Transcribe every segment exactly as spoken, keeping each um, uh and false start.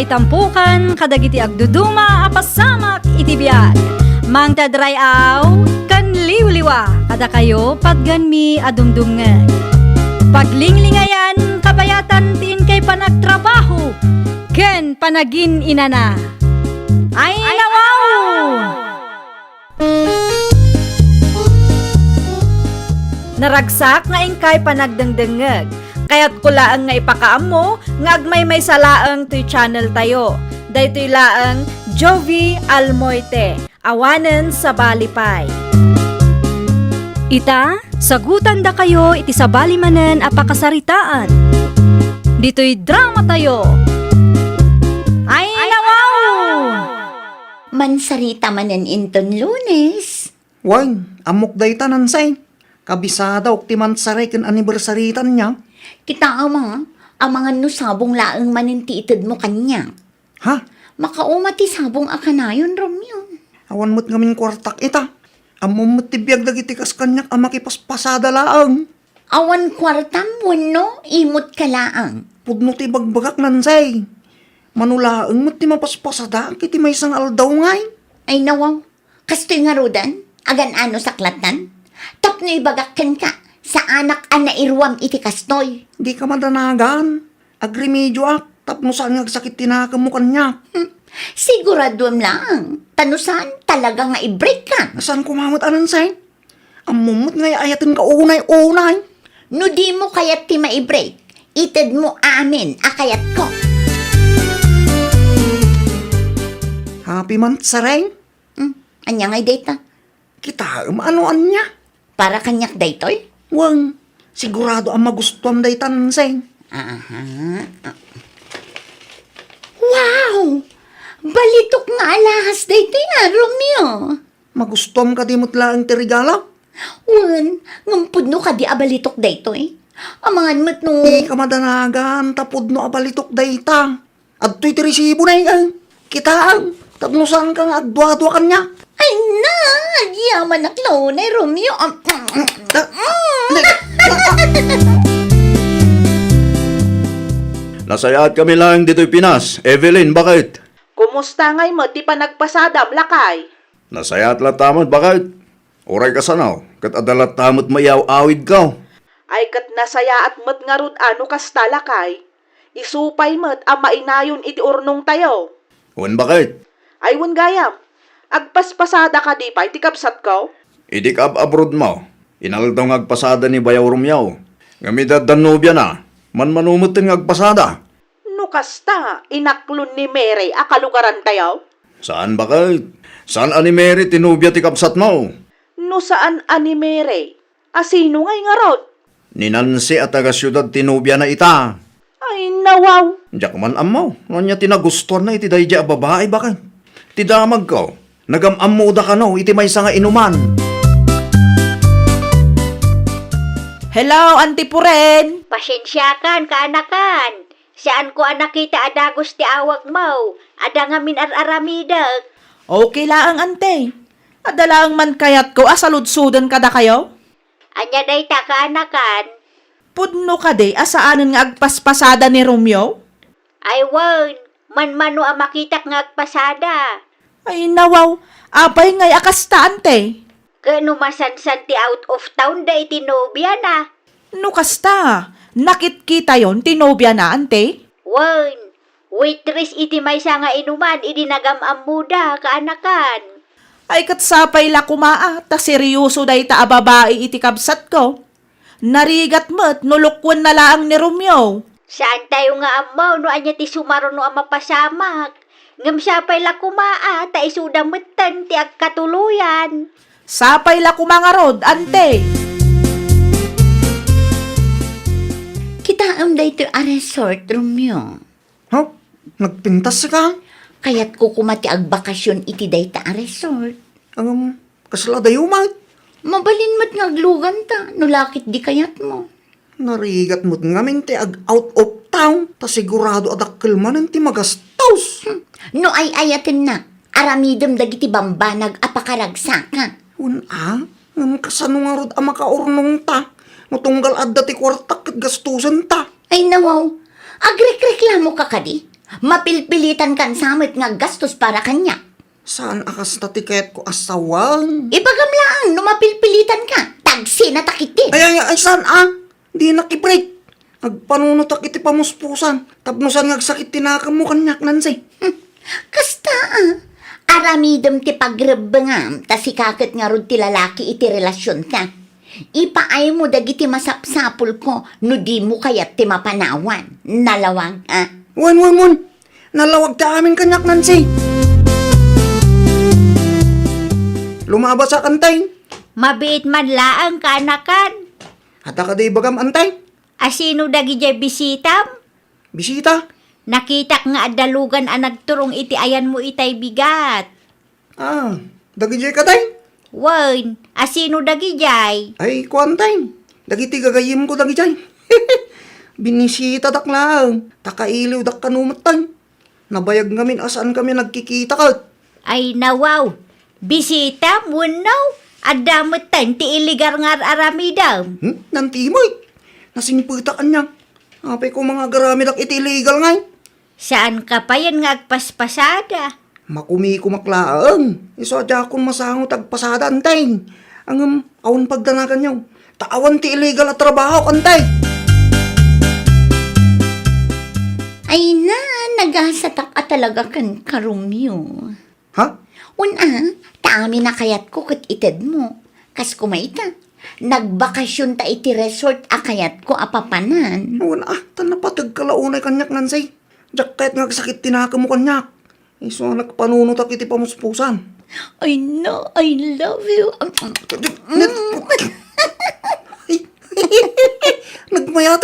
Itampukan kadagiti agduduma a pasamak iti biag. Mangted ray-aw ken liwliwa kadakayo patganmi a dumdumngeg. Paglinglingayan kabayatan ti inkay panagtrabaho ken panagin-inana. Ay, nawaw! Naragsak nga inkay panagdengdengngeg. Kayatko laeng nga ipakaammo nga agmaymaysa laeng toy channel tayo. Daytoy laeng Jovie Almoite, awanen sabali pay. Ita, sagutandakayo iti sabali manen a pakasaritaan. Ditoy drama tayo. Ay, nawaw! Mansarita manen inton Lunes. Wen, ammok dayta, Nansay. Kabisadaok ti mansaray ken annibersaritan niya. Kitaem a, amangan no sabong laeng manen ti itedmo kaniak. Ha? Makauma ti sabong a kanayon, Romeo. Awan met ngamin kuartak ita. Ammom met ti biag dagiti kas kaniak a makipaspasada laeng. Awan kuartam wenno imot ka laeng? Pudno ti ibagbagak, Nansay. Mano laeng met ti mapaspasadaak iti maysa nga aldaw ngay. Ay, nawaw. Kastoy ngaruden, agan-ano saklatan? Tapno ibagak kenka, saanak a nairuam iti kastoy. Dika madanagan. Agremedioak tapno saan nga agsakit ti nakemmo kaniak. Hmm. Siguraduem laeng, ta no saan, talaga nga i-break ka. Saan koma met a, Nansay? Ammom met nga ay-ayatenka unay-unay. No dimo kayat ti mai-break, itedmo amin a kayatko. Happy month, Sareng. Hmm, ania ngay dayta? Kitaem a no ania. Para kaniak daytoy? Wen, sigurado a magustuam dayta, Nansay. Aha. Wow! Balitok nga alahas daytoy a, Romeo. Magustuam kadi met laeng ti regalo? Wen, ngem pudno kadi a balitok daytoy? Amangan met no. Dika madanagan ta pudno a balitok dayta. Adtoy ti resibona, eh. Kitaem, tapno saanka nga agduadua kaniak. Ay na, agyamanak la unay, Romeo. Am, am, am. Ah, hindi. Nasayaatkami laeng ditoy Pinas. Evelyn, baket? Kumusta ngay met ti panagpasadam, lakay? Nasayaat latta met, baket? Uray kasano, ket adda latta met maiaw-awidko. Ay ket nasayaat met ngarud a no kasta, lakay. Isu pay met a mainayon iti urnongtayo. Wen, baket? Ay wen gayam, agpaspasada kadi pay ti kabsatko? Idi kaab-abroadmo, inaldaw nga agpasada ni Bayaw Romeo. Ngem idi adda nobiana, manmano metten nga agpasada. No kasta, inaklon ni Mary a kalugarantayo? Saan, baket? Saan a ni Mary ti nobia ti kabsatmo? No saan a ni Mary, a sino ngay ngarud? Ni Nancy a taga-siudad ti nobiana ita. Ay, nawaw! Diak man ammo no ania ti nagustuanna iti daydiay a babai, baket. Ti damagko, nagam-ammoda kano iti maysa nga inuman. Hello, Auntie Puren! Pasensiakan, kaanakan. Saanko a nakita a dagus ti awagmo. Adda ngamin ar-aramidek. Okay laeng, Ante. Adda laeng man kayatko a saludsoden kadakayo. Ania dayta, kaanakan? Pudno kadi a saanen nga agpaspasada ni Romeo? Ay wen, manmano a makitak nga agpasada. Ay, nawaw, apay ngay a kasta, Ante? Ket no masansan ti out of town da iti nobiana. No kasta, nakitkitayon ti nobiana, Ante? Wen, waitress iti maysa nga inuman idi nagam-ammoda, kaanakan. Ay, ket sapay la koma a ta seryoso dayta a babai iti kabsatko. Narigat met no lukuenna laeng ni Romeo. Saantayo nga ammo no ania ti sumaruno a mapasamak. Ngem sapay la koma a ta isuda metten ti agkatuloyan. Sapay la koma ngarud, Ante. Kitaem daytoy a resort, Romeo. Ha? Nagpintas ka? Kayatko koma ti agbakasyon iti dayta a resort. Ngem, kasla adayo met? Mabalin met nga agluganta, no lakit di kayatmo. Narigat met ngamin ti ag-out of town, ta sigurado a dakkel manen ti magastos. Hmm. No ay-ayatennak, aramidem dagiti bambanag a pakaragsaka. Wen a, ngem kasano ngarud a makaurnongta no tunggal adda ti kuartak ket gastosenta? Ay nawaw, agrekreklamoka kadi? Mapilpilitankan sa met nga aggastos para kaniak. Saan a kasta ti kayatko a sawen? Ibagam laeng no mapilpilitanka. Tagsenata ketdi. Ay, ay, ay, saan a? Dinak ibreak. Agpanunotak iti pamuspusan. Tapno saan nga agsakit ti nakemmo kaniak, Nancy. Hmm. Kasta a. Aramidem ti pagrebbengam, ta sika ket ngarud ti lalaki iti relasionta. Ipaaymo dagiti masapsapulko no dimo kayat ti mapanawan. Nalawag, a? Wen, wen, wen. Nalawag ti amin kaniak, Nancy. Lumabasak, Antay. Mabiit man laeng, kaanakan. Adda kadi ibagam, Antay? Asino dagidiay bisitam? Bisita? Nakitak nga adda lugan a nagturong iti ayanmo itay bigat. Ah, dagidiay kadi? Wen, asino dagidiay? Ay, kuan tay. Dagiti gagayyemko dagidiay. Binisitadak laeng, ta kailiwdak kano met tay. Nabayag ngamin a saankami nagkikita ket. Ay, nawaw. Bisitam wenno? Adda met tay ti illegal nga ar-aramidem. Hmm? Nantimoy. Nasingpetak ania. Apay ko nga agaramidak iti illegal ngay? Saanka payen nga agpaspasada. Makumikumak laeng. Isu a diakon masango ti agpasada, Antay. Ngem, awan pagdanaganyo. Ta awan ti illegal a trabaho, Antay. Ay na, nagasatak a talaga kenka, Romeo. Ha? Wen a, ta amin a kayatko ket itedmo. Kas koma ita, nagbakasionta iti resort a kayatko a papanan. Wen a, ta napategka la unay kaniak, Nancy. Diak kayat nga agsakit ti nakemmo kaniak. Isu a nagpanunotak iti pamuspusan. Ay na, I love you. Nagmayat.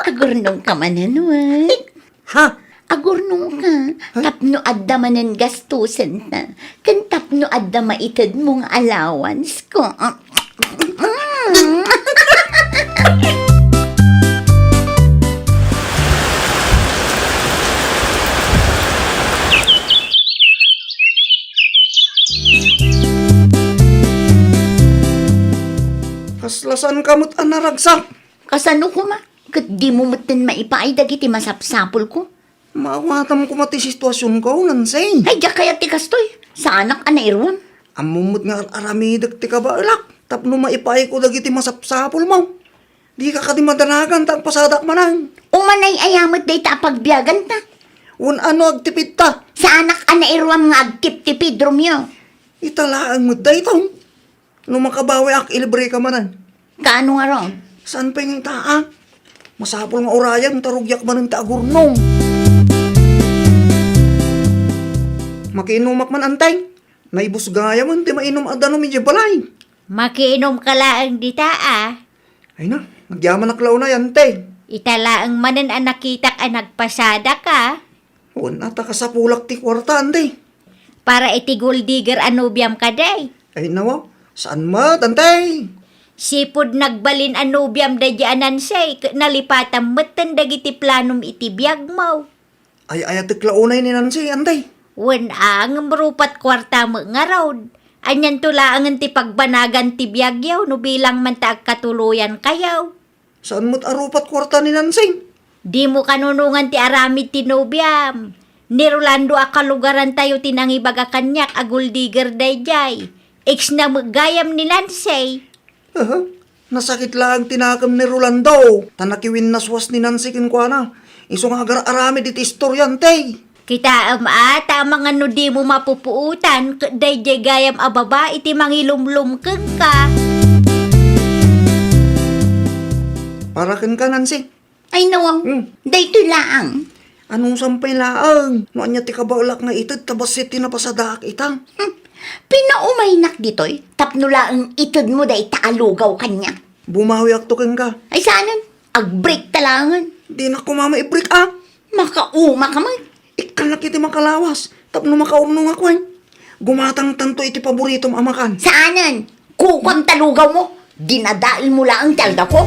Agurnongka manen, wen. Ha? Agurnongka, tapno adda manen gastosenta, ken tapno adda maitedmo nga allowance ko. Kasla saanka met a naragsak? Kasano koma? Ket dimo metten maipaay dagiti masapsapulko? Maawatam koma ti situasionko, Nancy. Ay, diak kayat ti kastoy. Saanak a nairuam. Ammom met nga ar-aramidek ti kabaelak tapno maipaayko dagiti masapsapulmo. Dika kadi madanagan ta agpasadak manen. Umanay aya met dayta a pagbiaganta. Wen a no agtipidta. Saanak a nairuam nga agtiptipid, Romeo. Ita laeng met daytoy. No makabawiak, ilibreka manen. Kaano ngarud? Saan pay nga ita, a? Masapul nga urayem ta rugiak manen ti agurnong. Makiinumak man, Antay. Naibus gayamen ti mainum a danum idiay balay. Makiinumka laeng dita, a. Ay na, agyamanak la unay, Antay. Ita laeng manen a nakitak a nagpasadak, a. Wen a, ta kasapulak ti kuarta, Antay. Para iti gold digger a nobiam kadi? Ay, nawa, saan met, Antay? Sipud nagbalin a nobiam daydi a Nancy, ket nalipatam metten dagiti planom iti biagmo. Ay-ayatek la unay ni Nancy, Antay. Wen a, ngem rupat kuarta met ngarud. Anianto laengen ti pagbanagan ti biagyo no bilang man ta agkatuloyankayo? Saan met a rupat kuarta ni Nancy? Dimo kanunongan ti aramid ti nobiam. Ni Rolando a kalugarantayo ti nangibaga kaniak a gold digger daydiay. Ex na met gayam ni Nancy. Aha. Nasakit laeng ti nakem ni Rolando, ta nakiwinnaswas ni Nancy kenkuana. Isu nga agar-aramid iti istorya, Antay. Kitaem a, ta amangan no dimo mapupuotan ket daydiay gayam a babai ti mangilumlum kenka. Para kenka, Nancy. Ay, nawaw. Hmm. Daytoy laeng. Anusam pay laeng? No ania ti kabaelak nga ited ta bassit ti napasadaak ita? Hmm. Pinaumaynak ditoy tapno laeng itedmo dayta a lugaw kaniak. Bumawiakto kenka. Ay, saanen? Agbreakta laengen. Dinak koma maibreak, a. Makaumaka met. Ikkanak iti makalawas tapno makaurnongak, wen. Gumatangtanto iti paboritom a makan. Saanen? Kukuam ta lugawmo. Dinadaelmo laeng ti aldawko.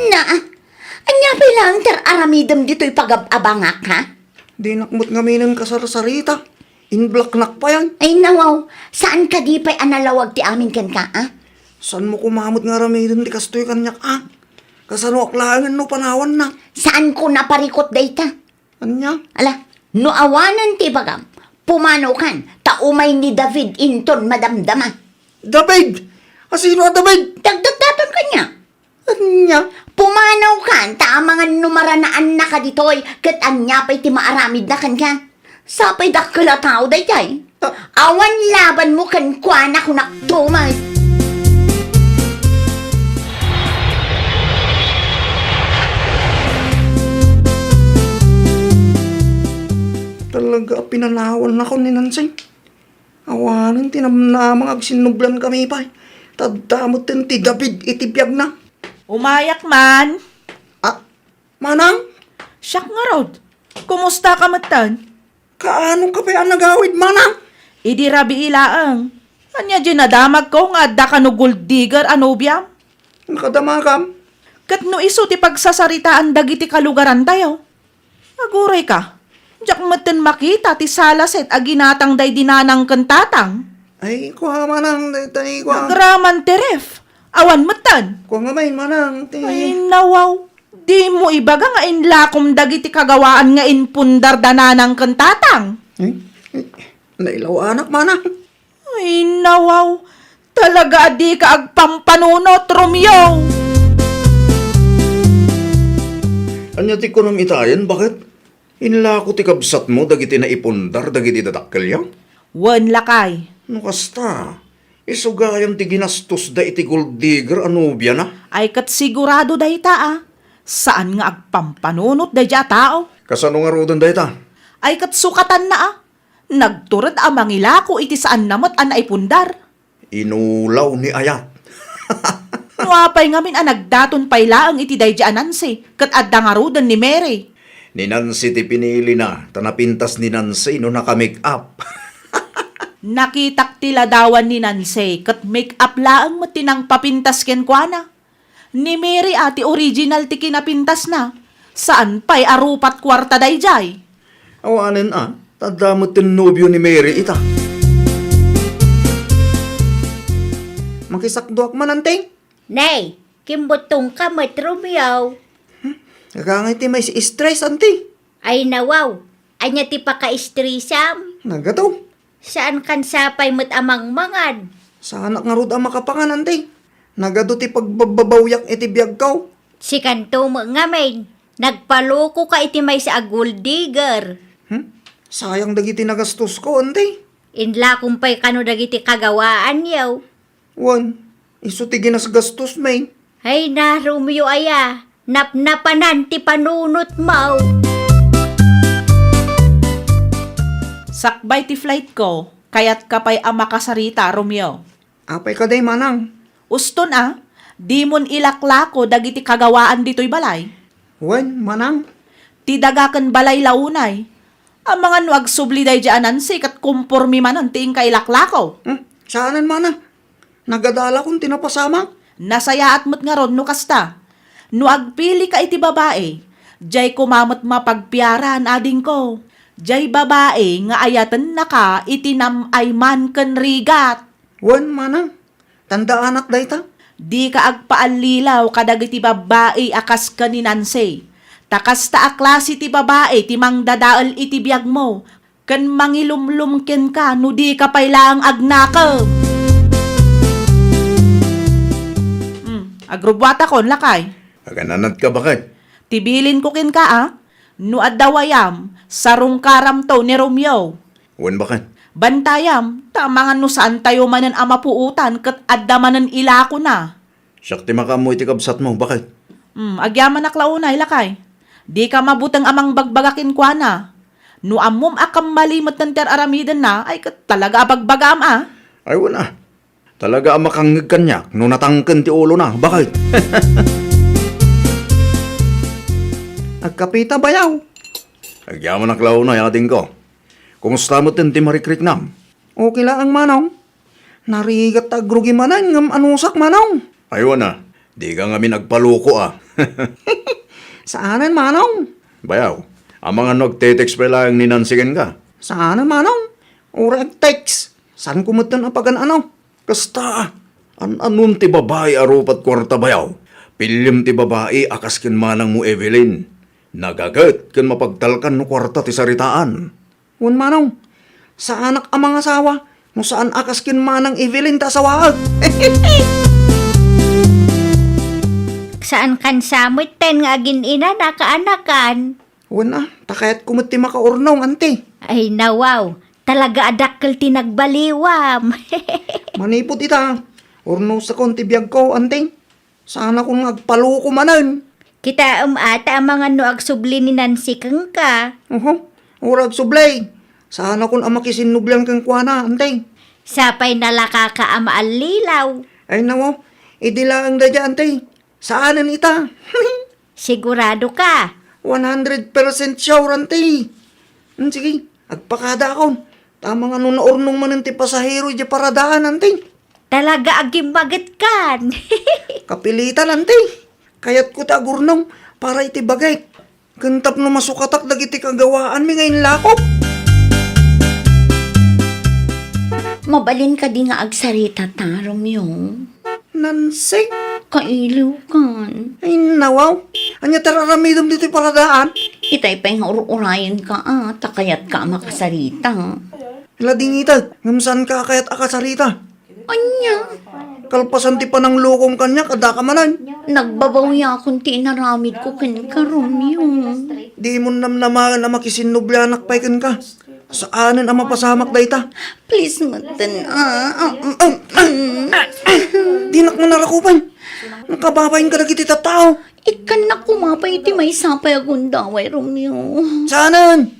Naa, ania pay laeng ti ar-aramidem ditoy pagab-abangak, ha? Dinak met ngaminen kasarsarita. Inblaknak payen. Ay, nawaw, saan kadi pay a nalawag ti amin kenka, a? Saanmo koma met nga aramiden ti kastoy kaniak, a? Kasanoak laengen no panawanna? Saanko naparikut dayta. Ania? Ala, no awanen ti ibagam, pumanaw kan, ta umay ni David inton madamdama. David? Asino a David? Dagdagdaton kaniak. Ania? Pumanaw kan, ta amangan no maranaannaka ditoy, ket ania pay ti maaramidna kenka? Sapay dakkel a tao daydiay. Ah. Awan labanmo kenkuana, kunak tumet. Talaga a pinanawannakon ni Nancy. Awanen ti namnama nga agsinnublankami pay. Ta adda metten ti David iti biagna. Umayak man. Ah, Manang? Siak ngarud. Kumustaka metten? Kaano ka pay a nagawid, Manang? Idi rabii laeng. Ania diay nadamagko nga adda kano gold digger a nobiam? Nakadamagam? Ket no isu ti pagsasaritaan dagiti kalugarantayo, aguray ka, diak metten makita ti salaset a ginatang daydi nanang ken tatang. Ay, kua, Manang, daytoy, kua. Agraman ti ref. Awan metten. Kua ngamin, Manang, ti Ay, nawaw. Dimo ibaga nga inlakom dagiti kagawaan nga impundar da nanang ken tatang. Eh, eh, nailawanak, Manang. Ay, nawaw. Talaga a dika agpampanunot, Romeo. Ania ti kunam itayen, baket? Inlako ti kabsatmo dagiti naipundar dagiti dadakkelyo? Wen, lakay. No kasta, isu gayam ti ginastosda iti gold digger a nobiana? Ay, ket sigurado dayta, a. Saan nga agpampanunot daydiay a tao. Kasano ngaruden dayta? Ay, ket sukatanna, a. Nagtured a mangilako iti saanna met a naipundar. Inulaw ni Ayat. No apay ngamin a nagdaton pay laeng iti daydiay a Nancy, ket adda ngaruden ni Mary. Ni Nancy ti pinilina, ta napintas ni Nancy no naka-make-up. Nakitak ti ladawan ni Nancy, ket make-up laeng met ti nangpapintas kenkuana. Ni Mary a ti original ti kinapintasna. Saan pay a rupat kuarta daydiay? Awanen a, ta adda met ti nobio ni Mary ita. Makisakduak man, anti? Nay, kimbuttongka met, Romeo. Hmm? Agangay ti mais stress, anti? Ay, nawaw. Ania ti paka-stressam? Nagado. Saan kan sapay met a mangmangan? Saanak ngarud a makapangan, anti? Nagado ti pagbabbabawiak iti biagko. Sikanto met ngamin, nagpalokoka iti maysa a gold digger. Hmm? Sayang dagiti nagastosko, anti? Inlakom pay kano dagiti kagawaanyo. Wen, isu ti ginasgastos, May. Ay na, Romeo aya, napnapanan ti panunotmo. Sakbay ti flightko, kayatka pay a makasarita, Romeo? Apay kadi, manang? Uston a, dimon ilaklako dagiti kagawaan ditoy balay? Wen, manang. Ti daga ken balay la unay. Amangan no agsubli daydiay a Nancy ket kompormi manen ti inka ilaklako. Hmm, saanen, manang. Nagadalakon ti napasamak. Nasayaat met ngarud no kasta. No agpilika iti babai, diay koma met mapagpiaran, adingko. Diay babai nga ayatennaka iti nam-ay man ken rigat. Wen, manang. Tandaanak dayta. Dika agpaallilaw kadagiti babbai a kas ken ni Nancy. Ta kasta a klase ti babai ti mangdadael iti biagmo ken mangilumlom kenka no dika pay laeng agnakem. Hmm, agrubbuatakon, lakay. Agananatka, baket? Ti bilinko kenka, a, no adda wayam, sarungkaramto ni Romeo. Wen, baket. Bantayam, ta amangan no saantayo manen a mapuotan ket adda manen ilakona. Siak ti makaammo iti kabsatmo, baket. Hmm, agyamanak la unay, lakay. Dika mabuteng a mangbagbaga kenkuana. No ammom a kammali metten ti ar-aramidenna, ay ket talaga a bagbagaam a. Ay, wen a. Talaga a makangngeg kaniak no natangken ti ulona, baket. Agkapita, bayaw. Agyamanak la unay, adingko. Kumusta metten ti marikriknam? Okay laeng, manong. Narigat ta agrugi manen ngem anusak, manong. Ay, wen a, dika ngamin agpaloko a. Saanen, manong. Bayaw, amangan no agte-text pay laeng ni Nancy kenka? Saanen, manong. Uray agtext, saanko metten a pagan-ano. Kasta, an-anom ti babai a rupat kuarta, bayaw? Piliem ti babai a kas ken manangmo, Evelyn. Nagaget ken mapagtalkan no kuarta ti saritaan. Wen manong, saanak a mangasawa no saan a kas ken manang Evelyn ta asawaek. Saan kan sa metten nga agin-ina na kaanakan? Wen a, ta kayatko met ti makaurnong, anti. Ay, nawaw. Talaga a dakkel ti nagbaliwam. Manipud ita, urnosakon ti biagko, anti. Saanakon nga agpaloko manen. Kitaem a ta amangan no agsubli ni Nancy kenka. Oho, uray agsubli. Saanakon a makisinnublian kenkuana, anti. Sapay nalakaka a maallilaw. Ay, nawaw. Idi laeng daydiay, anti. Saanen ita. Sigurado ka? One hundred percent sure, anti. Hmm, sige, agpakadaakon. Tama nga no naurnong manen ti pasahero idiay paradaan, anti. Talaga a gimmaget kan. Kapilitan, anti. Kayatko ti agurnong para iti bagik. Ken tapno masukatak dagiti kagawaanmi nga inlakop. Mabalin kadi nga agsarita ta, Romeo? Nancy? Kailiwkan. Ay, nawaw. Ania ti ar-aramidem ditoy paradaan? Itay pay nga ur-urayenka a, ta kayatka a makasarita. Ladingita, ngem saanka a kayat a kasarita. Ania? Kalpasan ti pananglokom kaniak, addaka manen. Nagbabawiakon ti inaramidko kenka, Romeo. Dimon namnamaen a makisinnublianak pay kenka. Saanen a mapasamak dayta. Please, metten, ah, ah, mm, mm, mm. Dinak manarakupan. Nakababain kadagiti tattao. Ikkannak koma pay iti maysa pay a gundaway, Romeo. Saanen?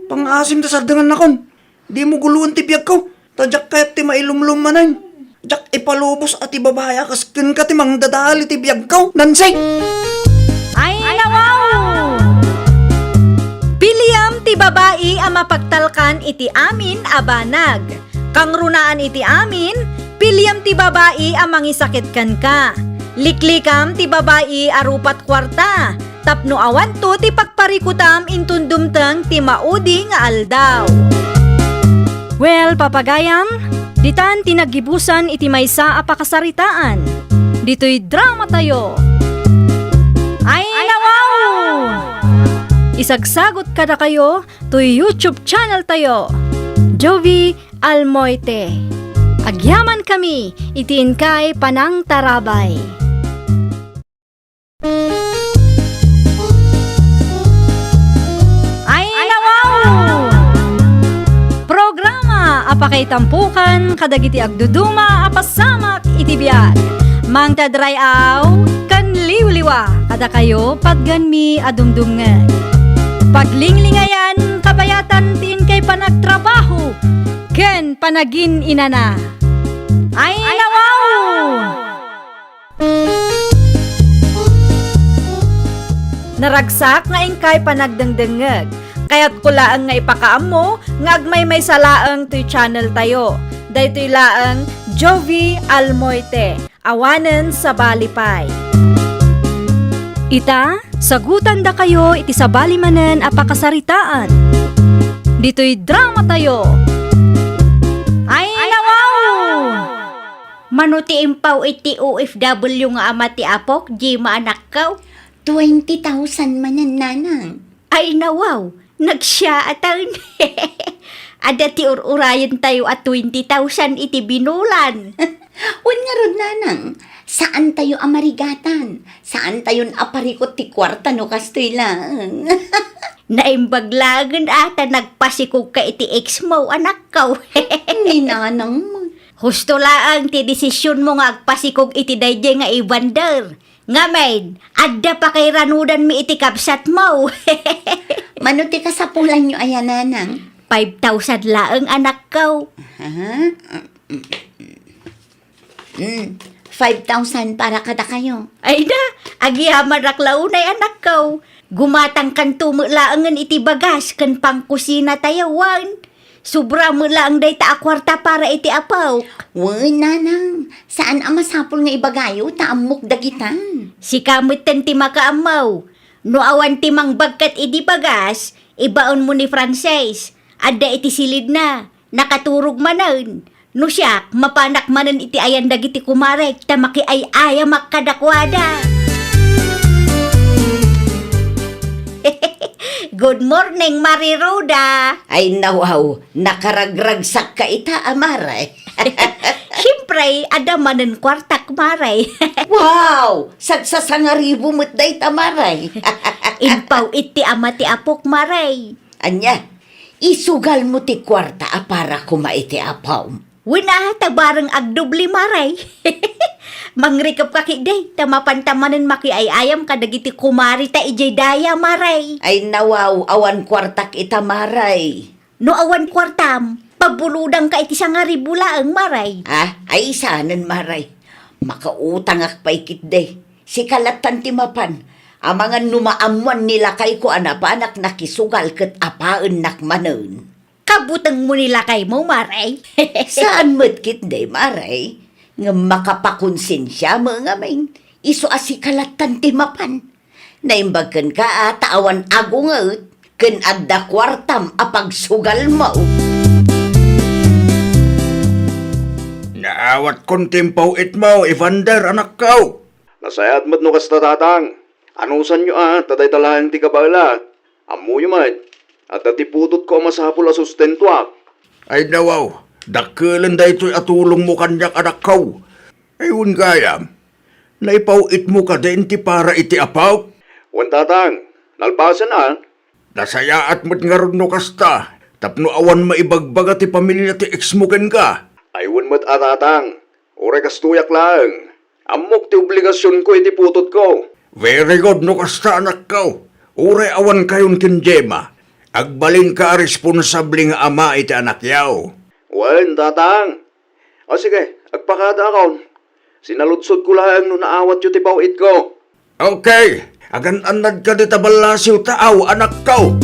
Pangaasim ta sardengannakon. Dimo guloen ti biagko. Ta diak kayat ti mailumlom manen. Diak ipalubos a ti babai a kas kenka ti mangdadael iti biagko, Nancy! Ay, nawaw! Piliam ti babai a mapagtalkan iti amin a banag. Kangrunaan iti amin, piliam ti babai a mangisakit kenka. Liklikam ti babai a rupat kuarta. Tapno awanto ti pagparikutam inton dumteng ti maudi nga aldaw. Well, papagayam, ditan ti naggibusan iti maysa a pakasaritaan. Ditoy dramatayo. Ay, nawaw! Isagsagut kadakayo toy YouTube channeltayo, Jovie Almoite. Agyamankami iti inkay panangtarabay. Ay, nawaw! Programa a pakaitampokan kadagiti agduduma a pasamak iti biag. Mangted ray-aw ken liwliwa kadakayo patgenmi a dumdumngeg. Paglinglingayan kabayatan ti inkay panagtrabaho ken panagin-inana. Ay, nawaw! Naragsak nga inkay panagdengdengngeg. Kayatko laeng nga ipakaammo nga agmaymaysa laeng toy channeltayo. Daytoy laeng Jovie Almoite, awanen sabali pay. Ita, sagutandakayo iti sabali manen a pakasaritaan. Ditoy dramatayo. Ay, nawaw! Mano ti impaw iti O F W nga ama ti apok, Jima anakko? Twenty thousand manen, nanang. Ay, nawaw, nagsiaatan. Adda ti ur-urayentayo a twenty thousand iti binulan. Wen ngarud, nanang, saantayo a marigatan. Saantayon a parikut ti kuarta no kastoy laeng. Naimbag laengen a ta nagpasikogka iti ex mo, anakko. Ni nanang man. Husto laeng ti desisionmo nga agpasikog iti daydiay nga Evander. Ngamin, adda pakairanudanmi iti kabsatmo. Mano ti kasapulanyo aya, nanang? Five thousand laeng, anakko. Aha. Mm, five thousand para kadakayo. Ay da, agyamanak la unay, anakko. Gumatangkanto met laengen iti bagas ken pangkusinatayo, wen. Sobra met laeng dayta a kuarta para iti apok. Wen, nanang, saan a masapul nga ibagayo ta ammok dagitan. Sika metten ti makaammo. No awan ti mangbagkat idi bagas, ibaonmo ni Frances. Adda iti silidna. Nakaturog manen. No siak, mapanak manen iti ayan dagiti kumarek ta makiay-ayamak kadakuada. Good morning, Mari Ruda. Ay, nawaw, nakaragragsakka ita, a, Mare. Siyempre, adda manen kuartak, Mare. Wow! Sagsasangaribu met dayta, Mare. Impaw-it ti ama ti apok, Mare. Ania, isugalmo ti kuarta a para koma iti apom? Wen a, ta bareng agdubli, Mare. Mangrikepka ketdi, ta mapanta manen makiay-ayam kadagiti kumarita idiay daya, Mare. Ay, nawaw, awan kuartak ita, Mare. No awan kuartam, pabulodangka iti sangaribu laeng, Mare. Ah, ay, saanen, Mare. Makautangak pay ketdi. Sika lattan ti mapan. Amangan no maammoan ni lakayko a napanak nakisugal ket apaennak manen. Kabutengmo ni lakaymo, Mare. Saan met ketdi, Mare. Ngem makapakonsensia met ngamin. Isu a sika lattan ti mapan. Naimbag kenka a ta awan agunget ken adda kuartam a pagsugalmo. Naawatkon ti impaw-itmo, Evander, anakko. Nasayaat met no kasta, Tatang. Anusanyo a ta dayta laeng ti kabaelak. Ammoyo met, adda ti putotko a masapul a sustentoak. Ay, nawaw, dakkelen daytoy a tulongmo kaniak, anakko. Ay, wen gayam, naipaw-itmo kadi ti para iti apok? Wen, Tatang, nalpasen a. Nasayaat met ngarud no kasta, tapno awan maibagbaga ti pamilia ti ex mo kenka. Ay, wen met a, Tatang, uray kastoyak laeng. Ammok ti obligasionko iti putotko. Very good no kasta, anakko. Uray awankayon ken Gemma, agbalinka a responsable nga ama iti anakyo. Wen, Tatang. O sige, agpakadaakon. Sinaludsodko laeng no naawatyo ti paw-itko. Okay, agan-annadka dita ballasiw taaw, anakko.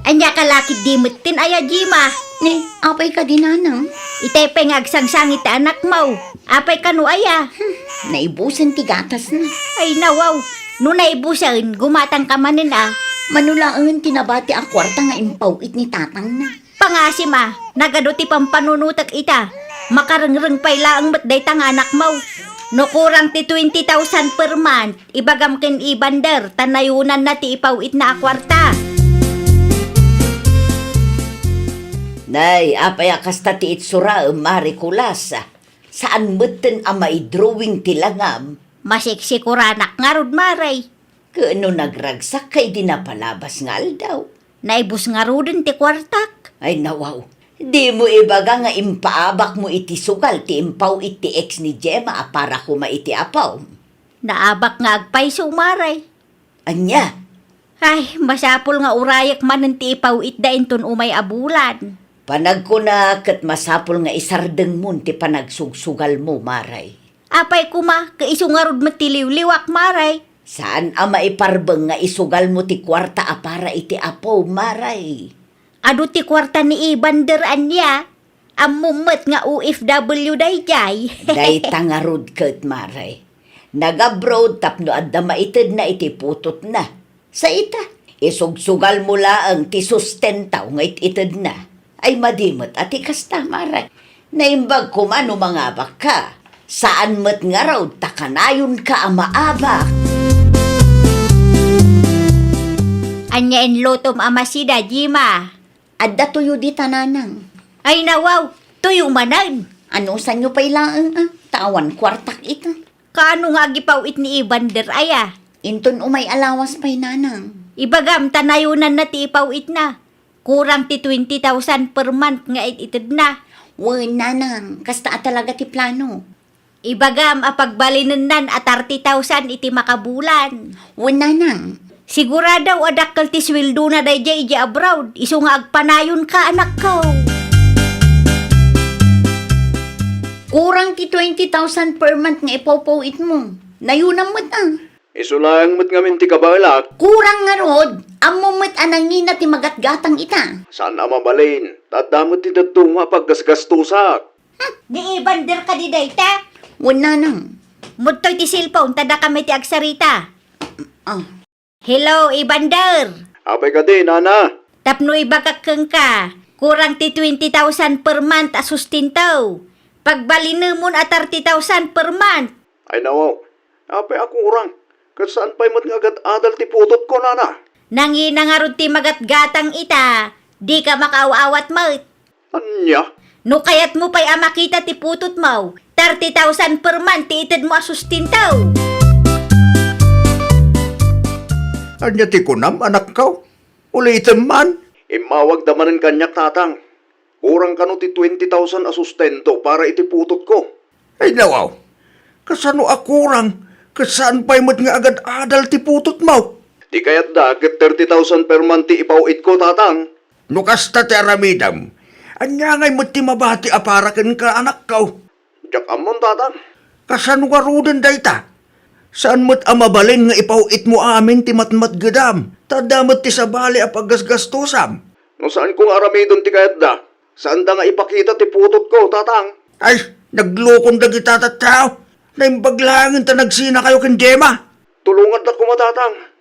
Ania ka lakid di metten aya, Gemma? Ni, apay kadi, Nanang? Itay pay nga agsangsangit ti anakmo. Apay kano aya? Hmm, naibusen ti gatasna. Ay, nawaw. No naibusen, gumatangka manen a. Mano laengen ti nabati a kuarta nga impaw-it ni tatangna. Pangasim a, nagadu ti pampanunotek ita. Makarengreng pay laeng met dayta nga anakmo. No kurang ti twenty thousand per month, ibagam ken Evander, ta nayonanna ti ipaw-itna a kuarta. Nay, apay a kasta ti itsuraem, Mari Kulas? Saan metten a maidrawing ti langam? Masiksikuranak ngarud, Mare. Ket no nagragsakka idi napalabas nga aldaw? Naibus ngaruden ti kuartak. Ay, nawaw. Dimo ibaga nga impaabakmo iti sugal ti impaw-it ti ex ni Gemma a para koma iti apom. Naabak nga agpayso, Mare. Ania? Ay, masapul nga urayek manen ti ipaw-itda inton umay a bulan. Panagkuna ket masapul nga isardengmon ti panagsugsugalmo, Mare. Apay koma, ket isu ngarud met ti liwliwak, Mare. Saan a maiparbeng nga isugalmo ti kuarta a para iti apo, Mare. Adu ti kuarta ni Evander ania? Ammom met nga O F W daydiay. Dayta ngarud ket, Mare. Nag-abroad tapno adda maitedna iti putotna. Sa ita, isugsugalmo laeng ti sustento nga it-itedna. Ay, madi met a ti kasta, Mare. Naimbag koma no mangabakka. Saan met ngarud ta kanayonka a maabak. Ania inlutom a masida, Gemma? Adda tuyo dita, Nanang. Ay, nawaw, tuyo manen. Anusanyo pay laeng a, ta awan kuartak ita. Kaano nga agipaw-it ni Evander aya? Inton umay a lawas pay, Nanang. Ibagam ta nayonanna ti ipaw-itna. Kurang ti twenty thousand per month nga it-itedna. Wen, Nanang, kasta a talaga ti plano. Ibagam a pagbalinennan a thirty thousand iti makabulan. Wen, Nanang. Sigurado a dakkel ti suweldona daydiay idiay abroad, isu nga agpanayonka, anakko. Kurang ti twenty thousand per month nga ipawpaw-itmo. Nayonam met a. Isu laeng met ngamin ti kabaelak. Kurang ngarud, ammom met a nangina ti magatgatang ita. Saan a mabalin, ta adda met ti dadduma a paggasgastosak. Hmm, ni Evander kadi dayta? Wen, Nanang. Mudtoy ti cellphone, ta dakami ti agsarita. Ah. Hello, Evander. Apay kadi, Nana? Tapno ibagak kenka, kurang ti twenty thousand per month a sustento. Pagbalinemon a thirty thousand per month. Ay, nawaw. Apay a kurang? Ket saan pay met nga agad-adal ti putotko, nana. Nangina ngarud ti magatgatang ita, dika makaaw-awat met. Ania? No kayatmo pay a makita ti putotmo, thirty thousand per month ti itedmo a sustento. Ania ti kunam, anakko? Ulitem man. Immawagda manen kaniak, tatang. Kurang kano ti twenty thousand a sustento para iti putotko? Ay, nawaw. Kasano a kurang? Ket saan pay met nga agad-adal ti putotmo? Ti kayatda ket thirty thousand per month ti ipaw-itko, tatang. No kasta ti aramidem, ania ngay met ti mabati a para kenka, anakko? Diak ammon, tatang. Kasano ngaruden dayta? Saan met a mabalin nga ipaw-itmo amin ti matmatgedam, ta adda met ti sabali a paggasgastosam. No saanko nga aramiden ti kayatda, saanda nga ipakita ti putotko, tatang. Ay, naglukon dagita tattao. Naimbag laengen ta nagsinakayo ken Gemma. Tulongandak koma, tatang.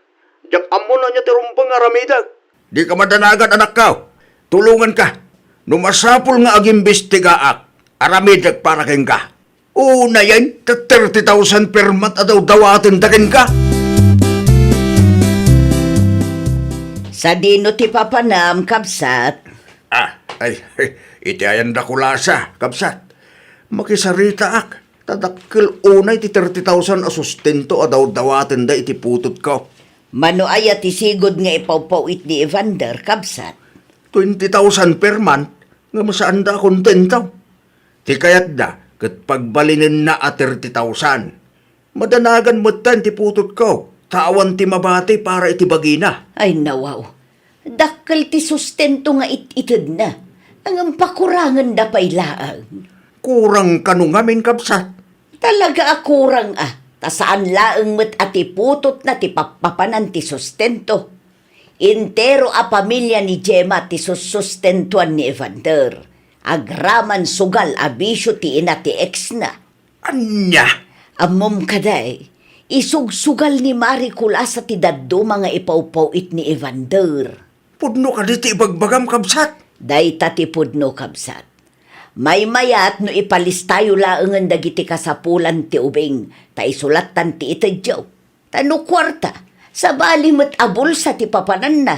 Diak ammon ania ti rumbeng nga aramidek. Dika madanagan, anakko. Tulonganka. No masapul nga agimbestigaak, aramidek para kenka. Unayen, ta thirty thousand per month a dawdawatenda kenka. Sadino ti papanam, kabsat? Ah, ay, iti ayan dakulasa, kabsat. Makisaritaak, ta dakkel unay ti thirty thousand a sustento a dawdawatenda iti putotko. Mano aya ti sigud nga ipawpaw-it ni Evander, kabsat? Twenty thousand per month, ngem saanda a kontento. Ti kayatda ket pagbalinenna a thirty thousand. Madanagan metten ti putotko, ta awan ti mabati para iti bagina. Ay, nawaw. Dakkel ti sustento nga it-itedna. Ngem pakurangenda pay laeng. Kurang kano ngamin, kabsat? Talaga a kurang a, ta saan laeng met a ti putotna ti pappapanan ti sustento. Entero a pamilia ni Gemma ti sussustentuan ni Evander. Agraman sugal a bisio ti ina ti exna. Ania? Ammom kadi, isugsugal ni Mari Kulasa ti dadduma nga ipawpaw-it ni Evander. Pudno kadi ti ibagbagam, kabsat? Dayta ti pudno, kabsat. Maymayat no ipalistayo laengen dagiti kasapulan ti ubing ta isulattan ti itedyo. Ta no kuarta, sabali met a bulsa ti papananna.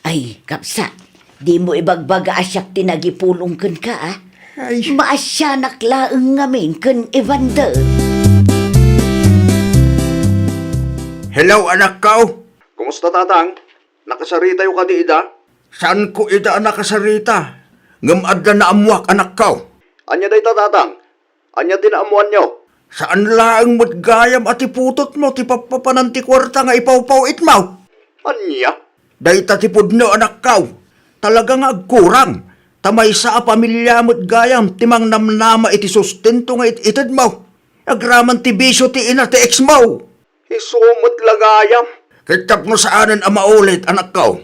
Ay, kabsat, dimo ibagbaga a siak ti nagipulong kenka, a? Ay. Maasianak laeng ngamin ken Evander. Hello, anakko. Kumusta, tatang? Nakasaritayo kadi ida? Saanko ida a nakasarita, ngem adda naammoak, anakko. Ania dayta, tatang? Ania ti naammoanyo? Saan laeng met gayam a ti putotmo ti pappapanan ti kuarta nga ipawpaw-itmo? Ania? Dayta ti pudno, anakko. Talaga nga agkurang. Ta maysa a pamilia met gayam ti mangnamnama iti sustento nga it-itedmo. Agraman ti bisio ti ina ti exmo. Isu met la gayam. Ket tapno saanen a maulit, anakko,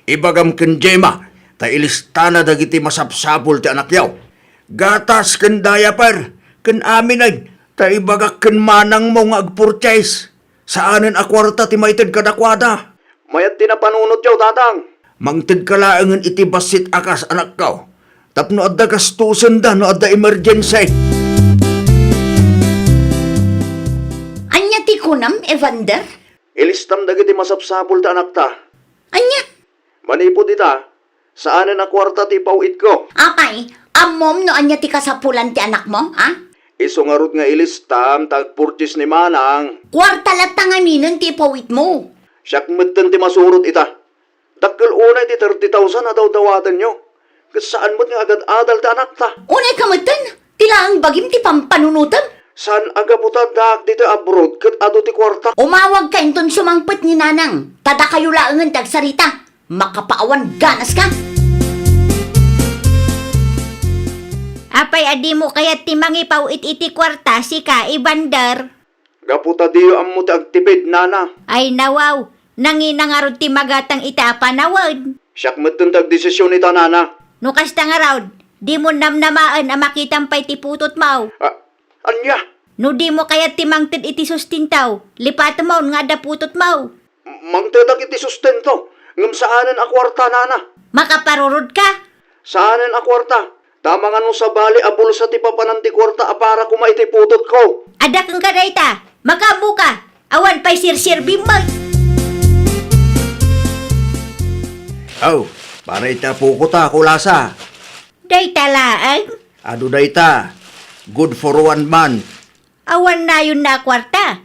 ibagam ken Gemma ta ilistana dagiti masapsapul ti anakyo. Gatas ken diaper ken aminen ta ibagak ken manangmo nga agpurchase. Saanen a kuarta ti maited kadakuada. Mayat ti napanunotyo, tatang. Mangtedka laengen iti bassit a kas, anakko, tapno adda gastosenda no adda emergency. Ania ti kunam, Evander? Ilistam dagiti masapsapul ti anakta. Ania? Manipud ita, saanen a kuarta ti ipaw-itko. Apay, ammom no ania ti kasapulan ti anakmo, a? Isu ngarud nga ilistam ta agpurchase ni manang. Kuarta latta ngaminen ti ipaw-itmo. Siak metten ti masurot ita. Dakkel unay ti thirty thousand a dawdawatenyo, ket saan met nga agad-adal ti anakta. Unay ka metten, ti laeng bagim ti pampanunotem. Saan a gapu ta addaak ditoy abroad ket adu ti kuarta. Umawagka inton sumangpet ni Nanang, ta dakayo laengen ti agsarita. Makapaawan ganaska. Apay a dimo kayat ti mangipaw-it iti kuarta, sika, Evander? Gapu ta diyo ammo ti agtipid, nana. Ay, nawaw. Nangina ngarud ti magatang ita a panawen. Siak metten ti agdesision ita, nana. No kasta ngarud, dimo namnamaen a makitam pay ti putotmo. A-, ania? No dimo kayat ti mangted iti sustento, lipatemon nga adda putotmo. M-, mangtedak iti sustento, ngem saanen a kuarta, nana. Makaparurodka? Saanen a kuarta, ta amangan no sabali a bulsa ti papanan ti kuarta a para koma iti putotko. Adda kenka dayta, makaammoka. Awan pay sirsirbim met. Aw, para iti apok ta, Kulasa. Dayta laeng? Adu dayta. Good for one month. Awan nayonna a kuarta?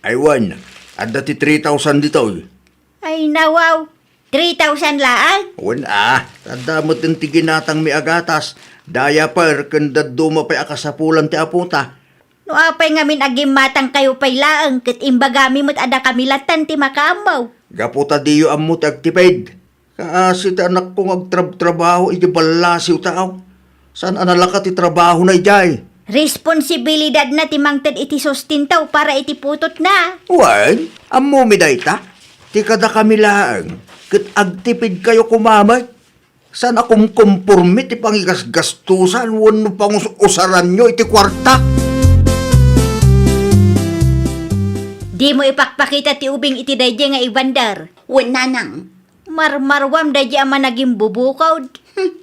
Ay wen, adda ti three thousand ditoy. Ay, nawaw. Three thousand laeng? Wen a, adda met ti ginatangmi a gatas, diaper, ken dadduma pay a kasapulan ti apota. No apay ngamin a gimmatangkayo pay laeng ket imbagami met a dakami lattan ti makaammo. Gapu ta diyo ammo ti agtipid. Kaasi ti anakko nga agtrabtrabaho iti ballasiw tao. Saan a nalaka ti trabahona idiay. Responsibilidadna ti mangted iti sustento para iti putotna. Wen, ammomi dayta? Ti kadakami laeng, ket agtipidkayo koma met. Saan a kumkomporme ti pangigasgastosan wenno pangus-usaranyo iti kuarta? Dimo ipakpakita ti ubing iti daydiay nga Evander. Wen, nanang. Marmaruam daydiay a managimbubukod. Hmm.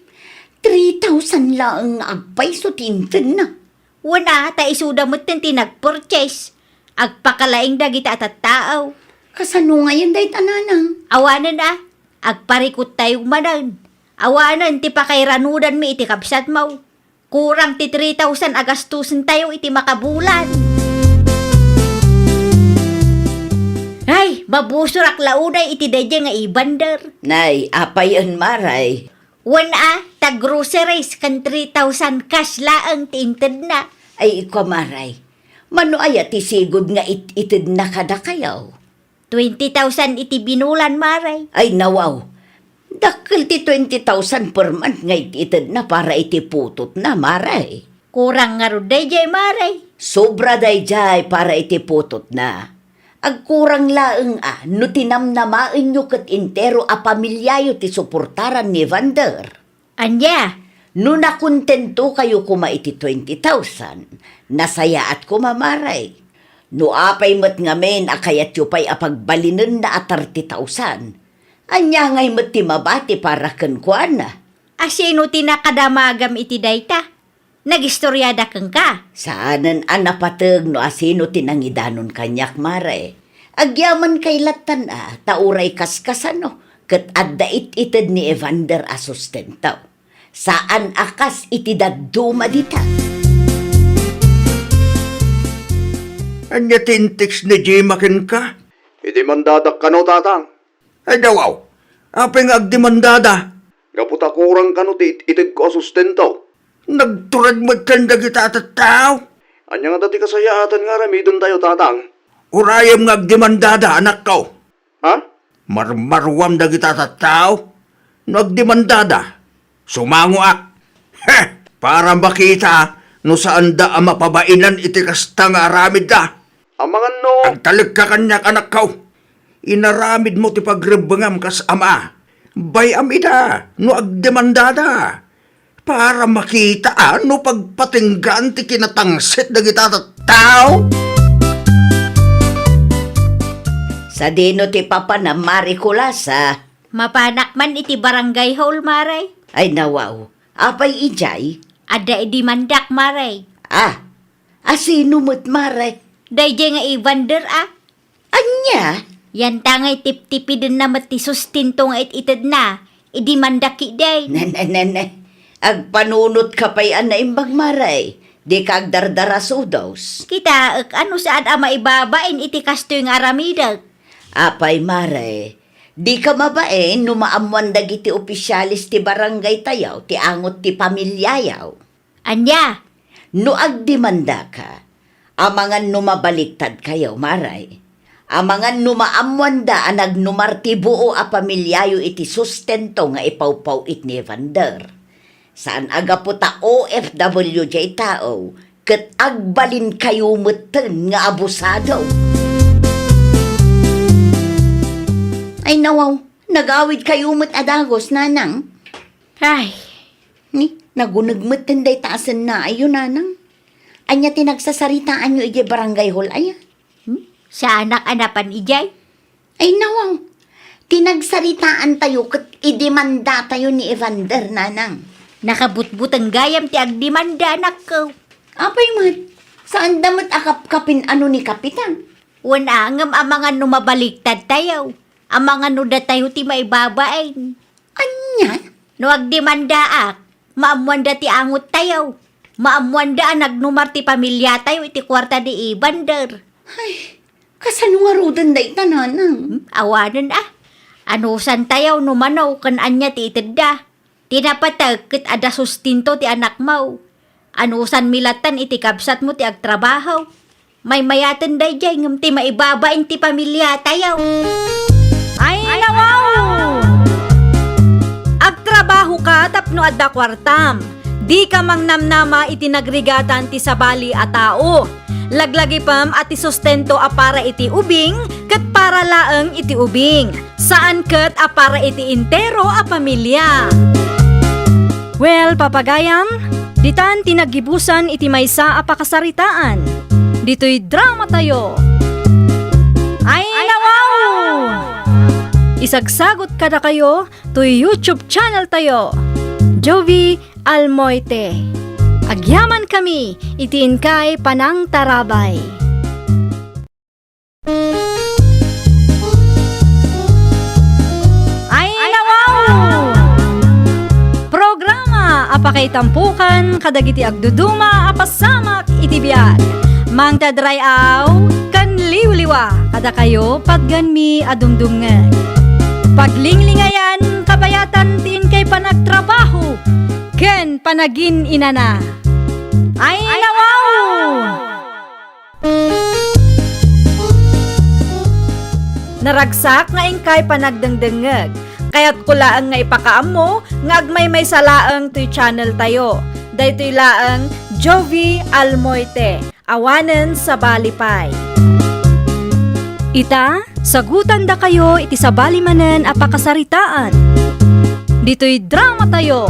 Three thousand laeng nga agpayso ti intedna. Wen a, ta isuda metten ti nagpurchase. Agpakalaing dagita a tattao. Kasano ngayen dayta, nanang? Awanen a, agparikuttayo manen. Awanen ti pakairanudanmi iti kabsatmo. Kurang ti three thousand a gastosentayo iti makabulan. Ay, mabusorak la unay iti daydiay nga Evander. Nay, apayen, Maray? Wen a, ta groceries ken three thousand cash laeng ti intedna. Ay, ikua, Maray. Mano aya ti sigud nga it-itedna kadakayo? Twenty thousand iti binulan, Maray. Ay, nawaw. Dakkel ti twenty thousand per month nga it-itedna para iti putotna, Maray. Kurang ngarud daydiay, Maray. Sobra daydiay para iti putotna. Agkurang laeng a no tinamnamaenyo ket entero a pamiliayo ti suportaran ni Evander. Ania? No nakontentokayo koma iti twenty thousand, nasayaat koma, Maray. No apay met ngamin a kayatyo pay a pagbalinenna a thirty thousand, ania ngay met ti mabati para kenkuana? A sino ti nakadamagam iti dayta? Nagistoriada kenka? Saanen a napateg no asino ti nangidanon kaniak, Maray. Agyaman kay lattan a, ta uray kaskasano, ket adda it-ited ni Evander a sustento. Saan a kas iti dadduma dita. Ania ti intext ni Jima kenka? Idimandadak kano, Tatang. Ay, dawaw. Apay nga agdemandada? Gapu ta kurang kano ti it-itedko a sustento. Nagtured met ken dagita a tattao. Ania ngata ti kasayaatan nga aramidentayo, Tatang? Urayem nga agdemandada, anakko. Ha? Marmaruam dagita a tattao. No agdemandada, sumangoak. He! Para makita no saanda a mapabainan iti kasta nga aramidda. Amangan no. Agtalekka kaniak, anakko. Inaramidmo ti pagrebbengam kas ama. Bay-am ida no agdemandada. Para makita a no pagpatinggaan ti kinatangsit dagita a tattao. Sadino ti papanam, Mari Kulasa? Mapanak man iti barangay hall, Maray. Ay, nawaw. Apay idiay? Adda idimandak, Maray. Ah, asino met, Maray? Daydiay nga Evander a. Ania? Yanta ngay tiptipidenna met ti sustento nga it-itedna. Idimandak ketdi. Ne, ne, ne, ne. Agpanunotka pay a naimbag, Maray. Dika agdardarasudos. Kitaek a no saan a maibabain iti kastoy nga aramidek. Apay, Maray, dika mabain no maammoan dagiti opisiales ti barangaytayo ti angot ti pamiliayo. Ania? No agdemandaka, amangan no mabaliktadkayo, Maray. Amangan no maammoanda a nagnumar ti buo a pamiliayo iti sustento nga ipawpaw-it ni Evander. Saan a gapu ta O F W diay tao, ket agbalinkayo metten nga abusado. Ay, nawaw, nagawidkayo met a dagus, nanang. Ay. Ni, naguneg metten dayta a sennaayo, nanang. Ania ti nagsasaritaanyo idiay barangay hall aya? Hmm? Saanak a napan idiay? Ay, nawaw. Ti nagsaritaantayo ket idemandatayo ni Evander, nanang. Nakabutbuteng gayam ti agdemanda, anakko. Apay met, saanda met a kapkapin a no ni Kapitan? Wen a, ngem amangan no mabaliktad tayo. Amangan no datayo ti maibabain. Ania? No agdemandaak, maammoanda ti angot tayo. Maammoanda a nagnumar ti pamiliatayo iti kuarta ni Evander. Ay, kasano ngaruden dayta, nanang? Hmm, awanen a. Anusan tayo no mano ken ania ti itedda. Ti napateg ket adda sustento ti anakmo. Anusanmi lattan iti kabsatmo ti agtrabaho. Maymayaten daydiay ngem ti maibabain ti pamiliatayo. Ay, nawaw! Agtrabahoka tapno adda kuartam. Dika mangnamnama iti nagrigatan ti sabali a tao. Laglagipem a ti sustento a para iti ubing ket para laeng iti ubing. Saan ket a para iti entero a pamilya. Well, papagayam, ditan ti naggibusan iti maysa a pakasaritaan. Ditoy dramatayo. Ay, nawaw! Isagsagot kadakayo toy YouTube channel tayo, Jovie Almoite. Agyamankami iti inkay panangtarabay. Ay, nawaw! Programa a pakaitampukan kadagiti agduduma a pasamak iti biag. Mangted ray-aw ken liwliwa kadakayo patgenmi a dumdumngeg. Paglinglingayan, kabayatan ti inkay panagtrabaho ken panagin-inana. Ay, nawaw! Naragsak nga inkay panagdengdengngeg. Kayatko laeng nga ipakaammo nga agmaymaysa laeng toy channel tayo. Daytoy laeng Jovie Almoite, awanen sabali pay. Ita, sagutandakayo iti sabali manen a pakasaritaan. Ditoy dramatayo.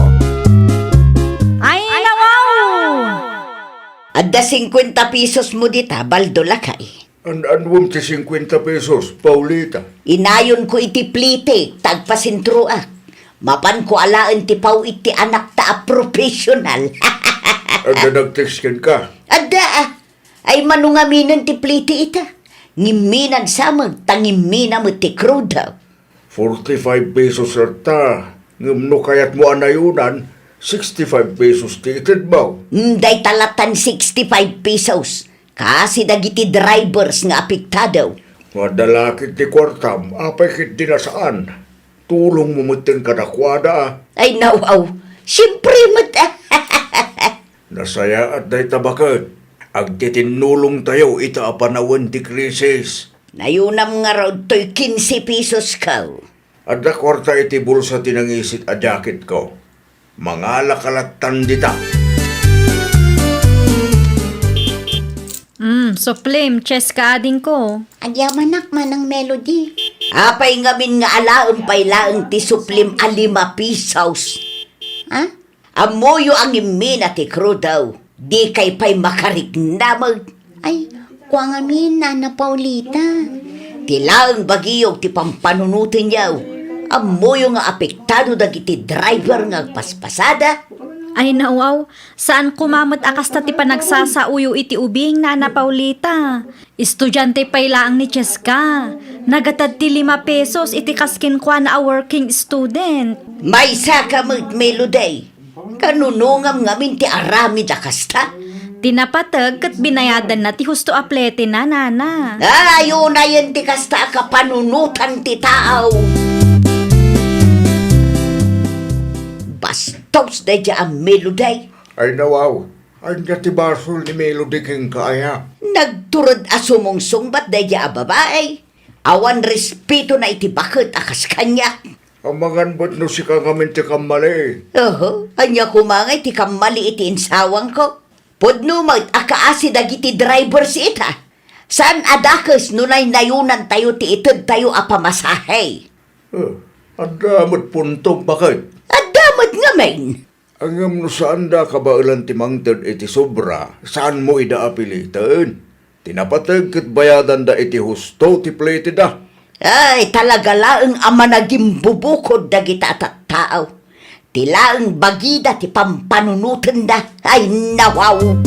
Ay, nawaw! Adda singkuenta pesos mo dita, Baldo, lakay. An-anuem ti singkuenta pesos, Paulita? Inayonko iti plite, ta agpasentroak. Mapanko alaen ti paw-it ti anakta a professional. Adda nag-text kenka? Adda, ah. Ay, mano ngaminen ti plite ita? Ngimminan sa met, ta ngimmina met ti crudo. Forty-five pesos latta, ngem no kayatmo a nayonan, sixty-five pesos ti itedmo. Mm, dayta lattan sixty-five pesos. Kasi dagiti drivers nga apektado. No adda la ket ti kuartam, apay ket di na saan? Tulongmo metten kadakuada. Ay, nawaw. Siempre met. Nasayaat dayta baket. Agtitinnulongtayo ita a panawen ti krisis. Nayonam ngarud toy kinse pesos ko. Adda kuarta iti bulsa ti nangisit a jacketko. Mangalaka lattan dita. Mm, suplim, cheska adingko. Agyamanak, Manang Melody. Apay ngamin nga alaem pay laeng ti suplim a lima pesos? Ha? Ammoyo a ngimmina ti crudo, dikay pay makariknameg. Ay, kua ngamin, Nana Paulita. Ti laeng bagiyo ti pampanunotenyo. Ammoyo nga apektado dagiti driver nga agpaspasada. Ay, nawaw, saan koma met a kasta ti panagsasaoyo iti ubing, Nana Paulita. Estudiante pay laeng ni Cheska. Nagatad ti lima pesos iti kas kenkuana a working student. Maysaka met, Melody. Kanunongam ngamin ti aramid a kasta? Ti napateg ket binayadanna ti husto a pletena, Nana. Ay, unayen ti kasta a kapanunotan ti tao. Bastos daydiay a Melody. Ay, nawaw. Ania ti basol ni Melody kenka, aya? Nagtured a sumungsungbat daydiay a babai. Awan respetona iti baket a kas kaniak. Amangan met no sika ngamin ti kammali. Oho, ania koma ngay ti kammali iti insawangko? Pudno met a kaasi dagiti drivers ita. Saan a dakes no naynayonantayo ti itedtayo a pamasahe. Eh, adda met puntom, baket? Adda met ngamin. Ngem no saanda a kabaelan ti mangted iti sobra, saanmo ida a piliten. Ti napateg ket bayadanda iti husto ti pleteda. Ay, talaga laeng a managimbubukod dagita a tattao. Ti laeng bagida ti pampanunotenda. Ay, nawaw!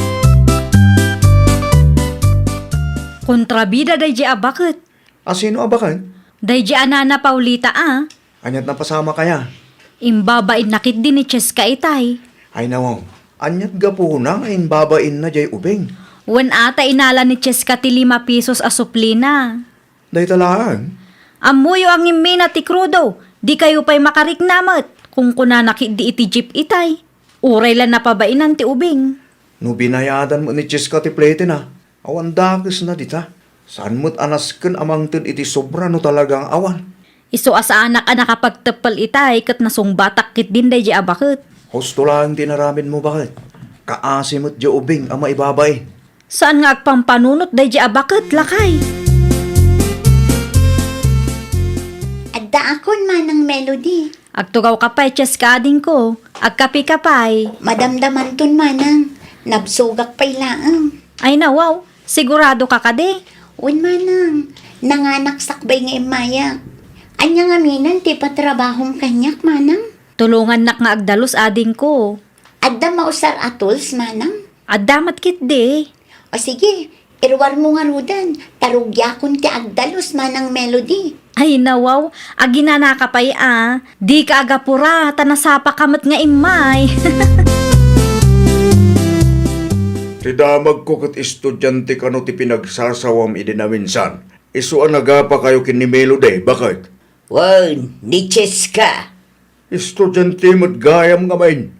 Kontrabida daydi a baket. A sino a baket? Daydi a Nana Paulita a. Ania't napasamak aya? Imbabainna ketdi ni Cheska itay. Ay nawaw, ania't gapuna nga imbabainna jay ubing? Wen a ta inala ni Cheska ti lima pesos a suplina. Dayta laeng? Ammoyo a ngimmina ti krudo, dikayo pay makarikna met, kunkunana ketdi iti jeep itay. Uray la napabainan ti ubing. No binayadan met ni Cheska ti pletena, awan dakesna dita. Saan met a nasken a mangted iti sobra no talaga nga awan. Isu a saanak a nakapagteppel itay ket nasungbatak ketdin daydi a baket. Husto laeng ti inaramidmo, baket. Kaasi met di ubing a maibabain. Saan nga agpampanunot daydi a baket, lakay? Addaakon, Manang Melody. Agtugawka pay, Cheska adingko. Agkapika pay. Madamdamanton, Manang. Nabsogak pay laeng. Ay nawaw, siguradoka kadi? Wen, Manang. Nanganak sakbay nga immayak. Ania ngaminen ti patrabahom kaniak, Manang? Tulongannak nga agdalus adingko. Adda mausar a tools, Manang? Adda met ketdi. O sige, iruarmo ngaruden, ta rugiakon ti agdalus, Manang Melody. Ay nawaw, aginanaka pay a. Dika agapura, ta nasapaka met nga immay. Ti damagko ket estudiante kano ti pinagsasawam idi naminsan. Isu a nagapakayo ken ni Melody, baket? Wen, ni Cheska. Estudiante met gayam ngamin.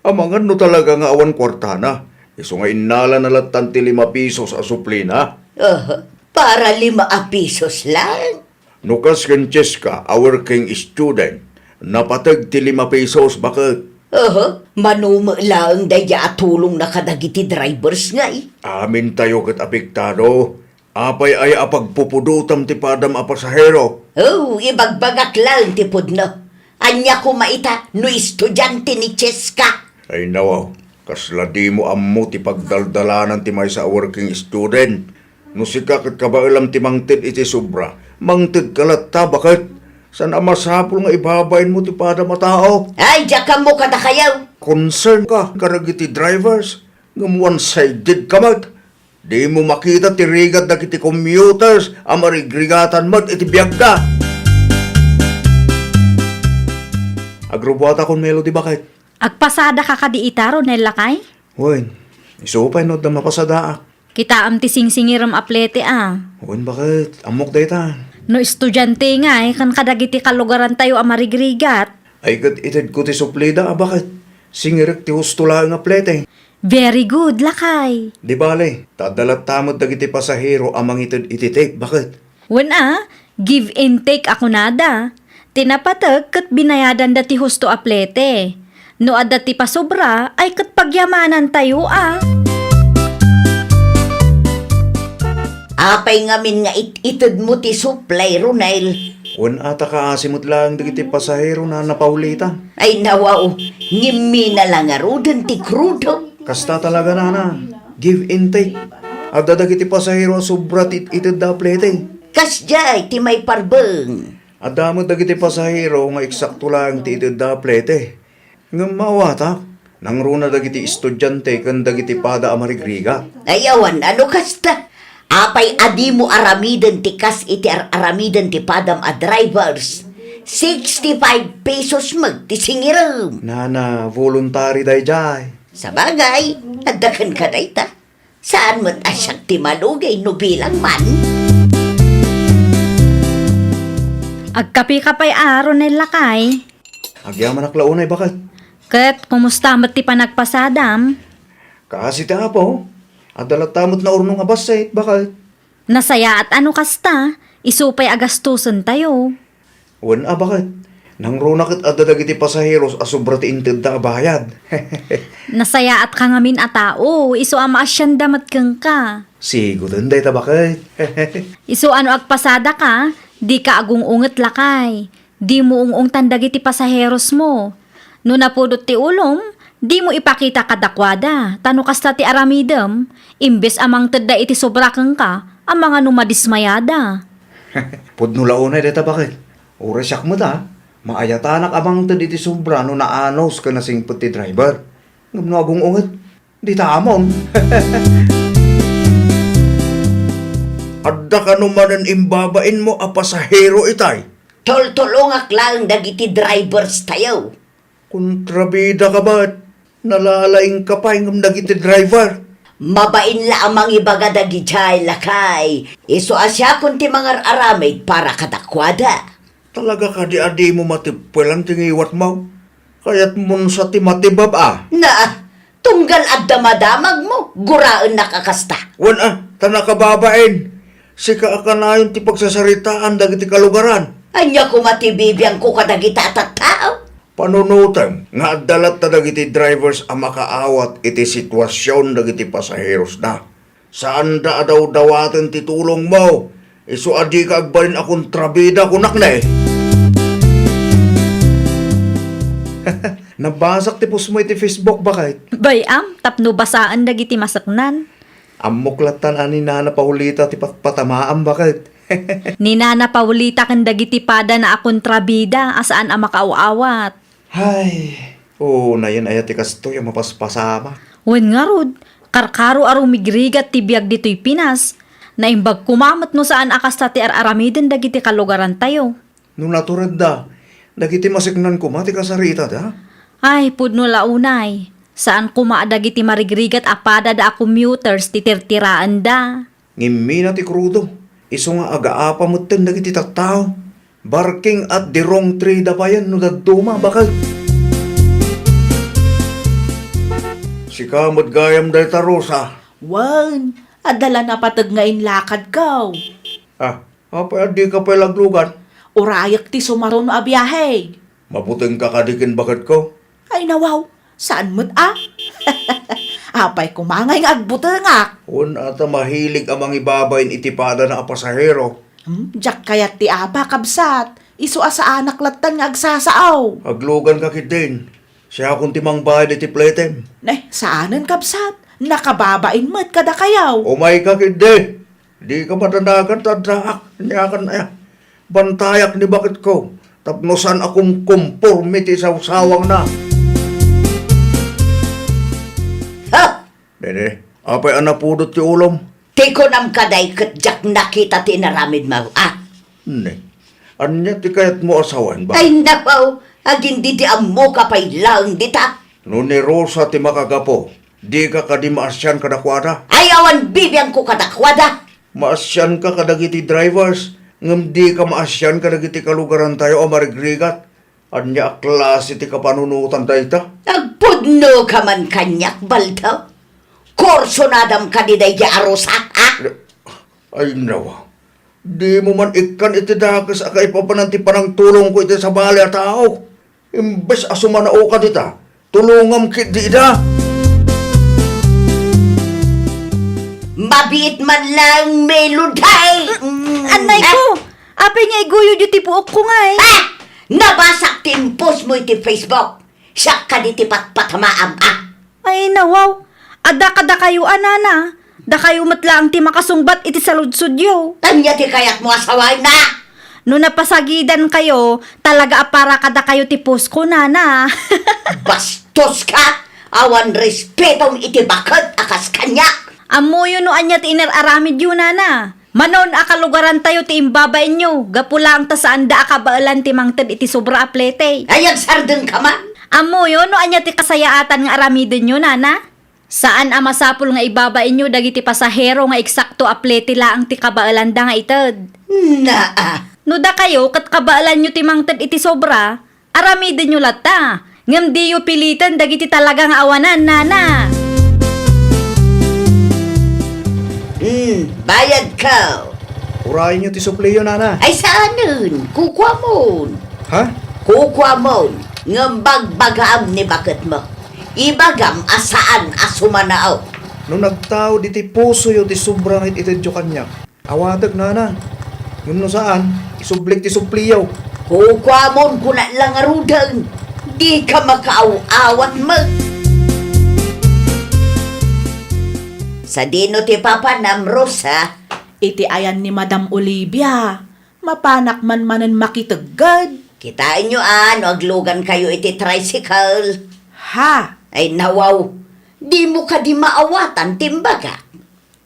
Amangan no talaga nga awan kuartana, isu nga innalana lattan ti lima pesos a suplina. Aha, para lima a pesos lang? No kas ken Cheska a working student, napateg ti lima pesos, baket. Aha, mano met laeng daydi a tulongna kadagiti drivers ngay. Amintayo ket apektado. Apay aya a pagpupudotam ti padam a pasahero? Oh, ibagbagak laeng ti pudno. Ania koma ita no estudiante ni Cheska? Ay nawaw, kasla dimo ammo ti pagdaldalanan ti maysa a working student. No sika ket kabaelam ti mangted iti sobra, mangtedka latta, baket. Saan a masapul nga ibabainmo ti padam a tao? Ay, diak ammo kadakayo. Concern ka kadagiti drivers, ngem one-sided ka met. Dimo makita ti rigat dagiti commuters a marigrigatan met iti biagda. Agrubuatakon, Melody, baket. Agpasadaka kadi ita, Ronel, lakay? Wen, isu pay no adda mapasadaak. Kitaem ti singsingirem a plete a. Wen, baket, ammok dayta. No estudiante ngay, ken kadagiti kalugarantayo a marigrigat. Ay ket itedko ti suplida a baket. Singirek ti husto laeng a plete. Very good, lakay. Di bale, ta adda latta met dagiti pasahero a mangited iti tip, baket? Wen a, give and take a kunada. Ti napateg ket binayadanda ti husto a plete. No adda ti pasobra, ay ket pagyamanantayo a. Apay ngamin nga it-itedmo ti suplay, Ronel? Wen a ta kaasi met laeng dagiti pasahero, Nana Paulita. Ay nawaw, ngimmina la ngaruden ti krudo. Kasta talaga, Nana. Give and take. Adda dagiti pasahero a sobra ti itedda a plete. Kasdiay ti maiparbeng. Adda met dagiti pasahero nga eksakto laeng ti itedda a plete. Ngem maawatak, nangruna dagiti estudiante ken dagiti pada a marigrigat. Ay, awan a no kasta. Apay a dimo aramiden ti kas iti ar-aramiden ti padam a drivers? Sixty-five pesos met ti singirem. Nana, voluntary daydiay. Sabagay, adda kenka dayta. Saan met a siak ti malugay no bilang man? Agkapika pay a, Ronel, lakay. Agyamanak la unay, baket. Ket, kumusta met ti panagpasadam? Kaasi ti Apo, adda latta met naurnong a bassit, baket. Nasayaat a no kasta, isu pay a gastosentayo. Wen a, baket. Nangruna ket adda dagiti pasaheros a sobra ti intedda a bayad. Nasayaatka ngamin a tao, isu a maasianda met kenka. Sigoten dayta, baket. Isu a no agpasadaka, dika agung-unget, lakay. Dimo ung-ungtan dagiti pasaherosmo. No napudot ti ulom, dimo ipakita kadakuada, ta no kasta ti aramidem, imbes a mangtedda iti sobra kenka, amangan no madismayada. Pudno la unay dayta, baket. Uray siak met a, maayatanak a mangted iti sobra no naanus ken nasingpet ti driver. Ngem no agung-unget, dita amon. Adda kano manen imbabainmo a pasahero itay? Tultulongak laeng dagiti drivers tayo. Kontrabida ka met. Nalalaing ka pay ngem dagiti driver. Mabain la a mangibaga dagidiay, lakay. Isu a siakon ti mangar-aramid para kadakuada. Talaga kadi a dimo matippelan ti ngiwatmo? Kayatmon sa ti matibab a? Na, tunggal adda madamagmo, guraennak a kasta. Wen a, ta nakababain. Sika a kanayon ti pagsasaritaan dagiti kalugaran. Ania koma ti bibiangko kadagita a tattao? Panunotem nga adda latta dagiti drivers a makaawat iti situasion dagiti pasaherosda. Saanda a dawdawaten ti tulongmo. Isu a dika agbalin a kontrabida, kunak ne. Nabasak ti postmo iti Facebook, baket. Bay-am, tapno basaen dagiti maseknan. Ammok lattan a ni Nana Paulita ti patpatamaam, baket. Ni Nana Paulita ken dagiti padana a kontrabida a saan a makaaw-awat. Hay, unayen aya ti kastoy a mapaspasamak? Wen ngarud, karkaro a rumigrigat ti biag ditoy Pinas. Naimbag koma met no saan a kasta ti ar-aramiden dagiti kalugarantayo. No naturedda, dagiti maseknan koma ti kasaritada? Ay, pudno la unay. Saan koma a dagiti marigrigat a padada a commuters ti tirtiraenda. Ngimmina ti krudo, isu nga agaapa metten dagiti tattao. Barking at the wrong tree da payen no dadduma, baket. Sika met gayam dayta, Rosa. Wen, adda la napateg nga inlakadko. Ah, apay a dika pay laglugan? Urayek ti sumaruno a biahe. Mabutengka kadi ken baketko? Ay, nawaw, saan met a? Apay koma ngay nga agbutengak? Wen a ta mahilig a mangibabain iti padana a pasahero. Hmm, diak kayat ti apa, kabsat. Isu a saanak lattan nga agsasao. Agluganka ketdin. Siakon ti mangbayad iti pletem. Ne, saanen, kabsat. Nakababain met kadakayo. Umayka ketdi. Dika madanagan ta addaak. Aniakan aya? Bantayak ni baketko tapno saan a kumkomporme ti sawsawangna. Ha? Nene, apay a napudot ti ulom? Ti kunam kadi ket diak nakita ti inaramidmo, a? Ne, ania ti kayatmo a sawen, ba? Ay, napaw, agin di ti ammoka pay laeng dita. No ni Rosa ti makagapu, dika kadi maasian kadakuada? Ay, awan bibiangko kadakuada. Maasianka kadagiti drivers, ngem dika maasian kadagiti kalugarantayo a marigrigat. Ania a klase ti kapanunotan dayta? Agpudnoka man kaniak, Baldo. Kursunadam kadi daydi a Rosa, a? Ay, nawa. Dimo man ikkan iti dakes a kaipapanan ti panangtulongko iti sabali a tao. Imbes a sumanaoka dita, tulongam ketdi ida. Mabiit man laeng, Melody! Mm. Annayko! Apay nga iguyodyo ti puokko ngay? Ah! Nabasak ti impostmo iti Facebook. Siak kadi ti patpatamaam, a? Ay, nawaw. Adda kadakayo a, nana. Dakayo met laeng ti makasungbat iti saludsodyo. Ania ti kayatmo a sawen, a? No napasagidankayo, talaga a para kadakayo ti postko, nana. Bastoska! Awan respetom iti baket a kas kaniak. Ammoyo no ania ti inar-aramidyo, nana. Manon a kalugarantayo ti imbabainyo, gapu laeng ta saanda a kabaelan ti mangted iti sobra a plete. Ay, agsardengka man! Ammoyo no ania ti kasayaatan nga aramidenyo, nana? Saan a masapul nga ibabainyo dagiti pasahero nga eksakto a plete laeng ti kabaelanda nga ited. Naa! No dakayo ket kabaelanyo ti mangted iti sobra, aramidenyo latta, ngem diyo piliten dagiti talaga nga awanan, nana. Hmm, bayadko. Urayenyo ti supliyo, nana. Ay, saanen. Kukuamon. Ha? Kukuamon. Ngem bagbagaam ni baketmo. Ibagam a saan a sumanao. No nagtaud iti pusoyo ti sobra nga it-itedyo kaniak, awatek, nana. Ngem no saan, isublik ti supliyo. Kukuamon, kunat la ngaruden. Dika makaaw-awat met. Sadino ti papanam, Rosa? Iti ayan ni Madam Olivia, mapanak man manen makitegged. Kitaenyo a no aglugankayo iti tricycle. Ha? Ay, nawaw. Dimo kadi maawatan ti imbagak.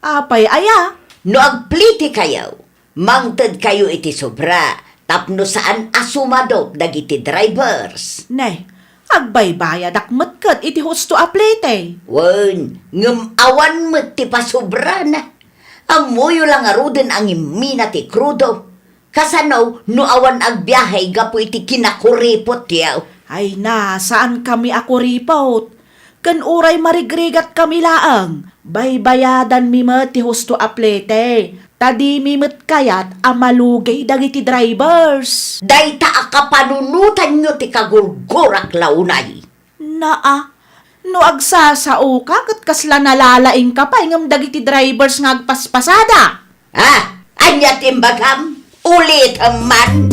Apay aya? No agplitekayo, mangtedkayo iti sobra tapno saan a sumadop dagiti drivers. Ne, agbaybayadak met ket iti husto a plite. Wen, ngem awan met ti pasubrana. Ammoyo la ngaruden a ngimmina ti krudo. Kasano no awan agbiahe gapu iti kinakuripotyo? Ay na, saankami a kuripot. Ken uray marigrigatkami laeng, baybayadanmi met ti husto a plete, ta dimi met kayat a malugey dagiti drivers. Dayta a kapanunotanyo ti kagurgurak la unay. Naa, no agsasaoka ket kasla nalalaingka pay ngem dagiti drivers nga agpaspasada. Ah, ania ti imbagam? Ulitem man.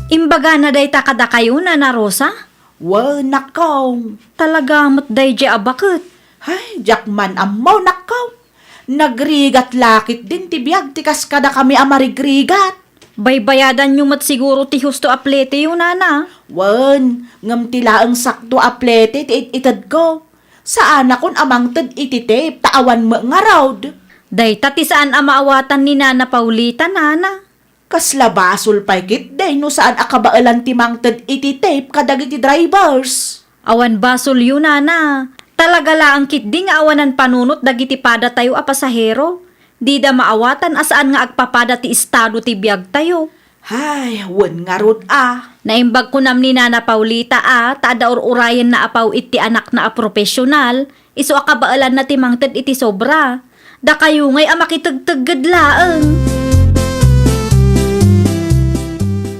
Imbagana dayta kadakayo, Nana Rosa? Wen, nakkaw. Talaga met daydiay a baket. Ay, diak man ammo, nakkaw. Nagrigat la ketdin ti biag ti kas kadakami a marigrigat. Baybayadanyo met siguro ti husto a pleteyo, Nana. Wen, ngem ti laeng sakto a plete ti it-itedko. Saanakon a mangted iti tape ta awan met ngarud. Dayta ti saan a maawatan ni Nana Paulita, Nana. Kasla basol pay ketdi no saan a kabaelan ti mangted iti tape kadagiti drivers. Awan basolyo, Nana. Talaga laeng ketdi nga awanan panunot dagiti padatayo a pasahero. Dida maawatan a saan nga agpapada ti estado ti biagtayo. Ay, wen ngarud a. Naimbag kunam ni Nana Paulita a ta adda ur-urayenna a paw-it ti anakna a profesional, isu a kabaelanna ti mangted iti sobra. Dakayo ngay a makitegtegged laeng.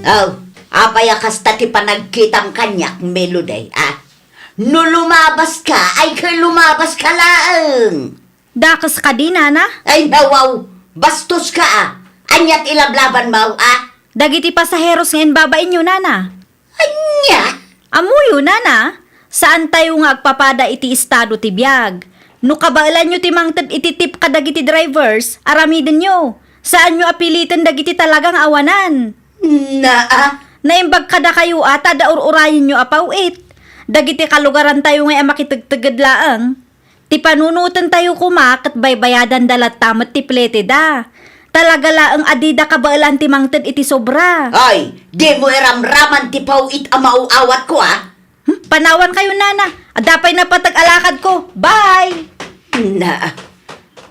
Oh, apay a kasta ti panagkitam kaniak, Melody, a? No lumabaska, ay ket lumabaska laeng. Dakes kadi, Nana? Ay, nawaw! Bastoska a! Ania ti lablabanmo a? Dagiti pasaheros nga imbabainyo, Nana. Ania? Ammoyo, Nana. Saantayo nga agpapada iti estado ti biag. No kabaelanyo ti mangted iti tip kadagiti drivers, aramidenyo. Saanyo a piliten dagiti talaga nga awanan. Naa? Naimbag kadakayo a ta adda ur-urayenyo a paw-it. Dagiti kalugarantayo ngay a makitegtegged laeng. Ti panunotentayo koma ket baybayadanda latta met ti pleteda. Talaga laeng a dida kabaelan ti mangted iti sobra. Ay, dimo iramraman ti paw-it a maaw-awatko, a? Hmm? Panawankayo, Nana. Adda pay napateg a lakadko. Bye! Na,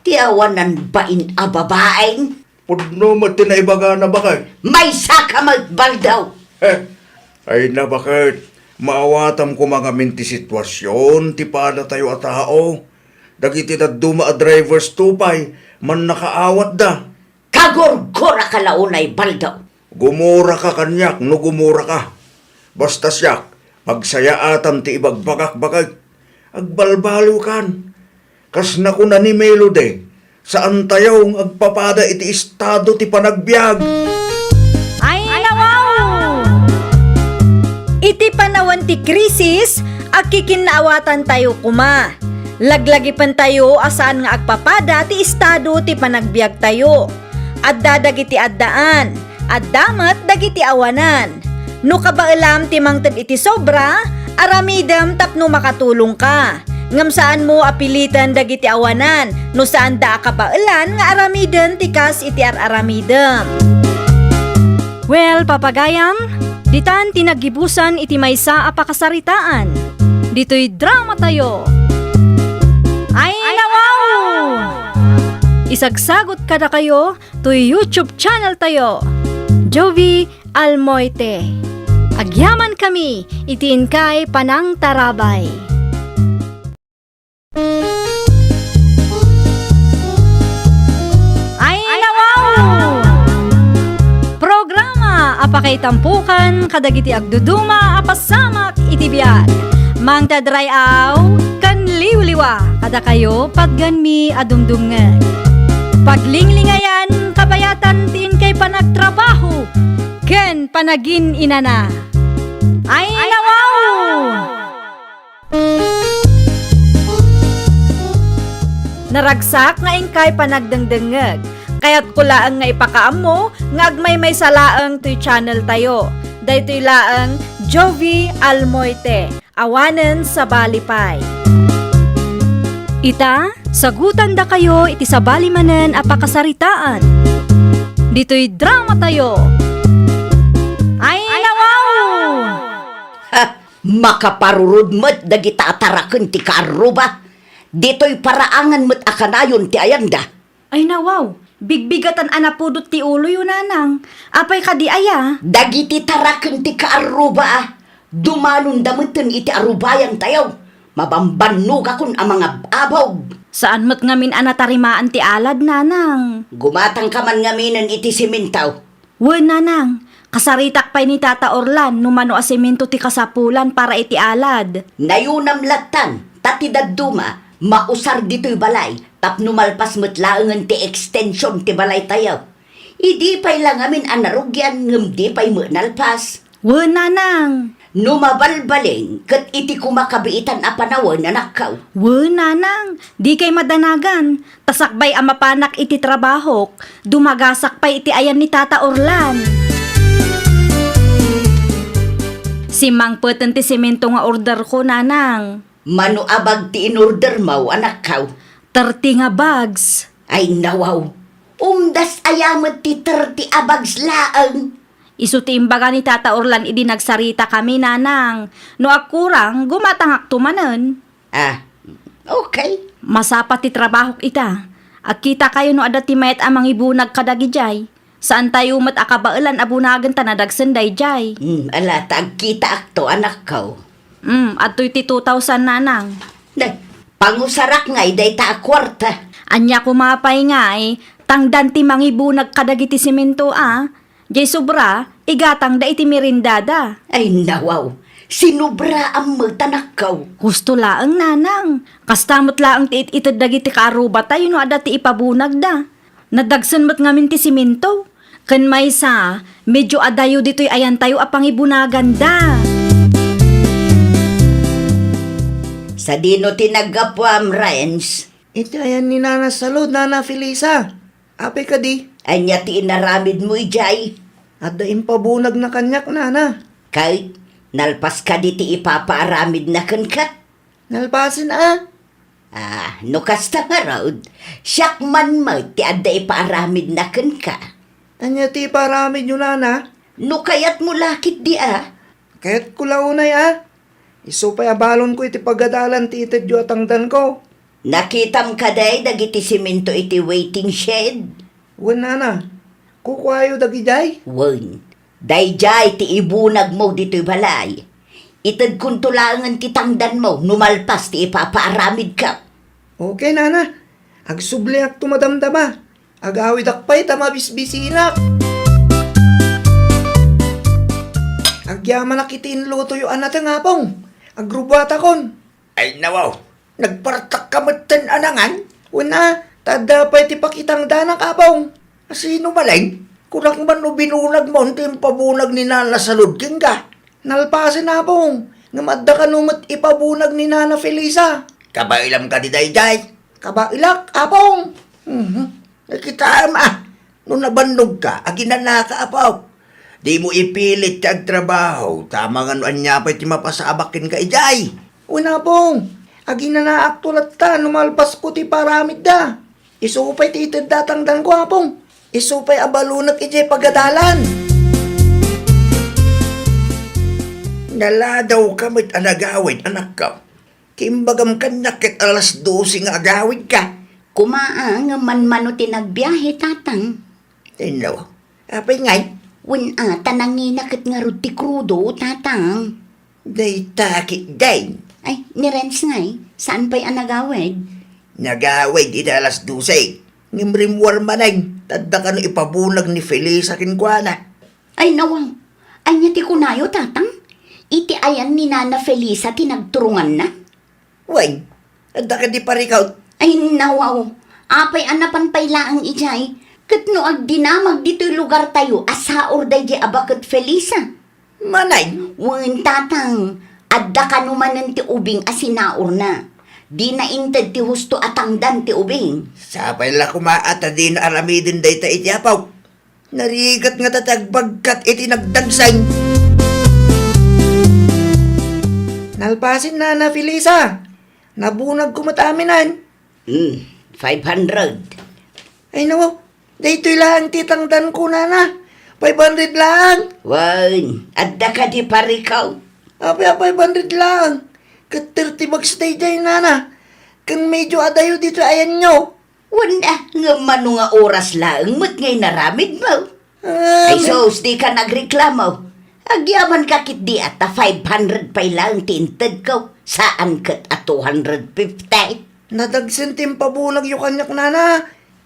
ti awanan bain a babaen? Pudno met ti naibagana, baket. Maysaka met, Baldaw! Heh, ay na, baket, maawatam koma ngamin ti situasion ti padatayo a tao. Dagiti dadduma a drivers to pay, mannakaawatda. Kagurguraka la unay, Baldaw! Gumuraka kaniak no gumuraka. Basta siak, pagsayaatam ti ibagbagak, baket. Agbalbaliwkan. Kas nakuna ni Melody, saantayo nga agpapada iti estado ti panagbiag. Ay, nawaw! Iti panawen ti krisis, agkikinnaawatantayo koma. Laglagipentayo a saan nga agpapada ti estado ti panagbiagtayo. Adda dagiti addaan, adda met dagiti awanan. No kabaelam ti mangted iti sobra, aramidem tapno makatulongka. Ngem saanmo a piliten dagiti awanan no saanda a kabaelan nga aramiden ti kas iti ar-aramidem. Well, papagayam, ditan ti naggibusan iti maysa a pakasaritaan. Ditoy dramatayo. Ay, nawaw! Isagsagot kadakayo toy YouTube channel tayo, Jovi Almoite. Agyamankami iti inkay panangtarabay. Ay, nawaw! Programa a pakaitampokan kadagiti agduduma a pasamak iti biag. Mangted ray-aw ken liwliwa kadakayo, patgenmi a dumdumngeg. Paglinglingayan, kabayatan ti inkay panagtrabaho ken panagin-inana. Ay, nawaw! Naragsak nga inkay panagdengdengngeg. Kayatko laeng nga ipakaammo nga agmaymaysa laeng toy channel tayo. Daytoy laeng Jovi Almoite, awanen sabali pay. Ita, Sagutandakayo iti sabali manen a pakasaritaan. Ditoy dramatayo. Ay, nawaw! Ha! Makaparurod met dagita a taraken ti kaarruba. Ditoy paraangan met a kanayon ti ayanda. Ay, nawaw! Bigbigatan a napudot ti uloyo, nanang. Apay kadi aya? Dagiti taraken ti kaarruba a dumalonda metten iti arubayantayo. Mabambannogakon a mangab-abog. Saan met ngamin a natarimaan ti alad, nanang. Gumatangka man ngaminen iti semento. Wen, nanang, kasaritak pay ni Tata Orlan no mano a semento ti kasapulan para iti alad. Nayunam lattan, ta ti dadduma, mausar ditoy balay, tapno malpas met laengen ti ekstension ti balaytayo. Idi pay la ngamin a narugian ngem di pay met nalpas. Wen, nanang. No mabalbalin, ket iti koma kabiitan a panawen, anakko. Wen, nanang, dikay madanagan. Ta sakbay a mapanak iti trabahok, dumagasak pay iti ayan ni Tata Orlan. Simmangpeten ti semento nga orderko, nanang. Mano a bag ti inordermo, anakko? Thirty nga bags. Ay, nawaw. Umdas aya met ti thirty a bags laeng? Isu ti imbaga ni Tata Orlan idi nagsaritakami, nanang. No agkurang, gumatangakto manen. Ah, okay. Masapa ti trabahok ita. Agkitakayo no adda ti mayat a mangibunag kadagidiay. Saantayo met a kabaelan a bunagen ta nadagsen daydiay. Hmm, ala, ta agkitaakto, anakko. Hmm, adtoy ti two thousand, nanang. Nay, pangusarak ngay dayta a kuarta. Ania koma pay ngay, tangdan ti mangibunag kadagiti semento a. Jay sobra, igatangda iti merendada. Ay, nawaw. Sinobraam met, anakko. Husto laeng, nanang. Kasta met laeng ti it-ited dagiti kaarrubatayo no adda ti ipabunagda. Nadagsen met ngamin ti semento. Ken maysa, medyo adayo ditoy ayantayo a pangibunaganda. Sadino ti naggapuam, Renz? Iti ayan ni Nana Salud, Nana Felisa. Apay kadi? Ania ti inaramidmo idiay? Adda impabunagna kaniak, nana. Ket nalpas kadi ti ipapaaramidna kenka? Nalpasen a. Ah, no kasta ngarud, siak man met ti adda ipaaramidna kenka. Ania ti ipaaramidyo, nana? No kayatmo la ketdi a. Kayatko la unay a. Isu pay a balonko iti pagadalan ti itedyo a tangdanko. Nakitam kadi dagiti semento iti waiting shed? Wen, nana. Kukuayo dagidiay? Wen. Daydiay ti ibunagmo ditoy balay. Itedkonto laengen ti tangdanmo no malpas ti ipapaaramidko. Okay, nana. Agsubliakto madamdama. Agawidak pay ta mabisbisinak. Agyamanak iti inlutoyo a nateng, Apong. Agrubuatakon. Ay, nawaw, nagpartakka metten a nangan? Wen a, ta adda pay ti pakitangdanak, Apong. Asino manen? Kunak man no binunagmon ti impabunag ni Nana Salud kenka. Nalpasen, Apong, ngem adda kano met ipabunag ni Nana Felisa. Kabaelam kadi daydiay? Kabaelak, Apong. Mhm. Nakitaem a, no nabannogka, aginanaka, Apok. Dimo ipilit ti agtrabaho, ta amangan no ania pay ti mapasabak kenka idiay. Wen, Apong, aginanaakto latta no malpasko ti paramidda. Isu pay ti itedda a tangdanko, Apong. Isu pay a balonek idiay pagadalan. Naladawka met a nagawid, anakko. Ti imbagam kaniak ket alas dose nga agawidka. Koma a, ngem manmano ti nagbiahe, Tatang. Inno, apay ngay? Wen a, ta nangina ket ngarud ti krudo, Tatang. Dayta ketdin. Ay, ni Renz ngay, saan pay a nagawid? Nagawid iti alas dose. Ngem rimmuar manen, ta adda kano ipabunag ni Felisa kenkuana. Ay, nawaw. Ania ti kunayo, Tatang? Iti ayan ni Nana Felisa ti nagturonganna? Wen, adda kadi parikut? Ay, nawaw. Apay a napan pay laeng idiay? Ket no agdinamag ditoy lugartayo a saor daydiay a baket Felisa? Manen? Wen, Tatang. Adda kano manen ti ubing a sinaorna. Dina inted ti husto a tangdan ti ubing. Sapay la koma a ta dina aramiden dayta iti apaw. Narigat ngata ti agbagkat iti nagdagsang. Nalpasen, Nana Felisa. Nabunagko met aminen. Hmm, five hundred. Ay, nawaw. Daytoy laeng ti tangdanko, nana. Five hundred laeng. Wen, adda kadi parikaw? Apay a five hundred laeng? Ket thirty bags daydiay, nana. Ken medyo adayo ditoy ayanyo. Wen, ah, ngem mano nga oras laeng met nga inaramidmo? Ay, sus, dika nagreklamo. Agyamanka ketdi a ta five hundred pay laeng ti intedko, saan ket a two hundred fifty. Nadagsen ti impabunagyo kaniak, nana.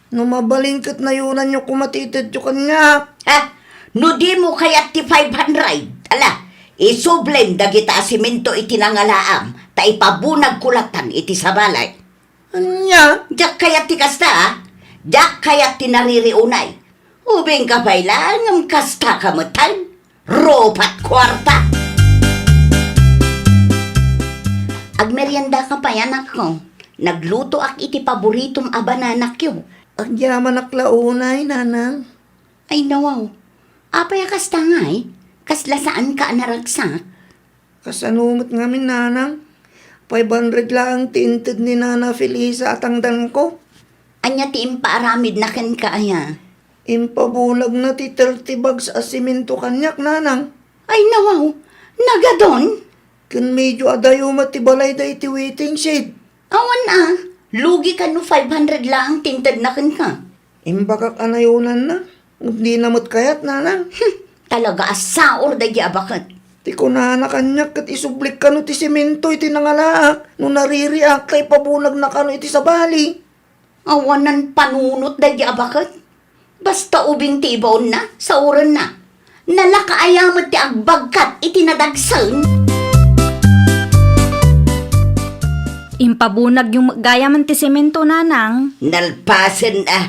No mabalin ket nayonanyo koma ti itedyo kaniak. Ha? No dimo kayat ti five hundred, ala, isublim dagita a semento iti nangalaam, ta ipabunagko latan iti sabali. Ania? Diak kayat ti kasta, a? Diak kayat ti naririunay. Ubingka pay laeng ngem kastaka metten. Rupat kuarta! Agmeriendaka pay, anakko. Naglutoak iti paboritom a banana cue. Agyamanak la unay, nanang. Ay, nawaw. Apay a kasta ngay? Kasla saanka a naragsak? Kasano met ngamin, nanang? Five hundred laeng ti inted ni Nana Felisa a tangdanko. Ania ti impaaramidna kenka, aya? Impabunagna ti thirty bags a semento kaniak, nanang. Ay, nawaw. Nagadon? Ken medyo adayo met ti balayda iti waiting shed. Awan a, lugi kano five hundred laeng ti intedna kenka. Imbagak a nayonanna, ngem dina met kayat, nanang. Hmm, talaga a saor daydi a baket. Ti kunana kaniak ket isublik kano ti semento iti nangalaak no naririak ta ipabunagna kano iti sabali. Awanan panunot daydi a baket. Basta ubing ti ibaonna, saorenna. Nalaka aya met ti agbagkat iti nadagsen? Impabunagyo met gayam ti semento, nanang. Nalpasen a.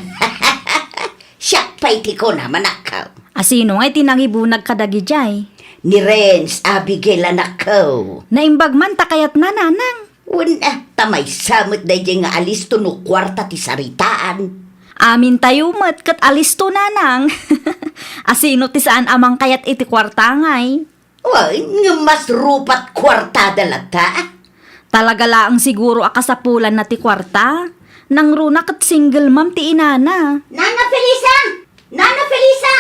Siak pay ti kunam, anakko. A sino ngay ti nangibunag kadagidiay? Ni Renz, Abigail, anakko. Naimbag man ta kayatna, nanang. Wen, a, ta maysa met daydiay nga alisto no kuarta ti saritaan. Amintayo met ket alisto, nanang. A sino ti saan a mangkayat iti kuarta ngay? Wen, ngem mas rupat kuartada latta. Talaga laeng siguro a kasapulanna ti kuarta. Nangruna ket single mom ti inana. Nana Felisa! Nana Felisa!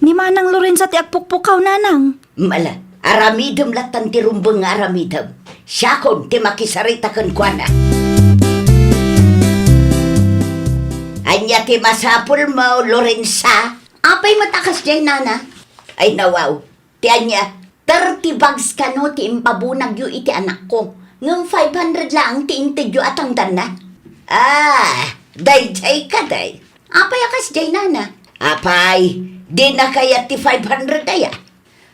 Ni Manang Lorenza ti agpukpukaw, nanang. Mala, aramidem lattan ti rumbeng nga aramidem. Siakon ti makisarita kenkuana. Ania ti masapulmo, Lorenza? Apay met a kasdiay, nana? Ay, nawaw. Ti ania, thirty bags kano ti impabunagyo iti anakko, ngem five hundred laeng ti intedyo a tangdanna. Ah, daydiay kadi. Apay a kasdiay, nana? Apay, dina kayat ti five hundred aya?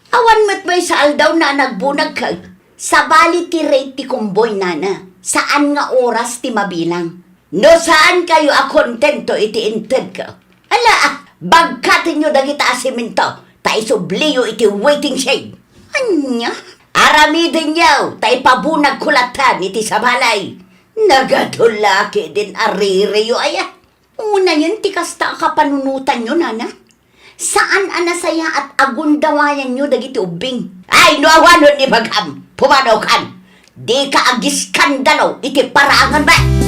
Awan met maysa aldawna a nagbunagka. Sabali ti rate ti convoy, nana. Saan nga oras ti mabilang. No saankayo a kontento iti intedko, ala, bagkatenyo dagita a semento, ta isubliyo iti waiting shed. Ania? Aramidenyo, ta ipabunagko lattan iti sabali. Nagadon la ketdin a ririyo aya. Unayen ti kasta a kapanunotanyo, nana. Saan a nasayaat a gundawayanyo dagiti ubbing. Ay, no awanon ibagam, pumanaw kan. Dika agiskandalo iti paraanganmi.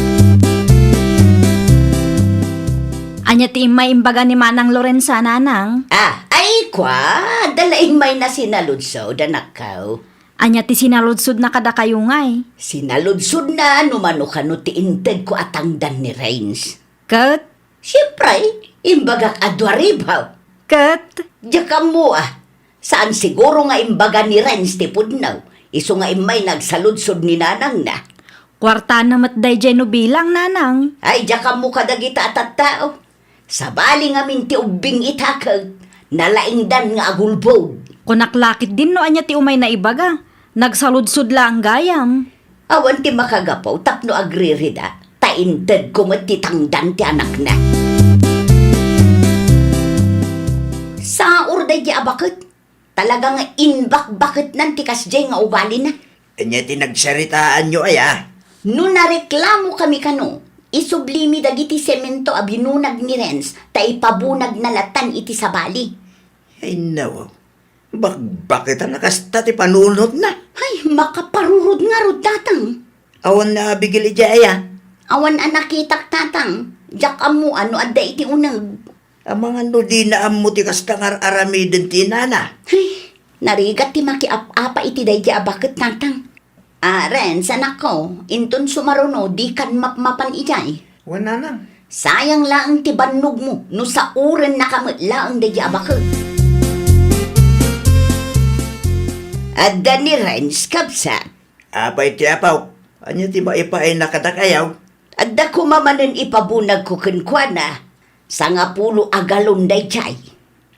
Ania ti immay imbaga ni Manang Lorenza, nanang? Ah, ay, kua, adda la immayna sinaludsod, anakko. Ania ti sinaludsodna kadakayo ngay? Sinaludsodna no mano kano ti intedko a tangdan ni Renz. Ket? Siempre, imbagak a dua ribu. Ket? Diak ammo a. Saan siguro nga imbaga ni Renz ti pudno, isu nga immay nagsaludsod ni nanangna. Kuartana met daydiay no bilang, nanang. Ay, diak ammo kadagita a tattao. Sabali ngamin ti ubbing ita ket nalaingdan nga agulbod. Kunak la ketdin no ania ti umay naibaga. Nagsaludsod laeng gayam. Awan ti makagapu tapno agririda, ta intedko met ti tangdan ti anakna. Saor daydi a baket. Talaga nga imbakbaketnan ti kasdiay nga ugalina. Ania ti nagsaritaanyo aya? No nareklamokami kano, isublimi dagiti semento a binunag ni Renz ta ipabunagna latan iti sabali. Ay, nawaw. Bakbaketan a kasta ti panunotna. Ay, makaparurod ngarud, tatang. Awan na Abigail idiay aya? Awan a nakitak, Tatang. Diak ammo no adda iti uneg. Amangan no dina ammo ti kasta nga ar-aramiden ti inana. Ay, narigat ti makiap-apa iti daydi a baket, Tatang. Ah, Renz, anakko, inton sumaruno, dikan mapmapan idiay. Wen, Nanang. Sayang laeng ti bannogmo no saurennaka met laeng daydi a baket. Adda ni Renz, kabsat. Apay ti apaw? Ania ti maipaayna kadakayaw? Adda koma manen ipabunagko kenkuana. Sangapulo a galon daydiay.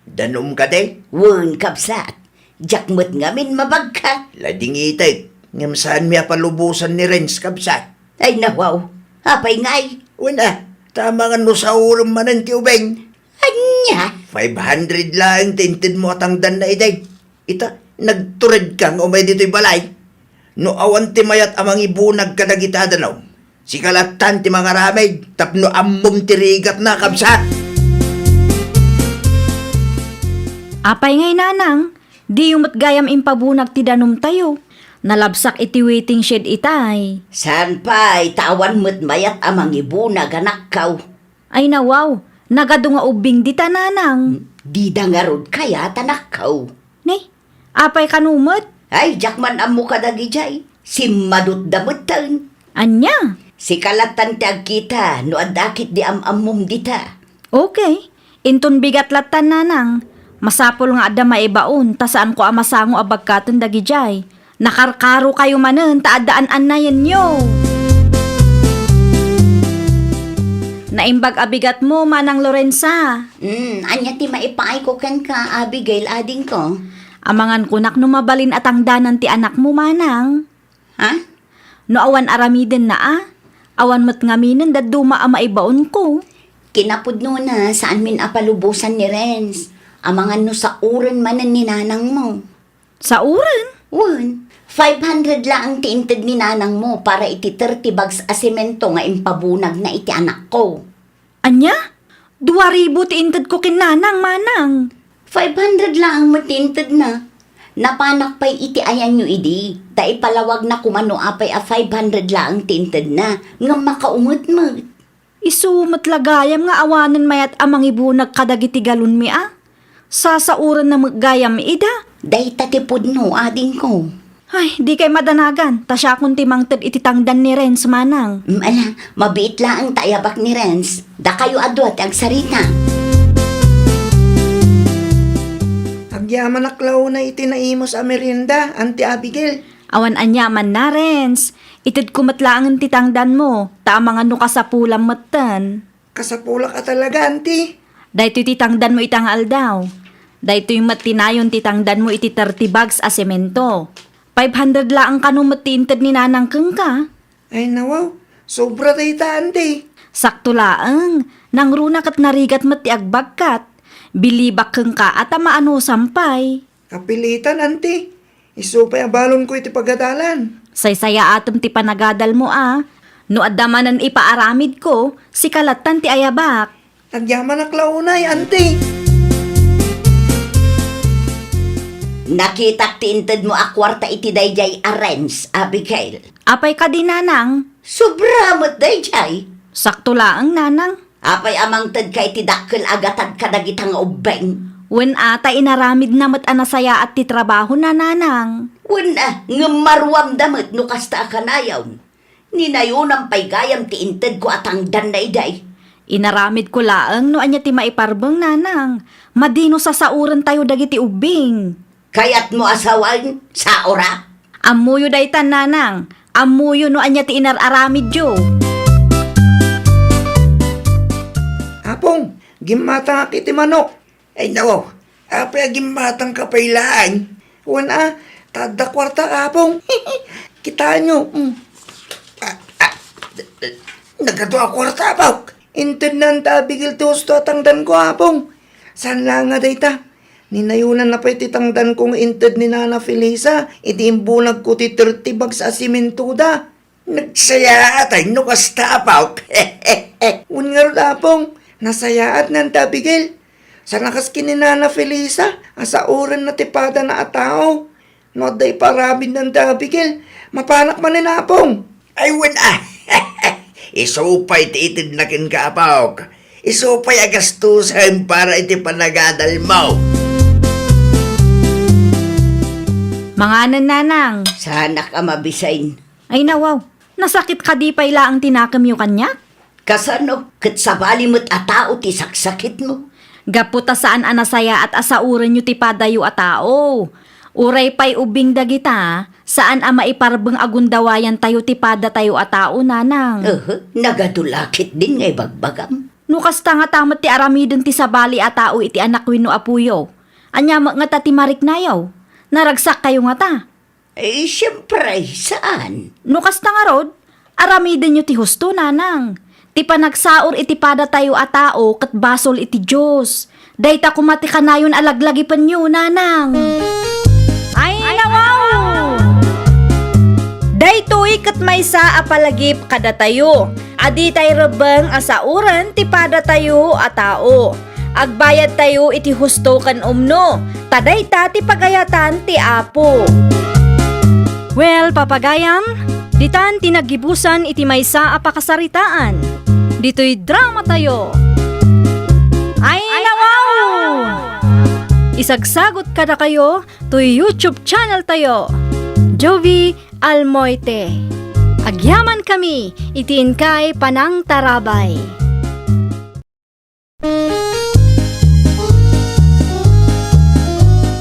Danum kadi? Wen, kabsat. Diak met ngamin mabagkat. Ladingitek, ngem saanmi a palubosan ni Renz, kabsat. Ay, nawaw. Apay ngay? Wen a, ta amangan no saurem manen ti ubing. Ania? Five hundred laeng ti intedmo a tangdanna idi. Ita, nagturedka nga umay ditoy balay. No awan ti mayat a mangibunag kadagiti a danum, sika lattan ti mangaramid tapno ammom ti rigatna, kabsat. Apay ngay, Nanang? Diyo met gayam impabunag ti danumtayo. Nalabsak iti waiting shed itay. Saan pay, ta awan met mayat a mangibunag, anakko. Ay nawaw, nagadu nga ubbing dita, Nanang. Dida ngarud kayat, anakko. Ne, apay kano met? Ay, diak man ammo kadagidiay. Simmadutda metten. Ania? Sika lattan ti agkita no adda ketdi am-ammom dita. Okay. Inton bigat lattan, Nanang, masapul nga adda maibaon ta saanko a masango a bagkaten dagidiay. Nakarkarokayo manen ta adda an-annayenyo. Naimbag a bigatmo, Manang Lorenza. Hmm, ania ti maipaayko kenka, Abigail, adingko? Amangan kunak no mabalin a tangdanan ti anakmo, Manang. Ha? No awan aramidenna a, awan met ngaminen dadduma a maibaonko. Kinapudnona, saanmin a palubosan ni Renz. Amangan no sauren manen ni nanangmo. Sauren? Wen, five hundred laeng ti inted ni nanangmo para iti thirty bags a semento nga impabunagna iti anakko. Ania? Dua ribu ti intedko ken nanang, manang. Five hundred laeng met ti intedna. Napanak pay iti ayanyo idi, ta ipalawagna koma no apay a five hundred laeng ti intedna, ngem makaumet met. Isu met la gayam nga awanen mayat a mangibunag kadagiti galonmi a? Sasaurenna met gayam ida? Dayta ti pudno, adingko. Ay, dikay madanagan, ta siakon ti mangted iti tangdan ni Renz, manang. Mm, ala, mabiit laeng ta ayabak ni Renz. Dakayo a dua ti agsarita. Agyamanak la unay iti naimus a merienda, Auntie Abigail. Awan aniamanna, Renz. Itedko met laengen ti tangdanmo, ta amangan no kasapulam metten. Kasapulak a talaga, Auntie. Daytoy ti tangdanmo ita nga aldaw. Daytoy met ti nayon ti tangdanmo iti thirty bags a semento. Five hundred laeng kano met ti inted ni nanang kenka. Ay, nawaw. Sobra dayta, Auntie. Sakto laeng. Nangruna ket narigat met ti agbagkat. Bilibak kenka a ta maanusan pay. Kapilitan, Auntie. Isu pay a balonko iti pagadalan. Saysayaatem ti panagadalmo a. No adda manen ipaaramidko, sika lattan ti ayabak. Agyamanak la unay, Auntie. Nakitak ti intedmo a kuarta iti daydiay a Renz, Abigail. Apay kadi, nanang? Sobra met daydiay. Sakto laeng, nanang. Apay a mangtedka iti dakkel a gatad kadagita nga ubbing? Wen a, ta inaramidna met a nasayaat ti trabahona, nanang. Wen a, ngem maruamda met no kasta a kanayon. Ninayonam pay gayam ti intedko a tangdanna idiay. Inaramidko laeng no ania ti maiparbeng, nanang. Madi no sasaurentayo dagiti ubbing. Kayatmo a sawen, saora? Ammoyo daytan, nanang. Ammoyo no ania ti inar-aramidyo. Apong, gimmatangak iti manok. Ay, nawaw. Apay a gimmatangka pay laeng? Wen a, ta adda kuarta, Apong. Kitaenyo. Mm. Ah, ah, nagadu a kuarta, Apong. Intedna ni Abigail ti husto a tangdanko, Apong. Saan laeng a dayta? Ninayonanna pay ti tangdanko nga inted ni Nana Felisa idi imbunagko ti thirty bags a sementoda. Nagsayaatay no kasta, Apok. Wen ngarud, Apong, nasayaat ni Auntie Abigail. Saan a kas ken ni Nana Felisa a saorenna ti padana a tao. No adda ipaaramid ni Auntie Abigail, mapanak manen, Apong. Ay, wen a. Isu pay ti itedna kenka, apok. Isu pay a gastusen para iti panagadalmo. Manganen, Nanang. Saanak a mabisin. Ay, nawaw. Nasakit kadi pay laeng ti nakemyo kaniak? Kasano? Ket sabali met a tao ti saksakitmo. Gapu ta saan a nasayaat a saorenyo ti padayo a tao. Uray pay ubing dagita, saan a maiparbeng a gundawayantayo ti padatayo a tao, Nanang. Aha, nagadu la ketdin nga ibagbagam. No kasta ngata met ti aramiden ti sabali a tao iti anak wenno apoyo, ania met ngata ti mariknayo? Naragsakkayo ngata? Eh, siempre, saan? No kasta ngarud, aramidenyo ti husto, Nanang. Ti panagsaor iti padatayo a tao ket basol iti Dios. Dayta koma ti kanayon a laglagipenyo, Nanang. Ay, nawaw! Daytoy ket maysa a palagip kadatayo a ditay rebbeng a saoren ti padatayo a tao. Agbayadtayo iti husto ken umno, ta dayta ti pagayatan ti Apo. Well, papagayam, ditan ti naggibusan iti maysa a pakasaritaan. Ditoy dramatayo. Ay, nawaw! Isagsagot kadakayo toy YouTube channel tayo, Jovie Almoite. Agyamankami iti inkay panangtarabay.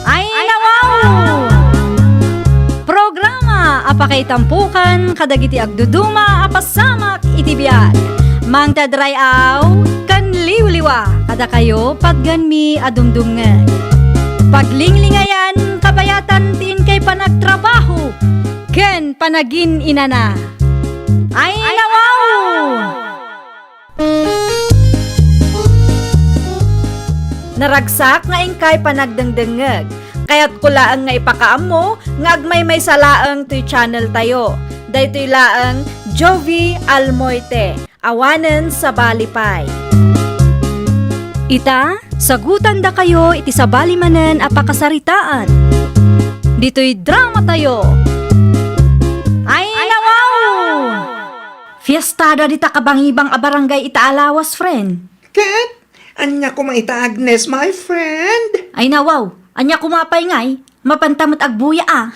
Ay, nawaw! Programa a pakaitampokan kadagiti agduduma a pasamak iti biag. Mangted ray-aw ken liwliwa kadakayo patgenmi a dumdumngeg. Paglinglingayan, kabayatan ti inkay panagtrabaho ken panagin-inana. Ay, nawaw! Naragsak nga inkay panagdengdengngeg. Kayatko laeng nga ipakaammo nga agmaymaysa laeng toy channel tayo. Daytoy laeng Jovie Almoite, awanen sabali pay. Ita, sagutandakayo iti sabali manen a pakasaritaan. Ditoy dramatayo. Ay, nawaw! Fiestada dita kabangibang a barangay ita a lawas, friend. Ket? Ania koma ita, Agnes, my friend? Ay, nawaw. Ania koma pay ngay? Mapanta met agbuya a.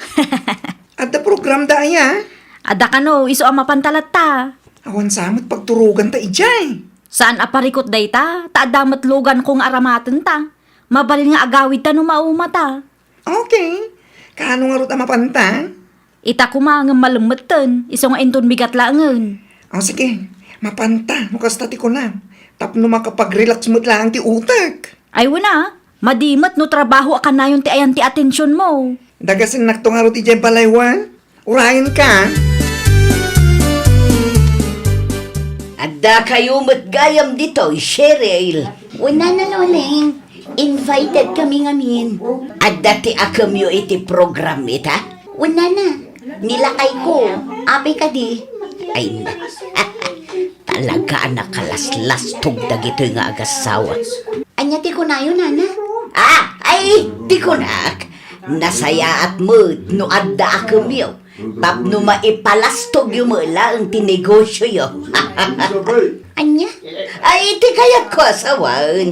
Adda programda aya? Adda kano, isu a mapanta latta. Awan sa met pagturoganta idiay. Saan a parikut dayta, ta adda met luganko nga aramatenta. Mabalin nga agawidta no maumata. Okay. Kaano ngarud a mapanta? Ita koma ngem malemmetten, isu nga inton bigat laengen. O sige, mapanta no kasta ti kunam, tapno makapag-relax met laeng ti utek. Ay wen a, madi met no trabaho a kanayon ti ayan ti atensionmo. Dagasennak to ngarud idiay balay wen. Urayenka. Addakayo met gayam ditoy, Cheryl. Wen a, Nana Noleng, invited kami ngamin. Adda ti akemyo iti program ita? Wen, Nana, ni lakayko. Apay kadi? Ay, na. Talaga a nakalaslastog dagitoy nga agassawa. Ania ti kunayo, Nana? Ah, ay, ti kunak, nasayaat met no adda akemyo tapno maipalastogyo met laeng ti negosioyo. Ania? Ay, ti kayatko a sawen,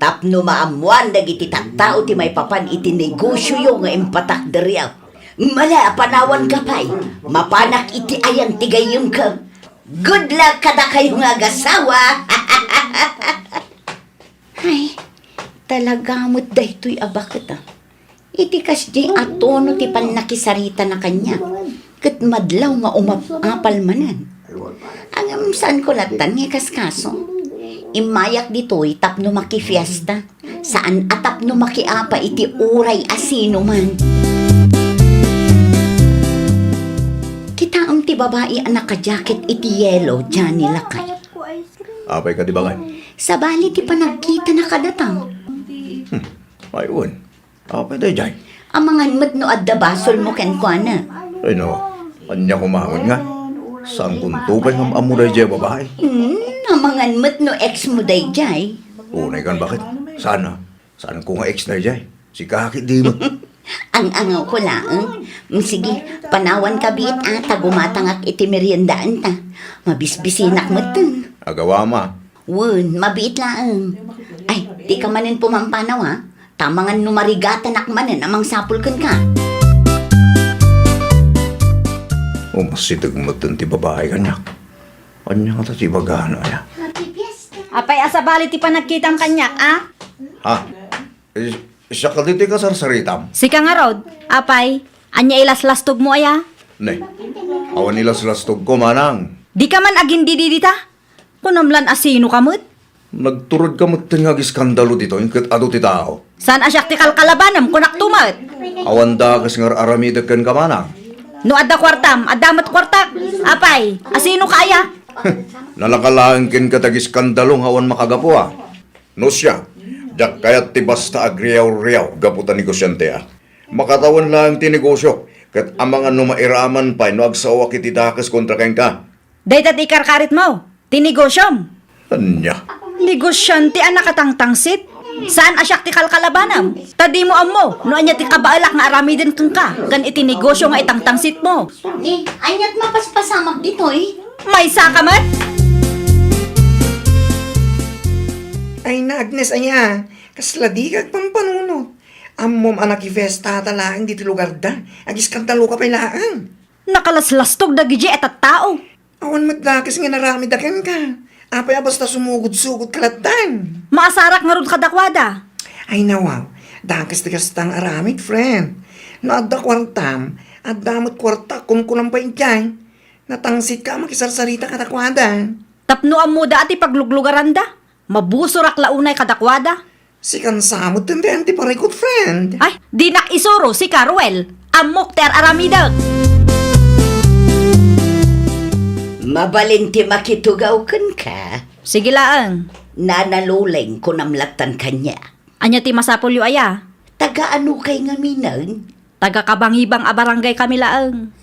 tapno maammoan dagiti tattao ti maipapan iti negosioyo nga impatakderyo. Mala a panawanka pay, mapanak iti ayan ti gayyemko. Good luck kadakayo nga agassawa! Ay, talaga met daytoy a baket, a. Iti kasdiay a tono ti pannakisaritana kaniak, ket madlaw nga umap-apal manen. Ngem saanko lattan nga ikaskaso. Immayak ditoy tapno makifiesta, saan a tapno makiapa iti uray a sinoman. Kitaem ti babai a nakajaket iti yelo, Johnny, lakay. Apay kadi, baket? Sabali ti panagkitana kadata. Hmm. Ay, wen. Apay daydiay? Amangan met no adda basolmo kenkuana. Ay, no. Ania koma met nga? Saankonto pay nga am-ammo daydiay a babai? Hmm, amangan met no ex mo daydiay. Unay kan, baket? Saan a? Saanko nga ex daydiay. Sika ketdi met. Ang-angawko laeng. Mm, sige, panawanka biit a, ta gumatangak iti meriendaanta. Mabisbisinak metten. Agawama. Wen, mabiit laeng. Ay, dika manen pumampanaw a. Ta amangan no marigatanak manen a mangsapul kenka. Umasideg metten ti babai kaniak. Ania ngata ti ibagana, aya? Apay a sabali ti panagkitam kaniak, a? Ha? Is-, siak kadi ti kasarsaritam? Sika ngarud, apay, ania ilaslastogmo aya? Ne, awan ilaslastogko, manang. Dika man agindidi dita? Kunam lan a sinoka met? Nagturodka metten nga agiskandalo ditoy, ket adu ti tao. Saan a siak ti kalkalabanem, kunakto met? Awan dakes nga ar-aramidek kenka, manang. No adda kuartam, adda met kuartak. Apay, a sinoka aya? Nalaka laeng kenka ti agiskandalo nga awan makagapu, a. No siak, diak kayat ti basta agriaw-riaw gapu ta negosiante a. Makatawen laeng ti negosio, ket amangan no mairaman pay no agsaoak iti dakes kontra kenka. Dayta ti ikarkaritmo, ti negosiom. Ania? Negosiante a nakatangtangsit? Saan a siak ti kalkalabanem? Ta dimo ammo no ania ti kabaelak nga aramiden kenka ken iti negosio nga itangtangsitmo. Ni, aniat mapaspasamak ditoy? Maysaka met? Ay na, Agnes, aya, kasla dika agpampanunot. Ammom a nakifestata laeng ditoy lugarda. Agiskandaloka pay laeng. Nakalaslastog dagidi a tattao. Awan met dakes nga inaramidda kenka. Apay a basta sumugod-sugodka lattan? Maasarak ngarud kadakuada. Ay, nawaw. Dakes ti kasta nga aramid, friend. No adda kuartam, adda met kuartak, kunkunam pay idiay. Natangsitka a makisarsarita kadakuada. Tapno ammoda a ti pagluglugaranda, mabusorak la unay kadakuada. Sikan sa met ti parikut, friend. Ay, dinak isuro, sika, Ruel. Ammok ti ar-aramidek. Mabalin ti makitugaw kenka. Sige laeng. Nana Loleng, kunam lattan kaniak. Ania ti masapulyo aya? Taga anokay ngaminen? Taga Kabangibang a barangay kami laeng.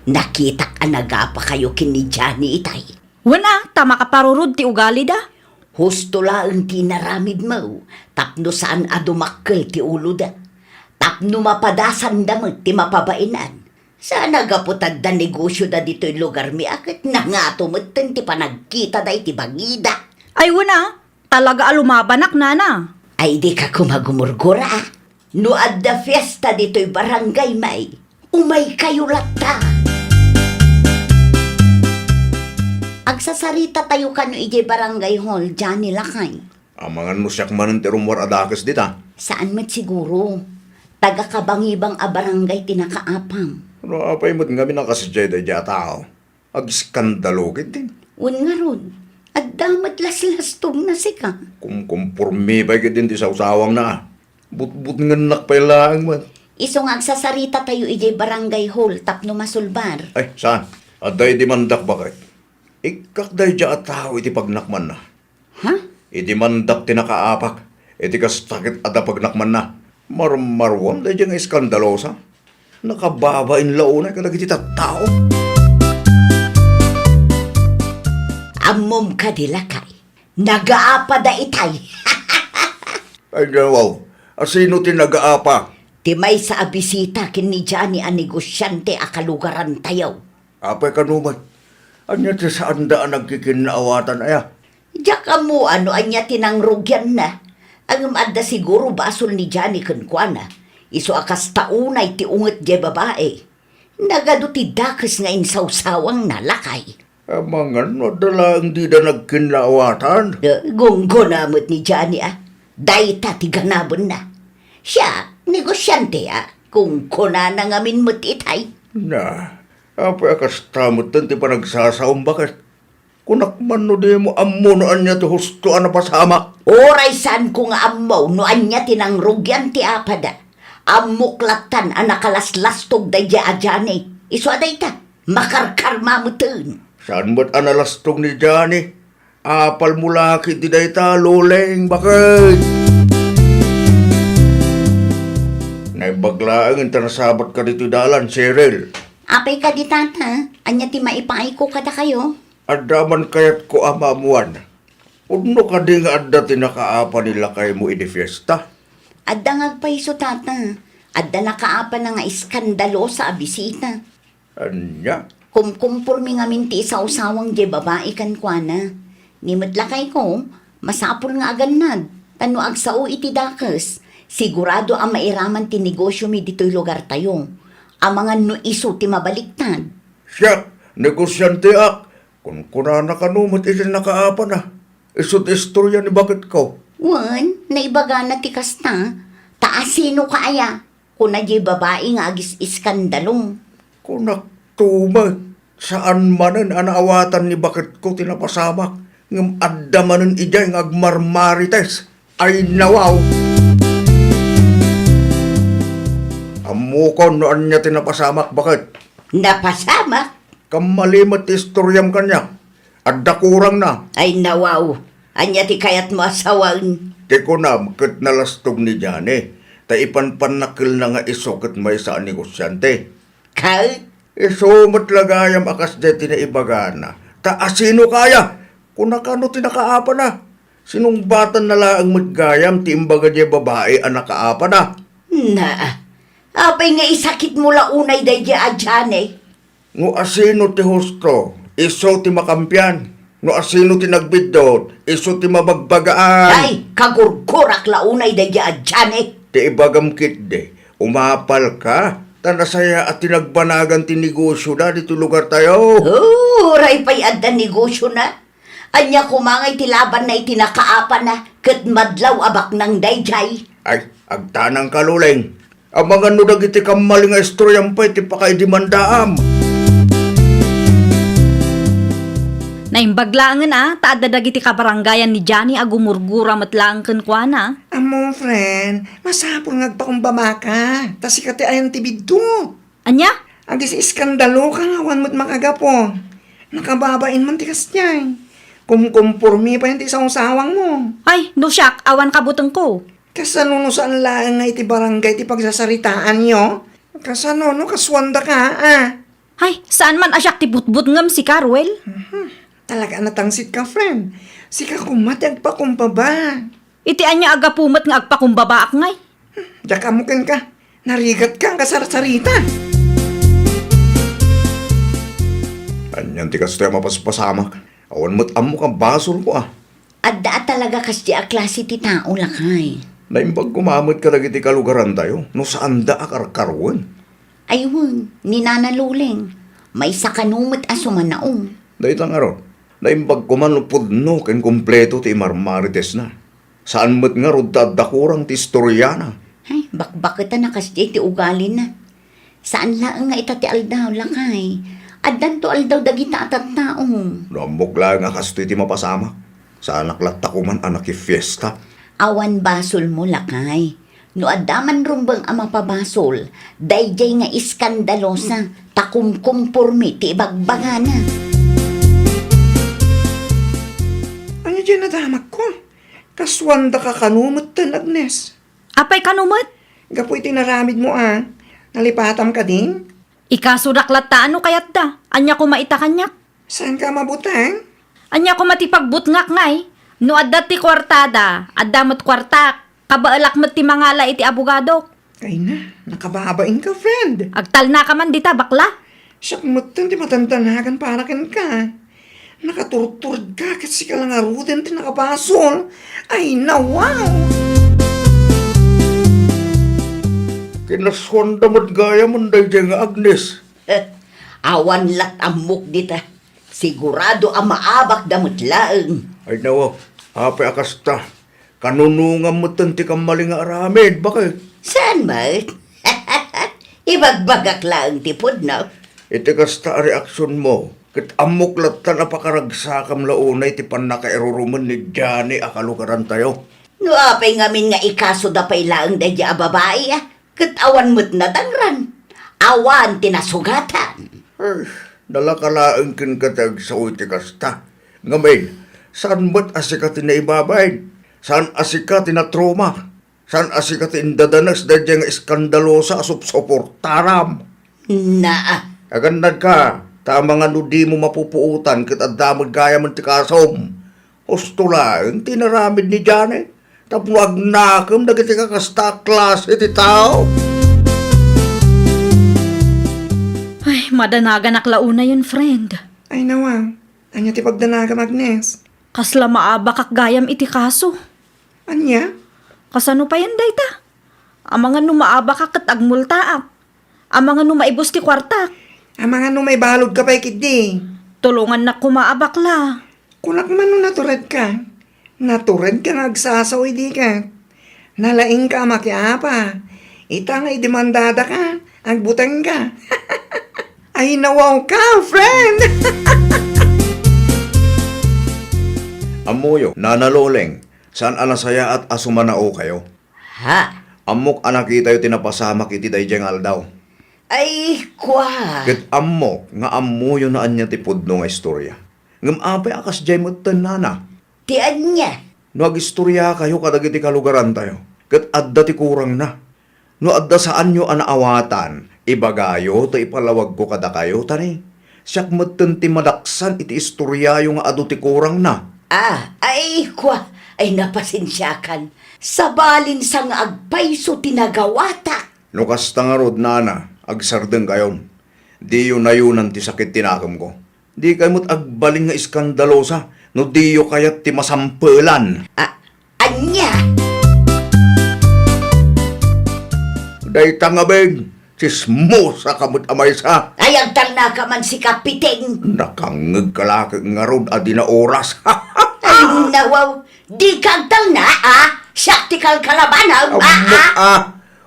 Nakitak a nagapakayo ken ni Johnny itay. Wen a, ta makaparurod ti ugalida. Husto laeng ti inaramidmo, tapno saan a dumakkel ti uloda. Tapno mapadasanda met ti mapabaenan. Saan a gapu ta adda negosioda ditoy lugarmi a ket nangato metten ti panagkitada iti bangida. Ay, wen a, talaga a lumabanak, nana. Ay, dika koma gumurgura. No adda fiesta ditoy barangay, may, umaykayo latta. Agsasaritatayo kano idiay barangay hall, Johnny, lakay. Amangan no siak manen ti rummuar a dakes dita. Saan met siguro. Taga Kabangibang a barangay ti nakaapam. No apay met ngamin a kasidiay daydiay a tao? Agiskandalo ketdin. Wen ngarud, adda met laslastogna sika. Kumkumpormi pay ketdin ti sawsawangna. Butbutngennak pay laeng met. Isu nga agsasaritatayo idiay barangay hall tapno masulbar. Ay, saan? Adda idimandak baket. Ikkak daydiay a tao iti pagnakmanna. Ha? Idimandak ti nakaapak, iti kasta ket adda pagnakmanna. Marmaruam daydiay nga iskandalosa. Nakababain la unay kadagiti tattao. Ammom kadi, lakay, nagaapada itay. Ay, nawaw. Asino ti nagaapa? Ti maysa a bisita ken ni Johnny a negosiante a kalugarantayo. Apay kano met? Ania ti saanda a nagkikinnaawatan aya? Diak ammo no ania ti nangrugianna. Ngem adda siguro basol ni Johnny kenkuana. Isu a kasta unay ti unget diay babai. Nagadu ti dakes nga insawsawangna, lakay. Amangan no adda laeng dida nagkinnaawatan. Eh, gunggona met ni Johnny a. Dayta ti ganabenna. Siak, negosiante a. Kunkunana ngamin met itay. Na, apay a kasta metten ti panagsasaom, baket? Kunak man no dimo ammo no ania ti husto a napasamak. Uray saanko nga ammo no ania ti nangrugian ti apada. Ammok lattan a nakalaslastog daydiay a Johnny. Isu a dayta, makarkarma metten. Saan met a nalastog ni Johnny? Apalmo la ketdi dayta, Loleng, baket? Naimbag laeng inta nasabatka ditoy dalan, Cheryl. Apay kadi, tata? Ania ti maipaayko kadakayo? Adda man kayatko a maammuan. Pudno kadi nga adda ti nakaapa ni lakaymo idi fiesta? Adda nga agpayso, tata. Adda nakaapana nga iskandalosa a bisita. Ania? Kumkumpormi ngamin ti isawsawang diay babai kenkuana. Ni met lakayko, masapul nga agannad. Ta no agsao iti dakes, sigurado a mairaman ti negosiomi ditoy lugartayo. Amangan no isu ti mabaliktad. Siak, negosianteak. Kunkunana kano met iti nakaapana. Isu ti istoria ni baketko. Wen, naibagana ti kasta. Ta asinoka aya? Kuna diay babai nga agis-iskandalo. Kunakto met, saan manen a naawatan ni baketko ti napasamak, ngem adda manen idiay nga agmarmarites. Ay, nawaw! Ammokon no ania ti napasamak, baket. Napasamak? Kammali met ti istoriam kaniak. Adda kurangna. Ay, nawaw. Ania ti kayatmo a sawen? Ti kunam ket nalastog ni Johnny, ta ipanpannakkelna nga isu ket maysa a negosiante. Ket? Isu met la gayam a kasdiay ti naibagana. Ta asinoka aya? Kuna kano ti nakaapana. Sinungbatanna laeng met gayam ti imbaga diay babai a nakaapana. Na, apay nga isakitmo la unay daydiay a Johnny? No asino ti husto, isu ti makampian. No asino ti nagbiddut, isu ti mabagbagaan. Ay, kagurgurak la unay daydiay a Johnny. Ti ibagam ketdi, umapalka, ta nasayaat ti nagbanagan ti negosiona ditoy lugartayo. Oh, uray pay adda negosiona. Ania koma ngay ti labanna iti nakaapana ket madlaw a baknang daydiay? Ay, agtanangka, Luleng. Amangan no dagiti kammali nga istoriam pay ti pakaidemandaam. Naimbag laengen a, ta adda dagiti kabarangayan ni Johnny a gumurgura met laeng kenkuana. Ammo, friend, masapul nga agpakumbabaka, ta sika ti ayan ti biddut. Ania? Agis-iskandaloka nga awan met makagapu. Nakababain man ti kasdiay. Kumkumpormi pay ti sawsawangmo. Ay, no siak, awan kabutengko. Kasano no saan laeng nga iti barangay ti pagsasaritaanyo? Kasano no kasuandaka, a? Ay, saan man a siak ti butbut ngem sika, Ruel? Mhm. Talaga a natangsit ka, friend. Sika koma ti agpakumbaba. Iti ania a gapu met nga agpakumbabaak ngay? Diak ammo kenka. Narigatka a kasarsarita. Anian ti kastoy a mapaspasamak? Awan met ammok a basolko a. Adda a talaga kasdi a klase ti tao, lakay. Naimbag koma met kadagiti kalugarantayo no saanda a karkaruen. Ay wen, ni Nana Luleng, maysa kano met a sumanaom. Dayta ngarud, naimbag koma no pudno ken kompleto ti imarmaritesna. Saan met ngarud ta adda kurang ti istoriana. Ay, bakbaketan a kasdiay ti ugalina. Saan laeng nga ita ti aldaw, lakay. Addanto aldaw dagita a tattao. No ammok laeng a kastoy ti mapasamak, saanak latta koman a nakifiesta. Awan basolmo, lakay. No adda man rumbeng a mapabasol, daydiay nga iskandalosa, ta kumkumpormi ti ibagbagana. Ania diay nadamakko? Kasuandaka kano metten, Agnes? Apay kano met? Gapu iti naramidmo a, nalipatam kadi? Ikasodak latta no kayatda. Ania koma ita kaniak? Saanka a mabuteng? Ania koma ti pagbutngak ngay? No adda ti kuartada, adda met kuartak. Kabaelak met ti mangala iti abogadok. Ay na, nakababainka, friend. Agtalnaka man dita, bakla. Siak metten ti matandanagan para kenka. Nakaturturedka ket sika la ngaruden ti nakabasol. Ay, nawaw! Kinasuanda met gayamen daydiay nga Agnes. Awan lat ammok dita. Sigurado a maabakda met laeng. Ay, nawaw. Apay a kasta? Kanunongam metten ti kammali nga aramid, baket. Saan met? Ibagbagak laeng ti pudno. Iti kasta a reaksionmo, ket ammok latta a pakaragsakam la unay ti pannakairurumen ni Johnny a kalugarantayo. No apay ngamin nga ikasoda pay laeng daydiay a babai, a? Ket awan met nadangran. Awan ti nasugatan. Ay, nalaka laeng kenka ti agsao iti kasta. Ngamin, saan met a sika ti naibabain? Saan a sika ti natroma? Saan a sika ti indadanes daydiay nga iskandalosa a supsuportaram? Naa. Agannadka, ta amangan no dimo mapupuotan ket adda met gayamen ti kasom. Husto laeng ti inaramid ni Johnny. tapno agnakem dagiti kakasta a klase ti tao. Ay, madanaganak la unayen, friend. Ay, nawa, ania ti pagdanagam, Agnes? Kasla maabakak gayam iti kaso. Ania? Kasano payen dayta? Amangan no maabakak ket agmultaak. Amangan no maibus ti kuartak. Amangan no maibaludka pay ketdi. Tulongannak koma a bakla. Kunak man no naturedka. Naturedka nga agsasao idi ket. Nalaingka a makiapa. Ita nga idemandadaka, agbutengka. Ay, nawawka, friend! Ammoyo, Nana Loleng, saan a nasayaat a sumanaokayo. Ha? Ammok a nakitayo ti napasamak iti daydiay nga aldaw. Ay, kua. Ket ammok nga ammoyo no ania ti pudno nga istoria. Ngem apay a kasdiay metten, Nana? Ti ania? No agistoriakayo kadagiti kalugarantayo, ket adda ti kurangna. No adda saanyo a naawatan, ibagayo ta ipalawagko kadakayo, ta ni, siak metten ti madaksan iti istoriayo nga adu ti kurangna. Ah, ay, kua, ay napasensiakan. Sabalin sa nga agpayso ti nagawatak. No kasta ngarud, Nana, agsardengkayon. Diyo nayunan ti sakit ti nakemko. Dikay met agbalin nga iskandalosa no diyo kayat ti masampelan. A-, ania? Dayta ngamin, tsismosa ka met a maysa. Ay, agtalnaka man, sika, Piting. Nakangngegka la ket ngarud a di na oras. Ay, nawaw, dika agtalna, a? Siak ti kalkalabanam, a, Ammok, a? a.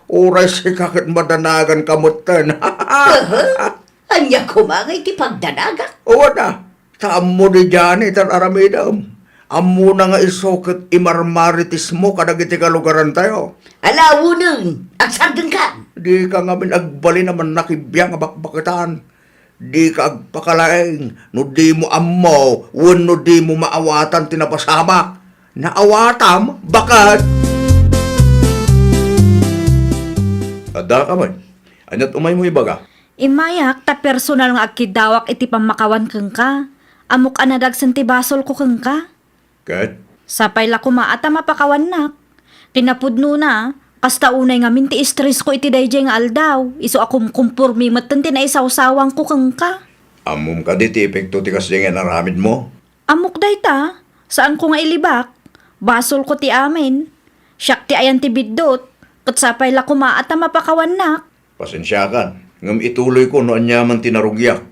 Uray sika ket madanaganka metten. Aha. Ania koma nga iti pagdanagak? Awan a, ta ammo ni Johnny ti ar-aramidem. Ammona nga isu ket imarmaritismo kadagiti kalugarantayo. Ala, unen, agsardengkan. Dika ngamin agbalin a mannakibiang a bakbaketan. Dika agpakalaing no dimo ammo wenno dimo maawatan ti napasamak. Naawatam, baket. Adda ka met. Aniat umaymo ibaga? Immayak ta personal nga agkiddawak iti pammakawan kenka. Ammok a nadagsen ti basolko kenka. Ket? Sapay la koma a ta mapakawannak. Kinapudnona, kasta unay ngamin ti estresko iti daydiay nga aldaw, isu a kumkumpormi metten ti naisawsawangko kenka. Ammom kadi ti epekto ti kasdiay nga inaramidmo? Ammok dayta, saanko nga ilibak. Basolko ti amin. Siak ti ayan ti biddut, ket sapay la koma a ta mapakawannak. Pasensiakan, ngem ituloyko no aniaman ti narugiak.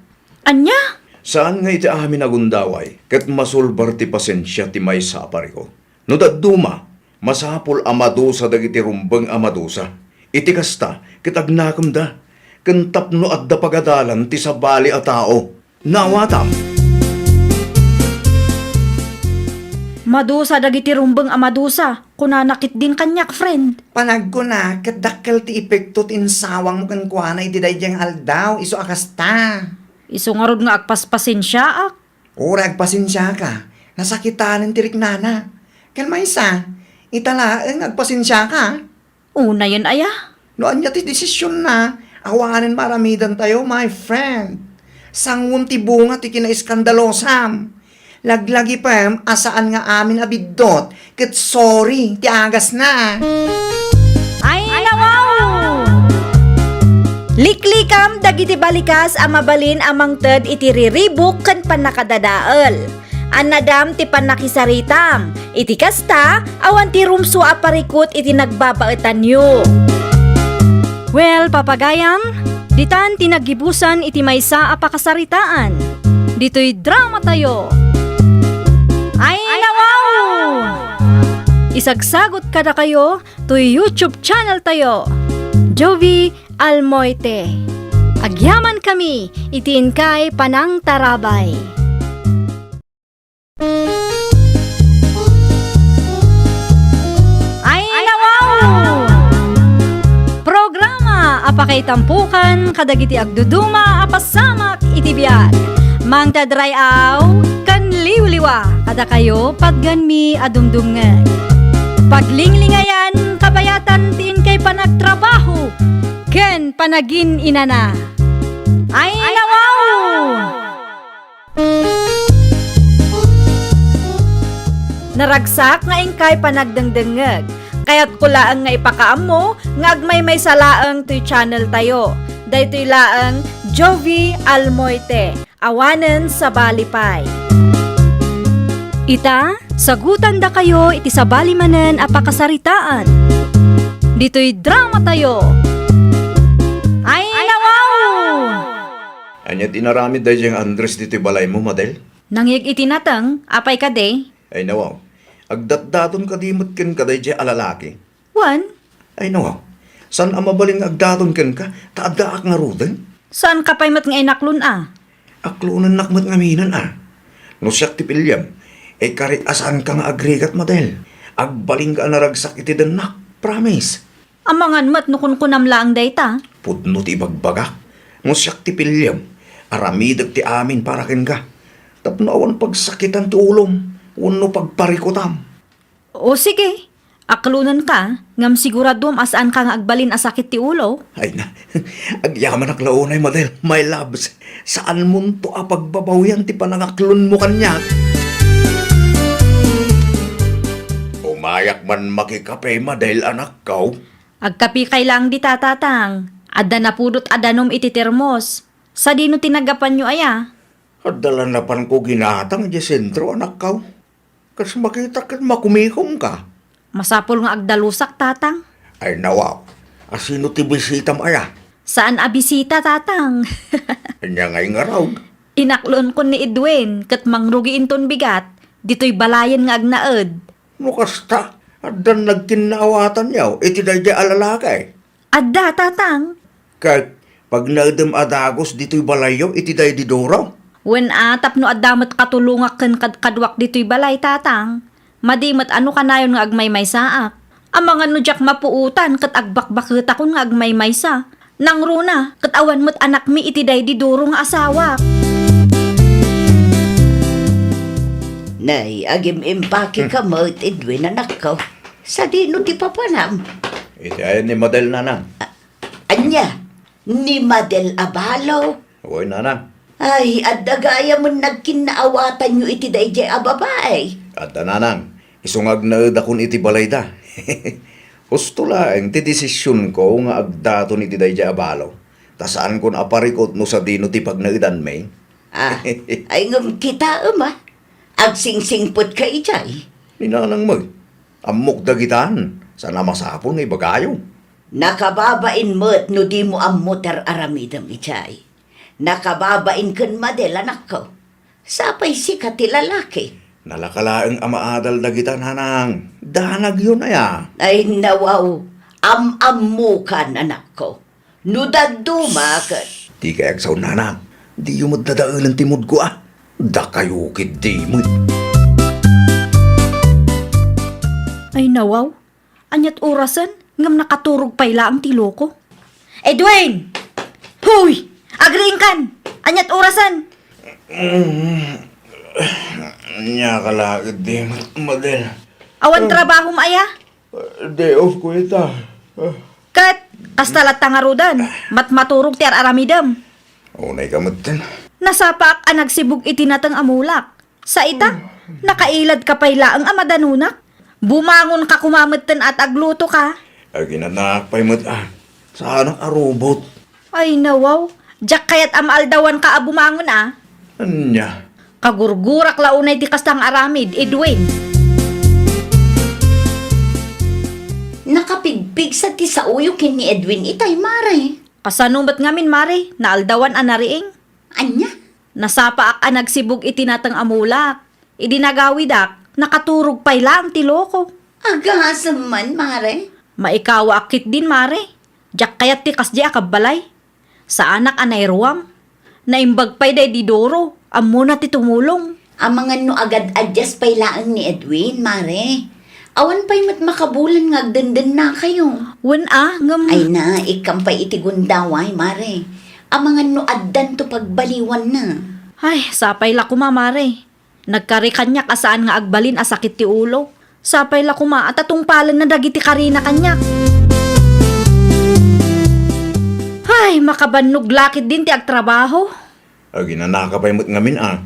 Ania? Saan nga iti amin a gundaway, ket masulbar ti pasensia ti maysa a parikut. No dadduma, masapul a madusa dagiti rumbeng a madusa. Iti kasta, ket agnakemda, ken tapno adda pagadalan ti sabali a tao. Naawatam. Madusa dagiti rumbeng a madusa, kunana ketdin kaniak, friend. Panagkuna, ket dakkel ti epekto ti insawangmo kenkuana iti daydiay nga aldaw, isu a kasta. Isu ngarud nga agpaspasensiaak. Uray agpasensiaka, nasakitanen ti riknana. Ken maysa, ita laeng nga agpasensiaka. Unayen aya? No ania ti desisionna, awanen maaramidantayo, my friend. Sanguem ti bunga ti kinaeskandalosam. Laglagipem a saan nga amin a biddut, ket sorry ti agasna. Ay, nawaw! Liklikam dagiti balikas a mabalin a mangted iti riribuk ken pannakadadael. Annadam ti pannakisaritam. Iti kasta, awan ti rumsua a parikut iti nagbabaetanyo. Well, papagayam, ditan ti naggibusan iti maysa a pakasaritaan. Ditoy dramatayo. Ay, nawaw! Isagsagut kadakayo toy YouTube channeltayo, Jovie Almoite. Agyamankami iti inkay panangtarabay. Ay, nawaw! Programa a pakaitampokan kadagiti agduduma a pasamak iti biag. Mangted ray-aw ken liwliwa kadakayo patgenmi a dumdumngeg. Paglinglingayan, kabayatan ti inkay panagtrabaho ken panagin-inana. Ay, nawaw! Naragsak nga inkay panagdengdengngeg. Kayatko laeng nga ipakaammo nga agmaymaysa laeng toy channel tayo. Daytoy laeng Jovie Almoite, awanen sabali pay. Ita, sagutandakayo iti sabali manen a pakasaritaan. Ditoy drama tayo. Ay, nawaw! Ania ti inaramid daydiay nga Andres ditoy balaymo, Madel? Nangngeg iti nateng, apay kadi? Ay, nawaw. Agdatdaton kadi met kenka daydiay a lalaki? Wen. Ay, nawaw. Saan a mabalin nga agdaton kenka, ta addaak ngaruden? Saanka pay met nga inaklon a? Aklonennak met ngaminen a. No siak ti piliem, ikari a saanka nga agrigat, Madel. Agbalinka a naragsak iti dennak. Promise. Amangan met no kunkunam laeng dayta. Pudno ti ibagbagak. No siak ti piliem, aramidek ti amin para kenka. Tapno awan pagsakitan ti ulom wenno pagparikutam. O sige, aklonenka, ngem siguraduem a saanka nga agbalin a sakit ti ulo. Ay na, agyamanak la unay, Madel, my loves. Saanmonto a pagbabawian ti panangaklonmo kaniak. Umayak man makikape, Madel, anakko. Agkapikay laeng dita, Tatang. Adda napudot a danum iti termos. Sadino ti nagapanyo aya? Adda la napanko ginatang idiay sentro, anakko. Kas makitak ket makumikomka. Masapul nga agdalusak, Tatang. Ay, nawaw. A sino ti bisitam aya? Saan a bisita, Tatang. Ania ngay ngarud? Inaklonkon ni Edwin ket mangrugi inton bigat ditoy balayen nga agnaed. No kasta, addan nagkinnaawatanyo iti daydiay a lalaki? Adda, Tatang. Ket pagnaedem a dagus ditoy balayyo iti daydi Duro? Wen a, tapno adda met katulongak ken kadkaduak ditoy balay, Tatang. Madi met a no kanayon nga agmaymaysaak. Amangan no diak mapuotan ket agbakbaketakon nga agmaymaysa. Nangruna, ket awan met anakmi iti daydi Duro nga asawak. Nay, agim-impake ka met, Edwin, anakko. Sadino ti papanam? Iti ayan ni Madel, nanang. A-, ania? Ni Madel a balo? Wen, nanang. Ay, adda gayamen nagkinnaawatanyo iti daydiay a babai. Adda, nanang. Isu nga agnaedakon iti balayda. Husto laeng ti desisionko nga agdaton iti daydiay a balo. Ta saankon a parikut no sadino ti pagnaedanmi. Ah, ay ngem kitaem a. Agsingsingpetka idiay. Ni nanang met, ammok dagitan, saan a masapul nga ibagayo. Nakababain met no dimo ammo ti ar-aramidem idiay. Nakababain ken Madel, anakko. Sapay sika ti lalaki. Nalaka laeng a maadal dagita, nanang. Danagyon aya. Ay, nawaw. Am-ammokan, anakko. No dadduma ket. Dikay agsaon, nanang. Diyo met dadaelen ti moodko, a. Dakayo ketdi met. Ay, nawaw. Aniat orasen, ngem nakaturog pay laeng ti loko. Edwin! Huy! Agriingkan! Aniat orasen? Mm. Ania ka la ketdi, Madel? Awan trabahom aya? Day off ko ita. Ket, kasta latta ngaruden, matmaturog ti ar-aramidem. Unay ka metten. Nasapaak a nagsibug iti nateng a mulak. Sa ita, nakailadka pay laeng a madanunak. Bumangonka koma metten a ta aglutoka. Aginanaak pay met a. Saanak a robot. Ay, nawaw. Diak kayat a maaldawanka a bumangon a. Ania? Kagurgurak la unay ti kasta nga aramid, Edwin. Nakapigpigsa ti saoyo ken ni Edwin itay, mare. Kasano met ngamin, mare? Naaldawan a nariing. Ania? Nasapaak a nagsibug iti nateng a mulak. Idi nagawidak, nakaturog pay laeng ti loko. Agasem man, mare. Maikawaak ketdin, mare. Diak kayat ti kasdi a kabbalay. Saanak a nairuam. Naimbag pay daydi Doro. Ammona ti tumulong. Amangan no agad-adias pay laeng ni Edwin, mare. Awan pay met makabulan nga agdendennakayo. Wen a, ngem. Ay na, ikkam pay iti gundaway, mare. Amangan no addanto pagbaliwanna. Ay, sapay la koma, mare. Nagkari kaniak a saan nga agbalin a sakit ti ulo. Sapay la koma a ta tungpalenna dagiti karina kaniak. Ay, makabannog la ketdin ti agtrabaho. Aginanaka pay met ngamin a.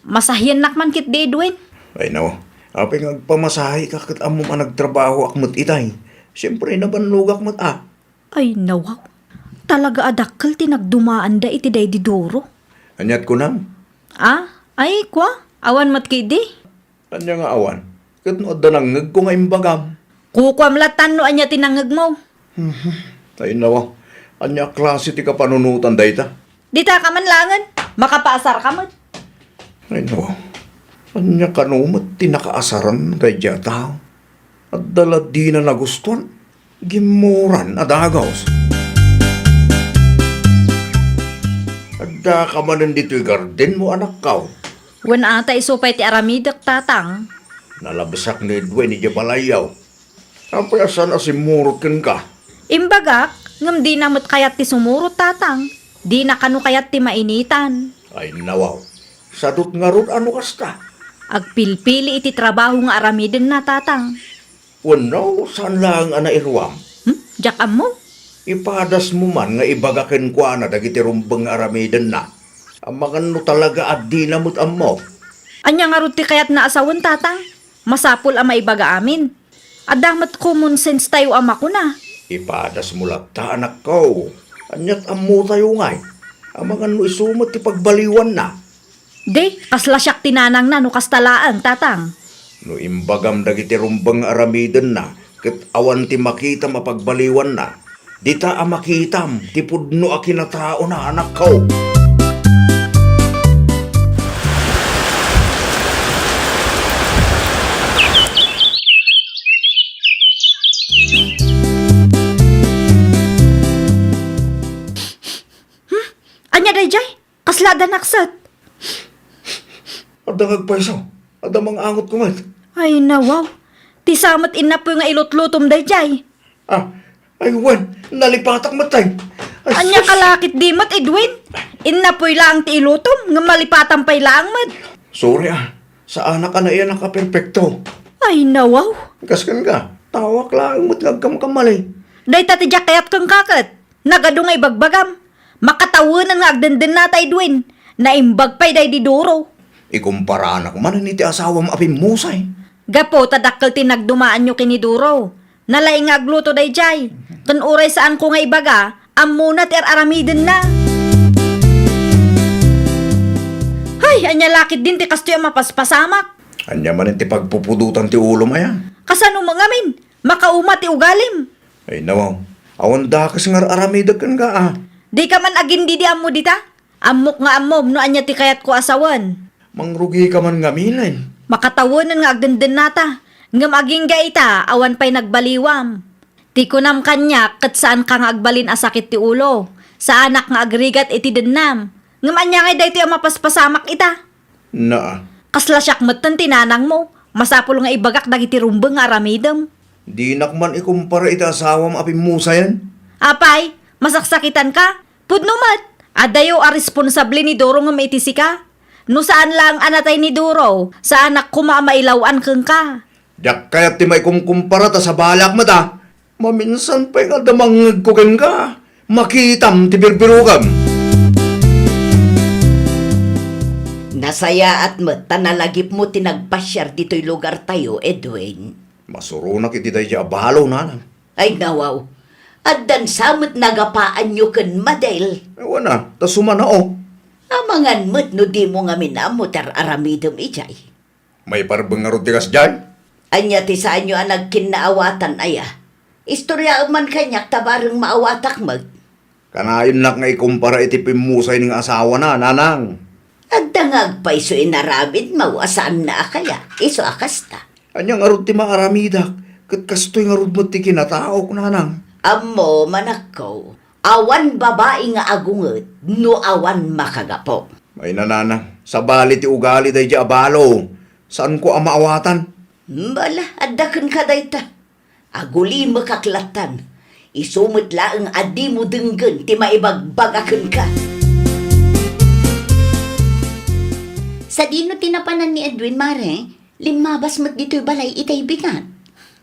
Masahiennak man ketdi, Edwin. Ay, no. Apay nga agpamasahe ka ket ammom a nagtrabahoak met itay? Siempre, nabannogak met a. Ay, nawaw. Talaga a dakkel ti nagdumaanda iti daydi Duro. Aniat kunam? Ah? Ay, kua? Awan met ketdi? Ania nga awan? Ket no adda nangngegko nga imbagam? Kukuam lattan no ania ti nangngegmo. Mhm. Ay, nawa. Ania a klase ti kapanunotan dayta? Dita ka man laengen. Makapaasar ka met. Ay, nawa. Ania kano met ti nakaasaran daydi a tao? Adda la dina nagustuan. Gimmuran a dagus. Addaka manen ditoy gardenmo, anakko? Wen a, ta isu pay ti aramidek, tatang. Nalabsak ni Edwin idiay balayyo. Apay a saan a simmurot kenka? Imbagak, ngem dina met kayat ti sumurot, tatang. Dina kano kayat ti mainitan. Ay, nawaw. Sadut ngarud a no kasta. Agpilpili iti trabaho nga aramidenna, tatang. Wenno, saan laeng a nairuam? Hmm? Diak ammo. Ipadasmo man nga ibaga kenkuana dagiti rumbeng nga aramidenna. Amangan no talaga a dina met ammo. Ania ngarud ti kayatna a sawen, tatang? Masapul a maibaga amin. Adda met common sense tayo a makuna. Ipadasmo latta, anakko. Aniat ammo tayo ngay? Amangan no isu met ti pagbaliwanna. Di, kasla siak ti nanangna no kasta laeng, tatang. No imbagam dagiti rumbeng nga aramidenna, ket awan ti makitam a pagbaliwanna, dita a makitam ti pudno a kinataona, anakko. Hmm? Ania daydiay? Kasla adda nakset? Adda nga agpayso. Adda mangangot ko met. Ay, nawaw. Ti sa met innapoy nga ilutlutom daydiay. Ah, ay, wen, nalipatak met tay. Ay, ania sus! Ka la ketdi met, Edwin? Innapoy laeng ti ilutom, ngem malipatam pay laeng met. Sorry, ah. Saanak a naiyanak a perpekto. Ay, nawaw. Kas kenka, taoak laeng met nga agkamkamali. Dayta ti diak kayat kenka ket. Nagadu nga ibagbagam. Makatawenan nga agdendennata, Edwin. Naimbag pay daydi Duro. Ikumparanak manen iti asawam a pimmusay. Gapu ta dakkel ti nagdumaanyo ken ni Duro. Nalaing nga agluto daydiay. Ken uray saanko nga ibaga, ammona ti ar-aramidenna. Hay, ania la ketdin ti kastoy a mapaspasamak? Ania manen ti pagpupudotan ti ulom aya? Kasano met ngamin? Makauma ti ugalim. Ay, nawaw. Awan dakes nga ar-aramidek kenka, a. Dika man agindidi ammo dita? Ammok nga ammom no ania ti kayatko a sawen. Mangrugika man ngamin. Makatawenan nga agdendennata. Ngem agingga ita, awan pay nagbaliwam. Ti kunam kaniak, ket saanka nga agbalin a sakit ti ulo. Saanak nga agrigat iti dennam. Ngem ania ngay daytoy a mapaspasamak ita? Naa. Kasla siak metten ti nanangmo. Masapul nga ibagak dagiti rumbeng nga aramidem. Dinak man ikumpara iti asawam a pimmusayen. Apay, masaksakitanka? Pudno met, adayo a responsable ni Doro ngem iti sika. No saan laeng a natay ni Doro, saanak koma a mailaw-an kenka. Diak kayat ti maikumkumpara ta sabaliak met a. Maminsan pay nga adda mangngegko kenka, makitam ti birbirokem. Nasayaat met ta nalagipmo ti nagpasiar ditoy lugartayo, Edwin. Masuronak iti daydi a balo, nanang. Ay, nawaw. Addan sa met nagapaanyo ken Madel. Awan a, ta sumanao. Amangan met no dimo ngamin ammo ti ar-aramidem idiay. Maiparbeng ngarud ti kasdiay? Ania ti saanyo a nagkinnaawatan aya? Istoriaem man kaniak ta bareng maawatak met. Kanayonnak nga ikumpara iti pimmusayen nga asawana, nanang. Adda nga agpayso inaramidmo a saanna a kayat, isu a kasta. Ania ngarud ti maaramidak, ket kastoy ngarud met ti kinataok, nanang? Ammom, anakko, awan babai nga agunget no awan makagapu. Ay, nanang, sabali ti ugali daydi a balo. Saanko a maawatan. Bala, adda kenka dayta. Agulimekak lattan. Isu met laeng a dimo denggen ti maibagbaga kenka. Sadino ti napanan ni Edwin, mare? Limmabas met ditoy balay itay bigat.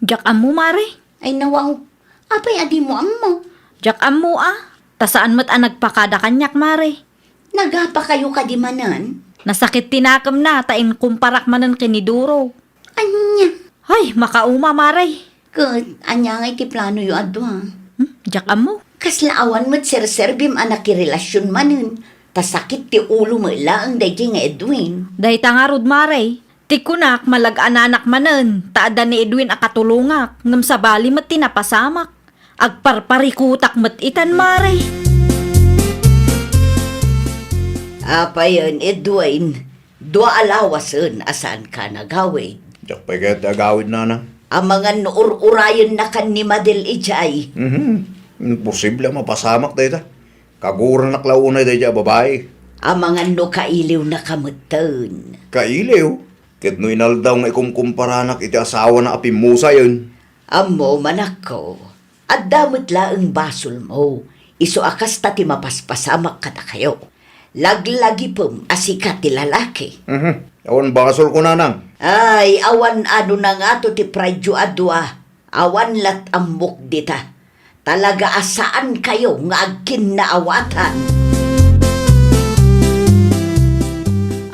Diak ammo, mare. Ay, nawaw. Apay a dimo ammo? Diak ammo a. Ta saan met a nagpakada kaniak, mare. Nagapakayo kadi manen? Nasakit ti nakemna ta inkumparak manen ken ni Duro. Ania? Ay, makauma, Mare. Ket ania ngay ti planoyo a dua? Hmm, diak ammo. Kasla awan met serserbim a nakirelasion manen, ta sakit ti ulo met laeng daydiay nga Edwin. Dayta ngarud, Mare. Ti kunak, malagananak manen, ta adda ni Edwin a katulongak, ngem sabali met ti napasamak. Agparparikutak met itan, Mare. Apayen, Edwin, dua a lawasen a saanka nagawid. Diak pay kayat ti agawid, nanang. Amangan no ur-urayennakan ni Madel idiay. Mhm. Imposible a mapasamak dayta. Kaguranak la unay daydiay a babai. Amangan no kailiwnaka metten. Kailiw? Ket no inaldaw nga ikumkumparanak iti asawana a pimmusayen? Ammo, manakko, adda met laeng basolmo, isu a kasta ti mapaspasamak kadakayo. Laglagipem a sika ti lalaki. Mhm. Awan basolko, nanang. Ay, awan ano na ngato ti prideyo a dua. Awan lat ammok dita. Talaga a saankayo nga agkinnaawatan.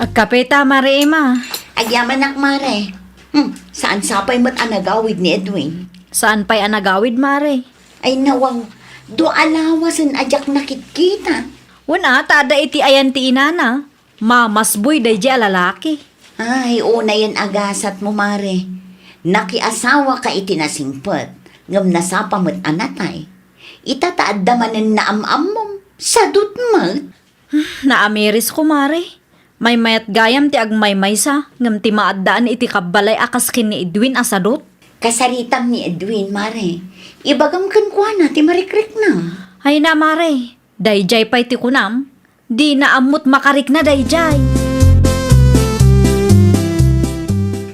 Agkape ta, Mare Emma. Agyamanak, Mare. Hmm, saan sa pay met a nagawid ni Edwin? Saan pay a nagawid, Mare? Ay, nawaw. Dua a lawasen a diak nakitkita. Wen a, ta adda iti ayan ti inana. Mamasboy daydiay a lalaki. Ay, unayen a gasatmo, Mare. Nakiasawaka iti nasingpet, ngem nasapa met a natay. Ita ta adda manen naam-ammom, sadut met. Naamirisko, Mare. Maymayat gayam ti agmaymaysa, ngem ti maaddaan iti kabbalay a kas ken ni Edwin a sadut. Kasaritam ni Edwin, Mare. Ibagam kenkuana ti marikrikna. Ay na, Mare. Daydiay pay ti kunam. Dina ammot makarikna daydiay.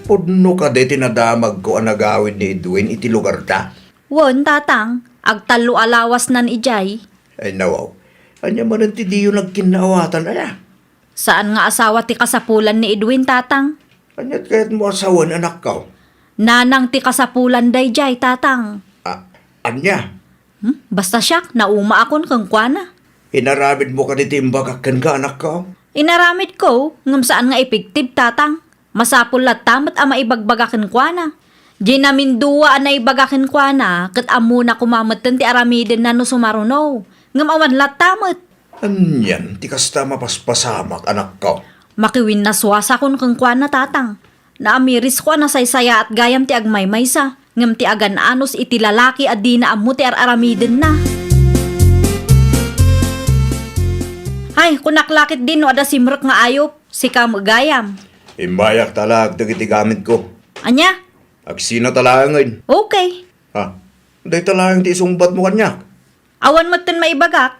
Pudno kadi ti nadamagko a nagawid ni Edwin iti lugarda? Wen, tatang. Agtallo a lawasnan idiay. Ay, nawaw. Ania manen ti diyo nagkinnaawatan, aya? Saan nga asawa ti kasapulan ni Edwin, tatang. Aniat kayatmo a sawen, anakko? Nanang ti kasapulan daydiay, tatang. A-, ania? Hmm? Basta siak, naumaakon kenkuana. Inaramidmo kadi ti imbagak kenka, anakko? Inaramidko, ngem saan nga epektibo, tatang. Masapul latta met a maibagbagak kenkuana. Diay namindua a naibaga kenkuana, ket ammona koma metten ti aramidenna no sumaruno. Ngem awan latta met. Anian ti kasta a mapaspasamak, anakko? Makiwinnaswasakon kenkuana, tatang. Naamirisko a nasaysayaat gayam ti agmaymaysa, ngem ti agan-anos iti lalaki a dina ammo ti ar-aramidenna. Ay, kunak la ketdi no adda simrek nga ayup, sika met gayam. Immayak ta alaek dagiti gamitko. Ania? Agsinata laengen. Okay. Ha? Dayta laeng ti isungbatmo kaniak? Awan metten maibagak.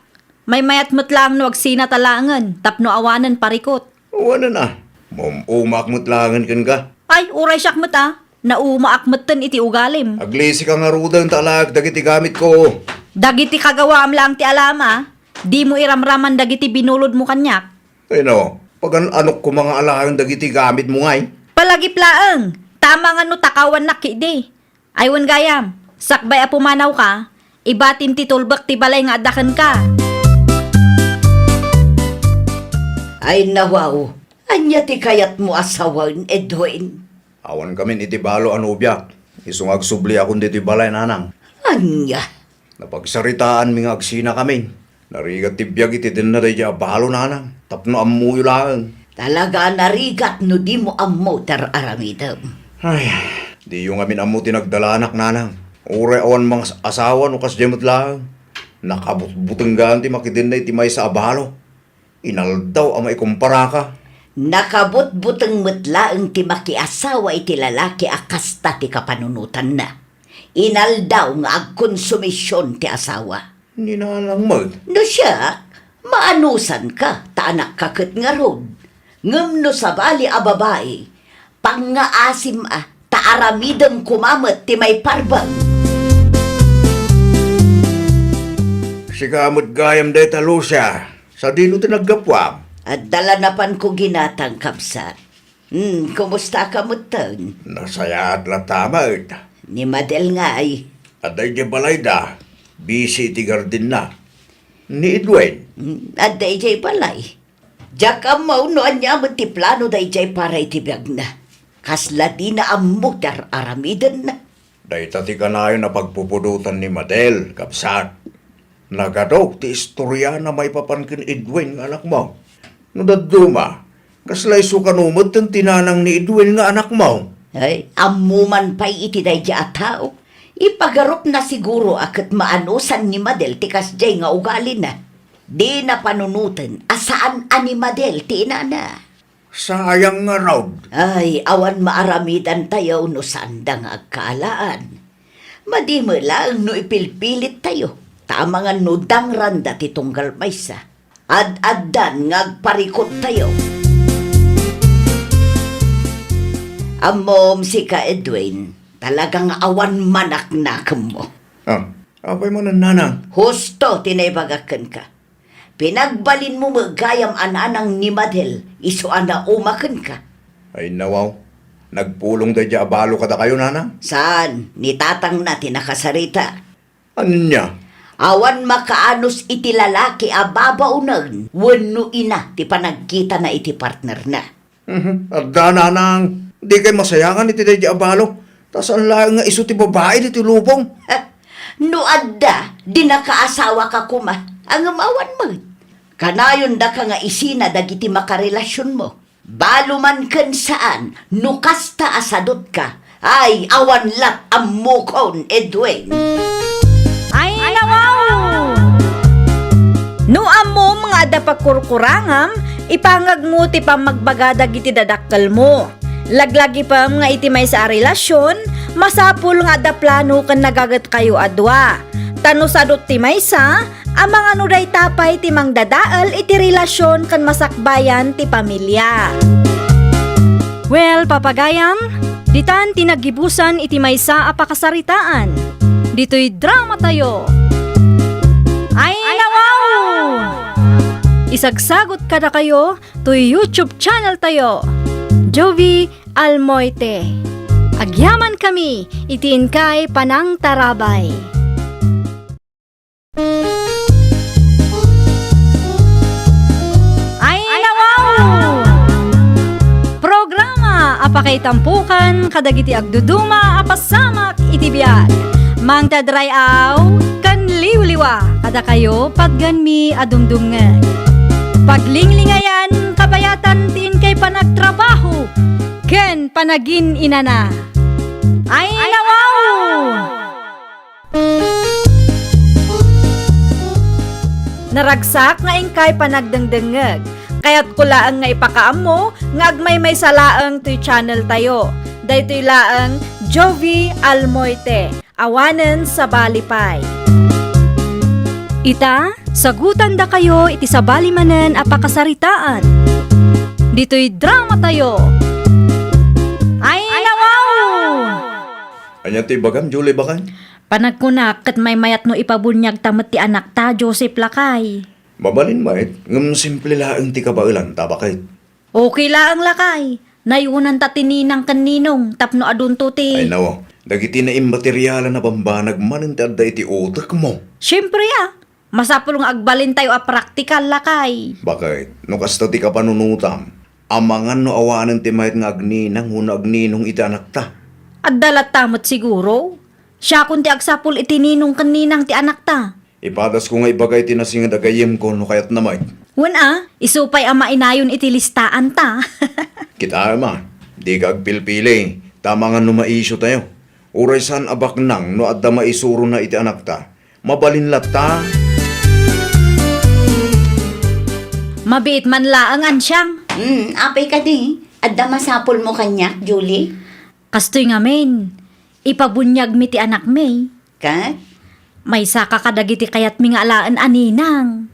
Maymayat met laeng no agsinata laengen tapno awanen parikut. Awanen a. Maum-umaak met laengen kenka. Ay, uray siak met a. Naumaak metten iti ugalim. Aglisika ngaruden ta alaek dagiti gamitko. Dagiti kagawaam laeng ti alam a. Dimo iramraman dagiti binulodmo kaniak. Ay no, pagan-anok koma nga alaen dagiti gamitmo ngay? Palagip laeng. Tama nga no takawannak ketdi. Ay wen gayam, sakbay a pumanawka, ibatim ti tulbek ti balay nga adda kenka. Ay, nawaw, ania ti kayatmo a sawen, Edwin? Awan kamin iti balo a nobiak, isu nga agsubliakon ditoy balay, nanang. Ania? Napagsaritaanmi nga agsinakamin. Narigat ti biag iti denna daydiay a balo, nanang, tapno ammoyo laeng. Talaga a narigat no dimo ammo ti ar-aramidem. Ay, diyo ngamin ammo ti nagdalanak, nanang. Uray awan mangas-asawa no kasdiay met laeng. Nakabutbuteng gayam ti makidenna iti maysa a balo. Inaldaw a maikumparaka. Nakabutbuteng met laeng ti makiasawa iti lalaki a kasta ti kapanunotanna. Inaldaw nga agkonsumision ti asawa. Ni nanang met. No siak, maanusanka, ta anakka ket ngarud. Ngem no sabali a babai, pangngaasim a, ta aramidem koma met ti maiparbeng. Sika met gayam dayta, Lucia. Sadino ti naggapuam? Adda la napanko ginatang, kabsat. Hmm, kumustaka metten? Nasayaat latta met. Ni Madel ngay? Adda idiay balayda. Busy iti gardenna. Ni Edwin? Hmm, adda idiay balay. Diak ammo no ania met ti plano daydiay para iti biagna. Kasla dina ammo ti ar-aramidenna. Dayta ti kanayon a pagpupudotan ni Madel, kabsat. Nagadu ti istoriana maipapan ken Edwin nga anakmo. No dadduma, kasla isu kano met ti nanang ni Edwin nga anakmo? Ay, ammo man pay iti daydi a tao. Ipagarupna siguro a ket maanusan ni Madel ti kasdiay nga ugalina. Dina panunoten a saan a ni Madel ti inana. Sayang ngarud. Ay, awan maaramidantayo no saanda nga agkaalaan. Madi met laeng no ipilpilittayo, ta amangan no dangranda ti tunggal maysa. Ad-addan nga agparikut tayo. Ammom, sika, Edwin, talaga nga awan manaknakemmo. Ah, apay manen, nanang? Husto ti naibagak kenka. Pinagbalinmo met gayam a nanang ni Madel, isu a nauma kenka. Ay, nawaw. Nagpulong daydi a balo kadakayo, nanang? Saan, ni tatangna ti nakasarita. Ania? Awan makaanus iti lalaki a babaonen wenno ina ti panagkitana iti partnerna. Mhm. Adda, nanang, dikay masayangan iti daydi a balo, ta saan laeng nga isu ti babai ditoy lubong. No adda, di nakaasawaka koma, ngem awan met. Kanayon daka nga isina dagiti makarelasionmo. Balo man ken saan, no kasta a sadutka, ay, awan lat ammokon, Edwin. Ay, nawaw! No ammom nga adda pagkurkurangam, ipangagmo ti pammagbaga dagiti dadakkelmo. Laglagipem nga iti maysa a relasion, masapul nga adda plano ken nagagetkayo a dua. Ta no sadut ti maysa, amangan no dayta pay ti mangdadael iti relasion ken masakbayan ti pamilia. Well, papagayam, ditan ti naggibusan iti maysa a pakasaritaan. Ditoy dramatayo. Ay, nawaw! Isagsagot kadakayo toy YouTube channel tayo, Jovie Almoite. Agyamankami iti inkay panangtarabay. Ay, nawaw! Programa a pakaitampokan kadagiti agduduma a pasamak iti biag. Mangted ray-aw ken liwliwa kadakayo patgenmi a dumdumngeg. Paglinglingayan, kabayatan ti inkay panagtrabaho ken panagin-inana. Ay, nawaw! Naragsak nga inkay panagdengdengngeg. Kayatko laeng nga ipakaammo nga agmaymaysa laeng toy channel tayo. Daytoy laeng Jovie Almoite, awanen sabali pay. Ita, sagutandakayo iti sabali manen a pakasaritaan. Ditoy dramatayo. Ay, nawaw! Ania ti ibagam, Julie, baket? Panagkunak ket maymayat no ipabuniagta met ti anakta, Joseph, lakay. Mabalin met, ngem simple laeng ti kabaelanta, baket. Okay laeng, lakay. Nayonanta ti ninang ken ninong tapno adunto ti... Ay, nawaw. Dagiti naimmaterialan a bambanag manen ti adda iti utekmo. Siempre, a. Masapul nga agbalintayo a praktikal, lakay. Baket, no kasta ti kapanunotam, amangan no awanen ti mayat nga agninang wenno agninong iti anakta? Adda latta met siguro. Siakon ti agsapul iti ninong ken ninang ti anakta. Ipadasko nga ibaga iti nasinged a gayyemko no kayatna met. Wen a, isu pay a mainayon iti listaanta. Kitaem a, dika agpilpili, ta amangan no maisiotayo. Uray saan a baknang no adda maisurona iti anakta. Mabalin latta. Mabiit man laeng, Ansiang. Hmm, apay kadi? Adda masapulmo kaniak, Julie? Kastoy ngamin, ipabuniagmi ti anakmi. Ket? Maysaka kadagiti kayatmi nga alaen a ninang.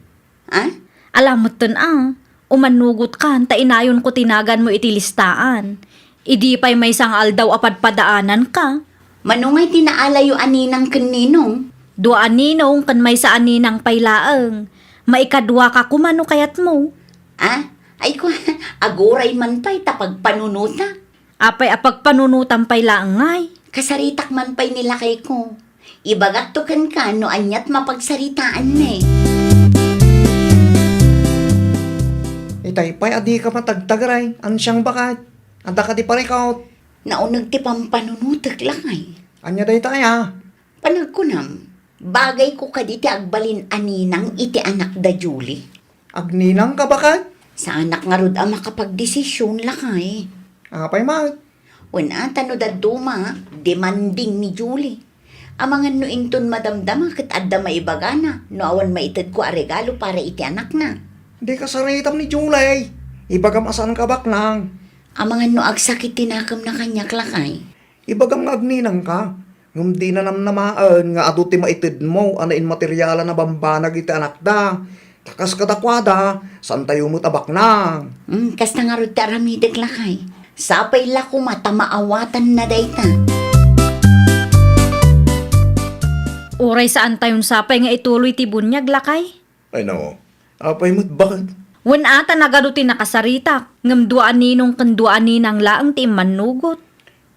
A? Ala metten a, umannugotka ta inayonko ti naganmo iti listaan. Idi pay maysa nga aldaw a padpadaananka. Mano ngay ti naalayo a ninang ken ninong? Dua a ninong ken maysa a ninang pay laeng. Maikaduaka koma no kayatmo. A? Ay ko, aguray man pay ta pagpanunotak. Apay a pagpanunotam pay laeng ngay? Kasaritak man pay ni lakayko. Ibagakto kenka no aniat mapagsaritaanmi. Itay pay a dika matagtagray, Ansiang, baket. Adda kadi parikut? Nauneg ti pampanunotek, lakay. Ania dayta aya? Panagkunam, bagayko kadi ti agbalin a ninang iti anakda Julie? Agninangka, baket? Saanak ngarud a makapagdesisyon, lakay. Apay met? Wen a, ta no dadduma, demanding ni Julie. Amangan no inton madamdama ket adda maibagana no awan maitedko a regalo para iti anakna. Di kasaritam ni Julie. Ibagam a saanka a baknang. Amangan no agsakit ti nakemna kaniak, lakay. Ibagam nga agninangka, ngem dina namnamaen nga adu ti maitedmo a nainmaterialan a bambanag iti anakda. Ta kas kadakuada, saantayo met a baknang. Hmm, kasta ngarud ti aramidek, lakay. Sapay la koma ta maawatanna dayta. Uray saantayon sapay nga ituloy ti buniag, lakay? Ay, nao. Apay met, baket? Wen a, ta nagadu ti nakasaritak, ngem dua a ninong ken dua a ninang laeng ti immannugot.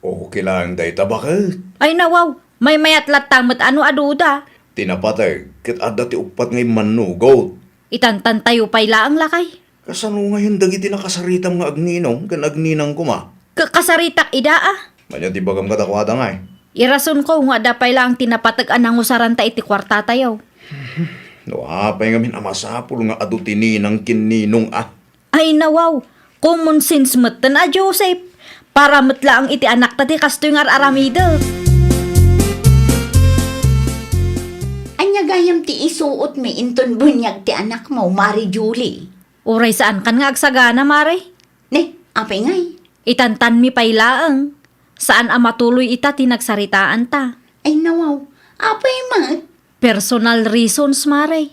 Okay laeng dayta, baket? Ay, nawaw. Maymayat latta met a no aduda. Ti napateg, ket adda ti uppat nga immannugot. Itantantayo pay laeng, lakay. Kasano ngayon dagiti nakasaritam nga agninong ken agninang koma? Ka-, kasaritak ida, a. Ania ti ibagam kadakuada ngay? Irasonko nga adda pay laeng ti napateg a nangusaranta iti kuartatayo. No apay ngamin a masapul nga adu ti ninang ken ninong, a. Ay, nawaw. Common sense metten a, Joseph. Para met laeng iti anakta ti kastoy nga ar-aramidek. Ania gayam ti isuotmi inton buniag ti anakmo, Mari Julie? Uray saankan nga agsagana, Mare? Ne, apay ngay? Itantanmi pay laeng. Saan a matuloy ita ti nagsaritaanta. Ay, nawaw. Apay met? Personal reasons, Mare.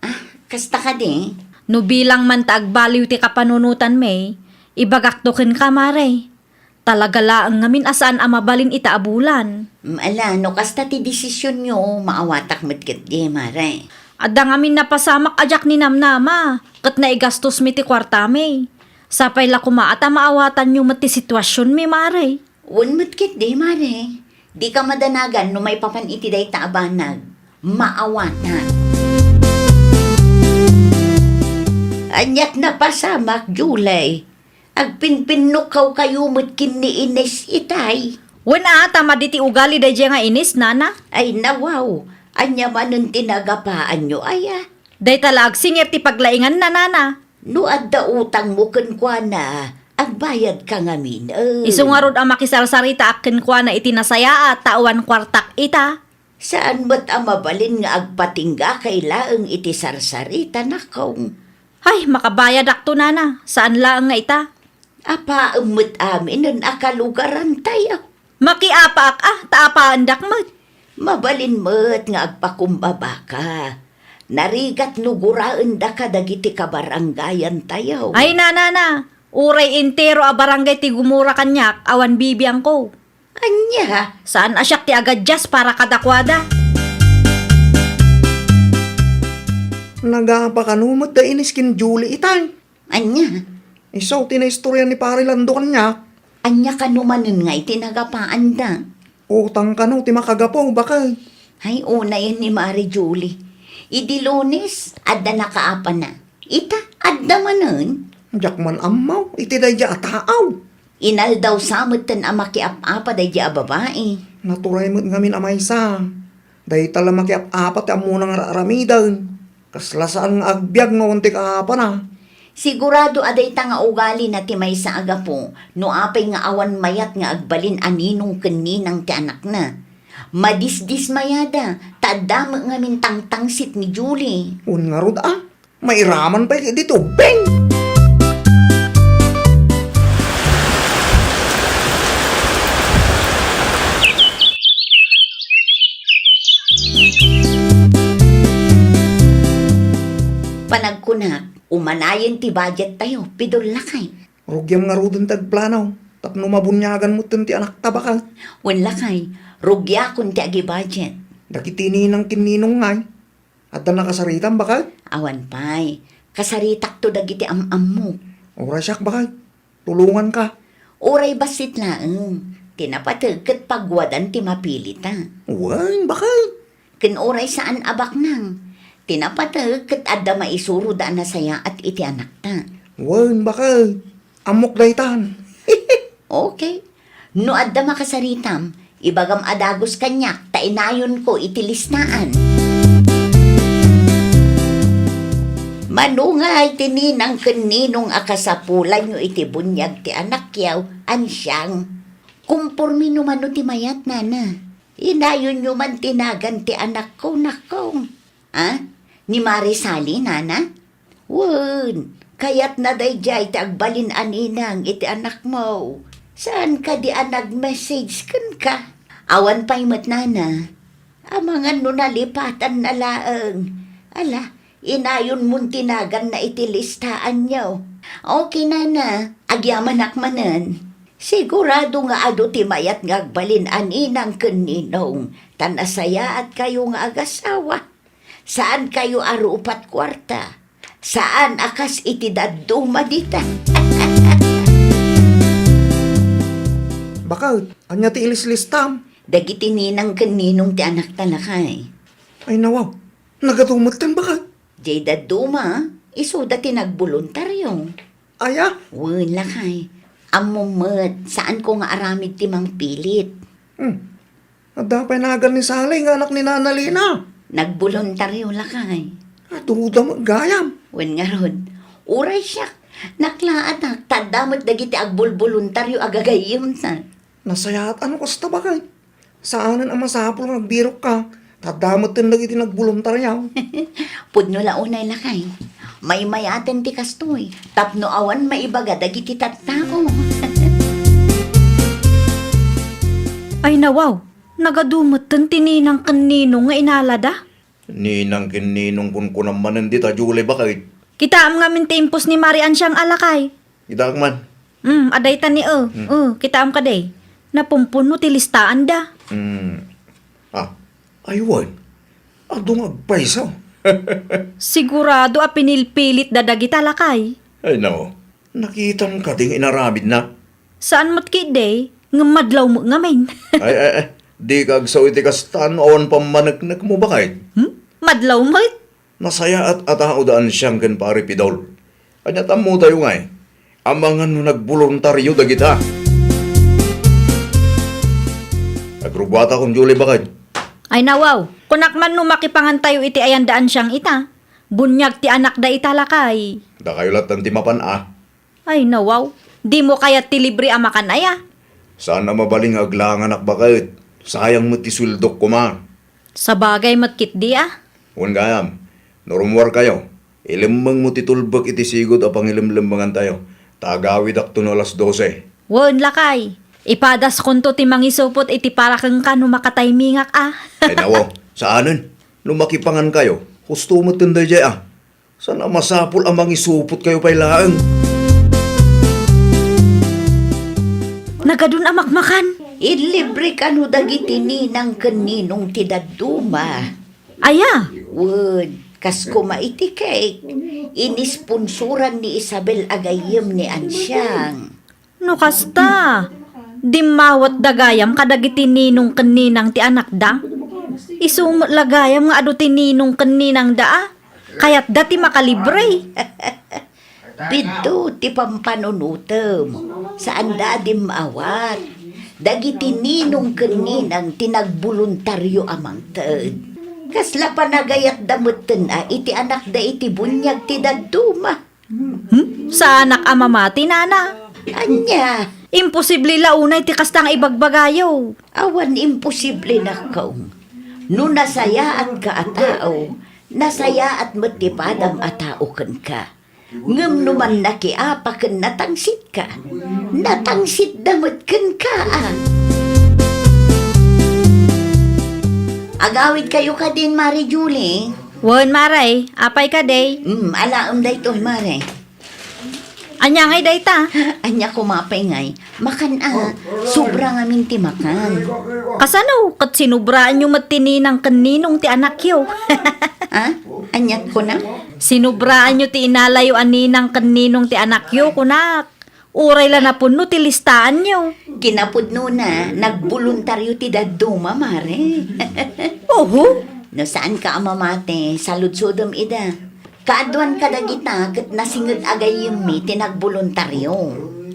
Ah, kasta kadi? No bilang man ta agbaliw ti kapanunotanmi, ibagakto kenka, Mare. Talaga laeng ngamin a saan a mabalin ita a bulan. Mm, ala, no kasta ti desisionyo, maawatak met ketdi, Mare. Adda ngamin napasamak a diak ninamnama, ket naigastosmi ti kuartami. Sapay la koma a ta maawatanyo met ti situasionmi, Mare. Wen met ketdi, Mare. Dika madanagan no maipapan iti dayta a banag. Maawatak. Ania't napasamak, Julie? Agpinpinnukawkayo met ken ni Ines itay? Wen a, ta madi ti ugali daydiay nga Ines, nana. Ay, nawaw. Ania manen ti nagapaanyo, aya? Dayta la agsingir ti paglainganna, nana. No adda utangmo kenkuana, agbayadka ngamin, eh. Isu ngarud a makisarsaritaak kenkuana iti nasayaat ta awan kuartak ita. Saan met a mabalin nga agpatinggakay laeng iti sarsaritanakon. Hay, makabayadakto, nana. Saan laeng nga ita. Apaem met aminen a kalugarantayo. Makiapaak a, ta apaendak met. Mabalin met nga agpakumbabaka. Narigat no guraendaka dagiti kabarangayantayo. Ay, nana, na. Uray entero a barangay ti gumura kaniak, awan bibiangko. Ania? Saan a siak ti agadias para kadakuada. Nagapa kano met da Ines ken Julie itay? Ania? Isu ti naistorya ni Pare Lando kaniak. Ania kano manen nga iti nagapaanda? Utang kano ti makagapu, baket? Hay, unayen ni Mare Julie. Idi Lunes, adda nakaapana. Ita, adda manen? Diak man ammo iti daydiay a taaw. Inaldaw sa metten a makiap-apa daydiay a babai. Naturay met ngamin a maysa. Dayta la makiap-apa ti ammona nga ar-aramiden. Kasla saan nga agbiag no awan ti kaapana. Sigurado a dayta nga ugalina ti maysa a gapu no apay nga awan mayat nga agbalin a ninong ken ninang ti anakna. Madisdismayada, ta adda met ngamin tangtangsit ni Julie. Wen ngarud a, mairaman pay ket ditoy ubing. Panagkunak, umanayen ti budget tayo, pidol lakay. Rugiam ngaruden ti agplano, tapno mabuniagan metten ti anakta, baket? Wen lakay, rugiakon ti agi-budget. Dagiti ninang ken ninong ngay, adda nakasaritam, baket? Awan pay. Kasaritakto dagiti am-ammok. Uray siak, baket. Tulonganka. Uray bassit laeng. Ti napateg ket pagwadan ti mapilita. Wen, baket. Ken uray saan a baknang. Ti napateg ket adda maisuroda a nasayaat iti anakta. Wen, baket. Ammok daytan. Okay. No adda makasaritam, ibagam a dagus kaniak ta inayonko iti listaan. Mano ngay ti ninang ken ninong a kasapulanyo iti buniag ti anakyo, Ansiang? Komporme no mano ti mayat, nana. Inayonyo man ti nagan ti anakko, nakong. Ah? Ni Mari Sally, nana? Wen, kayatna daydiay ti agbalin a ninang iti anakmo. Saan kadi a nag-message kenka? Awan pay met, nana. Amangan no nalipatanna laeng. Ala, inayonmon ti naganna iti listaanyo. Okay, nana. Agyamanak manen. Sigurado nga adu ti mayat nga agbalin a ninang ken ninong, ta nasayaatkayo nga agasawa. Saankayo a rupat kuarta. Saan a kas iti dadduma dita. Baket, ania ti ilislistam? Dagiti ninang ken ninong ti anakta, lakay. Ay, nawaw. Nagadu metten, baket. Jay dadduma, isuda ti nagboluntario. Aya? Wen, lakay. Ammom met, saanko nga aramid ti mangpilit. Hmm. Adda pay nagan ni Sally nga anak ni Nana Lina. Nagboluntario, lakay. Aduda met gayam. Wen ngarud, uray siak, naklaatak, ta adda met dagiti agbulboluntario a gagayyemta. Nasayaat a no kasta, baket. Saanen a masapul nga agbirokka, ta adda metten dagiti nagboluntario. Pudno la unay, lakay. Maymayaten ti kastoy, tapno awan maibaga dagiti tattao. Ay, nawaw, nagadu metten ti ninang ken ninong nga inalada. Ninang ken ninong kunkunam manen dita, Julie, baket. Kitaem ngamin ti impos ni Mari Ansiang a lakay. Kitaek man. Hmm, adda ita ni, eh. Hmm. Eh, kitaem kadi. Napumpuno ti listaanda. Hmm. Ah, ay wen. Adu nga agpayso. Sigurado a pinilpilitda dagita, lakay. Ay, no. Nakitam kadi nga inaramidna? Saan met ketdi, ngem madlaw met ngamin. Ay, ay, ay. Dika agsao iti kasta no awan pammaneknekmo, baket. Hmm? Madlaw met? Nasayaat a tao da Ansiang ken Pari Pidol. Ania ti ammotayo ngay? Amangan no nagboluntario dagita. Agrugguatakon, Julie, baket. Ay, nawaw, kunak man no makipangantayo iti ayan da Ansiang ita. Buniag ti anakda ita, lakay. Dakayo lattan ti mapan a. Ay, nawaw. Dimo kayat ti libre a makan aya? Saan a mabalin nga aglanganak, baket. Sayang met ti sueldok koma. Sabagay met ketdi a. Wen gayam, no rummuarkayo, ilemmengmo ti tulbek iti sigud a pangilemlemmengantayo, ta agawidakto no alas dose. Wen, lakay. Ipadaskonto ti mangisupot iti para kenka no makataymingak a. Ay, nawaw. Saanen. No makipangankayo, husto metten daydiay a. Saan a masapul a mangisupotkayo pay laeng. Nagadun a makmakan. Illibre kano dagiti ninang ken ninong ti dadduma. Aya? Wen, kas koma iti cake, inisponsoran ni Isabel a gayyem ni Ansiang. No kasta, dimmawatda gayam kadagiti ninong ken ninang ti anakda. Isu met la gayam nga adu ti ninong ken ninangda a kayatda ti makalibre. Bidto ti pampanunotem, saanda a dimmawat. Dagiti ninong ken ninang ti nagboluntario a mangted. Kasla panagayatda metten a iti anakda iti buniag ti dadduma. Hmm? Saanak a mamati, nana? Ania? Imposible la unay ti kasta nga ibagbagayo. Awan imposible, nakong. No nasayaatka a tao, nasayaat met ti padam a tao kenka. Ngem no mannakiapa ken natangsitka, natangsitda met kenka a. Agawidkayo kadin, Mare Julie? Wen, Mare. Apay kadi? Hmm, alaem daytoy, Mare. Ania ngay dayta? Ania koma pay ngay? Makan a, sobra ngamin ti makan. Kasano? Ket sinubraanyo met ti ninang ken ninong ti anakyo. Ha? Aniat kuna? Sinubraanyo ti inalayo a ninang ken ninong ti anakyo, kunak. Uray la napunno ti listaanyo. Kinapudnona, nagboluntaryo ti dadduma, Mare. Oho. No saanka a mamati, saludsodem ida. Kaaduan kadagita ket nasinged a gayyemmi ti nagboluntaryo.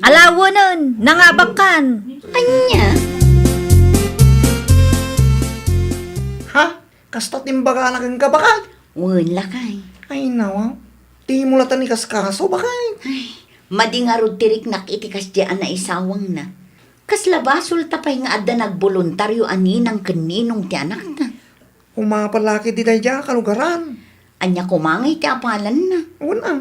Alawenen, nangabakkan. Ania? Ha? Kasta ti imbagana kenka, baket? Wen, lakay. Ay, nawa. Dimo latta ni kaskaso, baket? Ay, madi ngarud ti riknak iti kasdiay a naisawangna. Kasla basolta pay nga adda nagboluntario a ninang ken ninong ti anakna. Umapal la ketdi daydiay a kalugaran. Ania koma ngay ti apalanna? Wen a,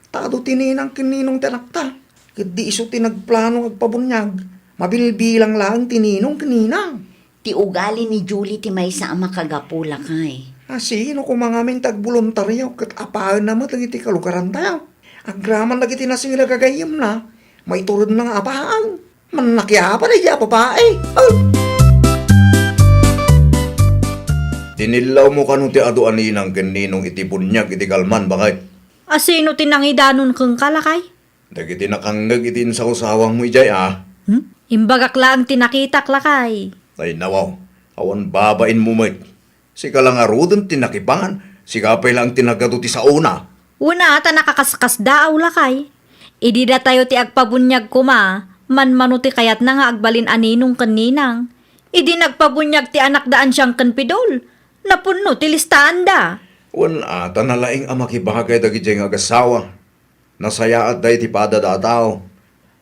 ta adu ti ninang ken ninong ti anakta. Ketdi isu ti nagplano agpabuniag. Mabilbilang laeng ti ninong ken ninang. Ti ugali ni Julie ti maysa a makagapu, lakay. A, sino koma ngamin ti agboluntario ket apaenna met dagiti kalugarantayo? Agraman dagiti nasilag a gayyemna, maituredna nga apaen. Mannakiapa daydiay a babai. Oh! Dinillawmo kano ti adu a ninang ken ninong iti buniag iti kalman, baket? A, sino ti nangidanon kenka, lakay? Dagiti nakangngeg iti insawsawangmo idiay a. Hmm? Imbagak laeng ti nakitak, lakay. Ay, nawaw. Awan babainmo met. Sika la ngaruden ti nakipangan, sika pay laeng ti nagadu ti saona. Wen a, ta nakakaskasdaaw, lakay. Idi datayo ti agpabuniag koma, manmano ti kayatna nga agbalin a ninong ken ninang. Idi nagpabuniag ti anakda Ansiang ken Pidol, napunno ti listaanda. Wen a, ta nalaing a makibagay dagidiay nga agasawa. Nasayaatda iti padada a tao.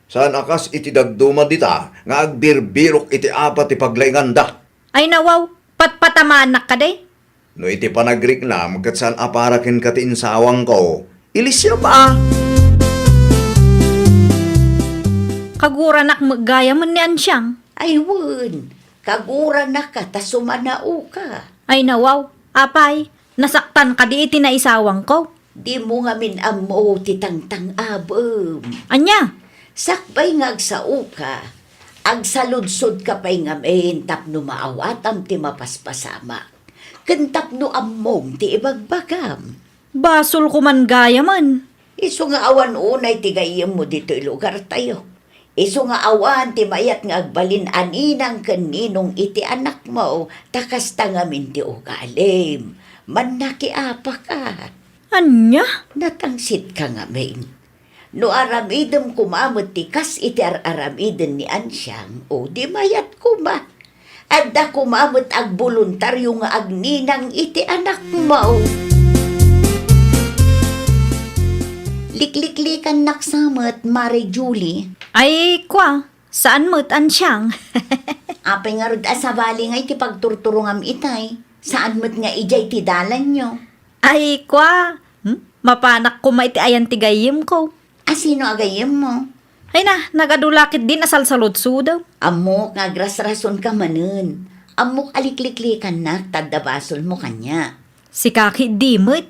Saan a kas iti dadduma dita nga agbirbirok iti apat ti paglainganda. Ay nawaw, patpatamaannak kadi? No iti panagriknam ket saan a para kenka ti insawangko, ilisiam a. Kaguranak met gayamen ni Ansiang. Ay wen, kaguranaka ta sumanaoka. Ay nawaw, apay, nasaktan kadi iti naisawangko? Dimo ngamin ammo ti tangtang-abem. Ania? Sakbay nga agsaoka, agsaludsodka pay ngamin tapno maawatam ti mapaspasamak, ken tapno ammom ti ibagbagam. Basolko man gayamen. Isu nga awan unay ti gayyemmo ditoy lugartayo. Isu nga awan ti mayat nga agbalin a ninang ken ninong iti anakmo, ta kasta ngamin ti ugalim. Mannakiapaka. Ania? Natangsitka ngamin. No aramidem koma met ti kas iti ar-aramiden ni Ansiang, o di mayat koma. Adda koma met agboluntario nga agninang iti anakmo. Likliklikannak sa met, Mare Julie. Ay, kua, saan met, Ansiang? Apay ngarud a sabali nga iti pagturturongam itay? Saan met nga idiay ti dalanyo? Ay, kua, hmm? Mapanak koma iti ayan ti gayyemko. A sino a gayyemmo? Ay na, nagadu la ketdin a salsaludsudaw. Ammok nga agrasrasonka manen. Ammok a likliklikannak ta adda basolmo kaniak. Sika ketdi met.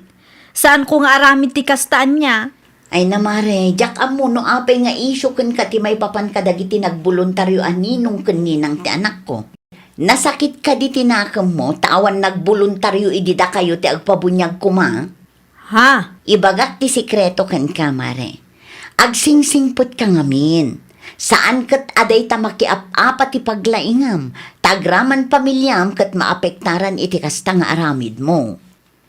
Saanko nga aramid ti kasta ania. Ay na, Mare, diak ammo no apay nga isyu kenka ti maipapan kadagiti nagboluntario a ninong ken ninang ti anakko. Nasakit kadi ti nakemmo ta awan nagboluntario idi dakayo ti agpabuniag koma? Ha? Ibagak ti sekreto kenka, Mare. Agsingsingpetka ngamin. Saan ket a dayta makiap-apa ti paglaingam, ta agraman pamiliam ket maapektaran iti kasta nga aramidmo.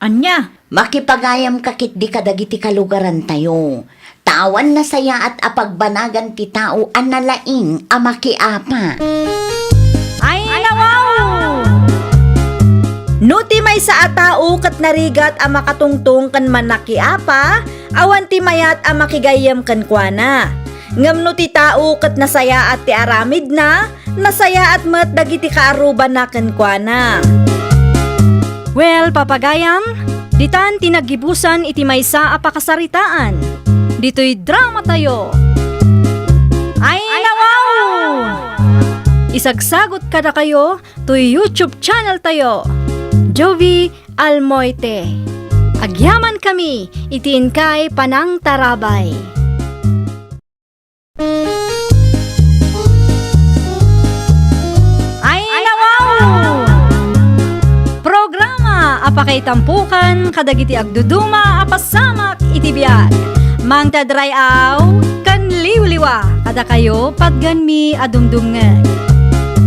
Ania? Makipagayamka ketdi kadagiti kalugarantayo. Ta awan nasayaat a pagbanagan ti tao a nalaing a makiapa. Ay, nawaw! No ti maysa a tao ket narigat a makatungtong ken mannakiapa, awan ti mayat a makigayyem kenkuana. Ngem no ti tao ket nasayaat ti aramidna, nasayaat met dagiti kaarrubanna kenkuana. Well, papagayam, ditan ti naggibusan iti maysa a pakasaritaan. Ditoy dramatayo. Ay, nawaw! Isagsagot kadakayo toy YouTube channel tayo, Jovi Almoite. Agyamankami iti inkay panangtarabay. Ay, nawaw! Programa a pakaitampokan kadagiti agduduma a pasamak iti biag. Mangted ray-aw ken liwliwa kadakayo patgenmi a dumdumngeg.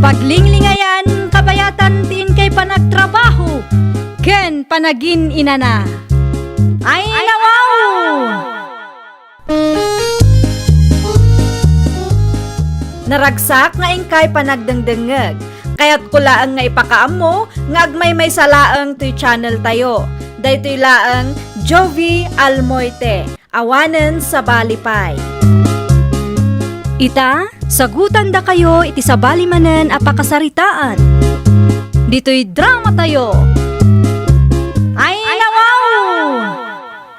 Paglinglingayan, kabayatan ti inkay panagtrabaho ken panagin-inana. Ay, nawaw! Naragsak nga inkay panagdengdengngeg. Kayatko laeng nga ipakaammo nga agmaymaysa laeng toy channel tayo. Daytoy laeng Jovie Almoite. Awanen sabali pay. Ita, sagutandakayo iti sabali manen a pakasaritaan. Ditoy drama tayo. Ay, nawaw!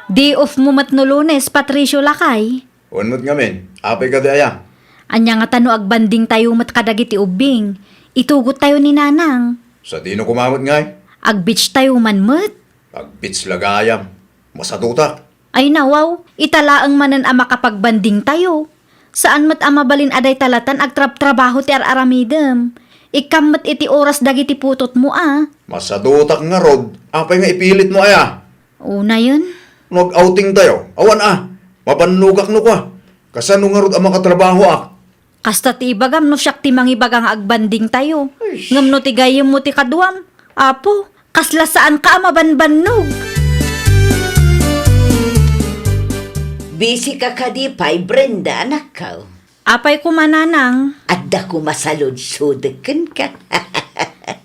Day off mo met no Lunes, Patricio, lakay. Wen met ngamin, apay kadi aya? Ania ngata no agbanding tayo met kadagiti ubbing? Itugot tayo ni Nanang. Sadino koma met ngay? Ag-beach tayo man met. Ag-beach la gayam. Masadutak. Ay nawaw, ita laeng manen a makapagbanding tayo. Saan met a mabalin a dayta latan agtrabtrabaho ti ar-aramidem. Ikkam met iti oras dagiti putotmo a. Masadutak ngarud, apay nga ipilitmo aya? Unayen. No ag-outing tayo, awan a. Mabannogak no kua. Kasano ngarud a makatrabahoak? Kasta ti ibagam no siak ti mangibaga nga agbanding tayo. Ay. Ngem no ti gayyemmo ti kaduam, Apo, kasla saanka a mabanbannog. Busy ka kadi pay, Brenda, anakko? Apay koma, Nanang? Adda koma saludsodek kenka.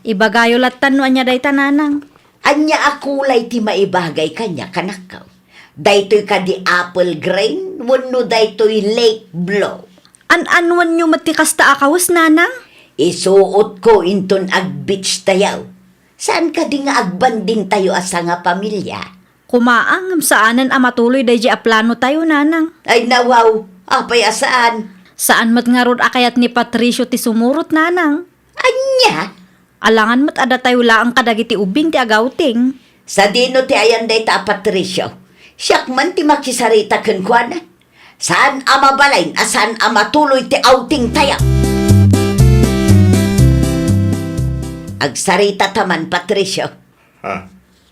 Ibagayo lattan no ania dayta, Nanang. Ania a kulay ti maibagay kaniak, anakko? Daytoy kadi apple green wenno daytoy lake blue? An-anuanyo met ti kasta a kawes, Nanang? Isuotko inton ag-beach tayo. Saan kadi nga agbanding tayo a sangapamilia? Koma a, ngem saanen a matuloy daydiay a plano tayo, Nanang. Ay, nawaw, apay a saan? Saan met ngarud a kayat ni Patricio ti sumurot, Nanang. Ania? Alangan met a datayo laeng kadagiti ubbing ti ag-outing. Sadino ti ayan dayta a Patricio? Siak man ti makisarita kenkuana. Saan a mabalin a saan a matuloy ti outing tayo. Agsarita ta man, Patricio. Ha?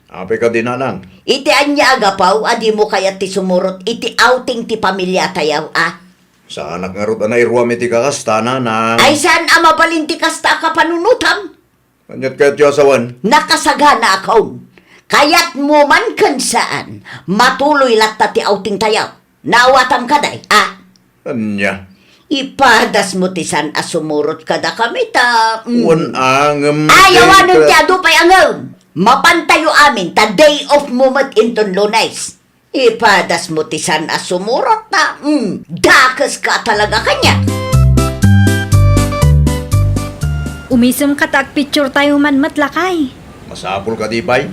Apay kadi, Nanang? Iti ania a gapu a dimo kayat ti sumurot iti outing ti pamiliatayo, a? Saanak ngarud a nairuam iti kakasta, Nanang. Ay, saan a mabalin ti kasta a kapanunotam? Aniat kayatyo a sawen? Nakasaganaakon. Kayatmo man ken saan, matuloy latta ti outing tayo. Naawatam kadi, a? Ania? Ipadasmo ti saan a sumurot kadakami ta, mm. Wen a, ngem. Ay, awanen ti adu pay a ngem. Mapantayo amin ta day off mo met inton Lunes. Ipadasmo ti saan a sumurot ta, mm, dakeska talaga kaniak. Umisemka ta agpicture tayo man met, lakay. Masapul kadi pay?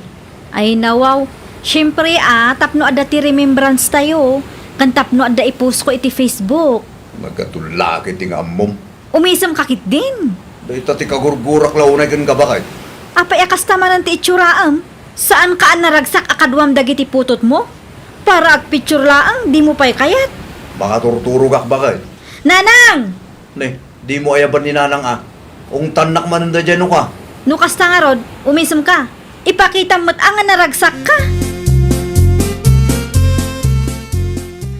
Ay, nawaw. Siempre, a, tapno adda ti remembrance tayo, ken tapno adda i-post ko iti Facebook. Nagkatullak iti nga ammom. Umisemka ketdin. Dayta ti kagurgurak la unay ken ka, baket. Apay a kasta manen ti itsuraem? Saanka a naragsak a kaduam dagiti putotmo? Para agpicture laeng, dimo pay kayat. Makaturturogak, baket. Nanang! Ne, dimo ayaban ni Nanang a. Ungtannak manen daydiay no ka. No kasta ngarud, umisemka. Ipakitam met a nga naragsakka.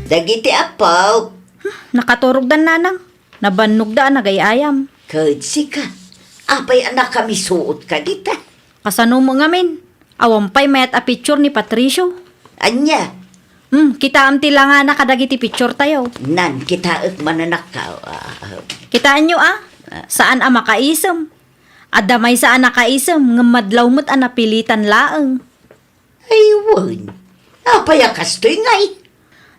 Dagiti appo. Hmm, nakaturogdan, Nanang. Nabannogda a nagay-ayam. Ket sika, apay a nakamisuot ka dita? Kasano mo ngamin? Awan pay mayat a picture ni Patricio. Ania? Hmm, kitaem ti langana kadagiti picture tayo. Nan, kitaek mananakkaw. Ah, ah. Kitaenyo, a? Ah. Saan a makaisem. Adda maysa a nakaisem, ngem madlaw met a napilitan laeng. Ay, wen. Apay a kastoy ngay?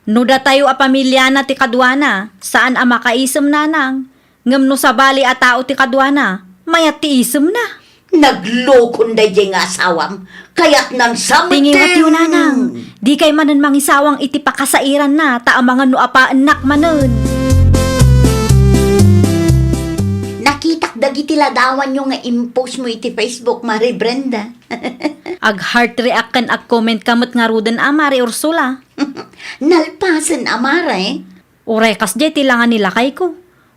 No datayo a pamiliana ti kaduana, saan a makaisem, Nanang. Ngem no sabali a tao ti kaduana, mayat ti isemna. Naglokon daydiay nga asawam, kayatnan sa met. Tingiwatyo, Nanang. Dikay manen mangisawang iti pakasairanna, ta amangan no apaennak manen. Nakitak dagiti ladawanyo nga impost mo iti Facebook, Mare Brenda. Ag-heart react ken ag-comment ka met ngaruden a, Mare Ursula. Nalpasen a, Mare. Uray kasdiay ti langa ni lakayko.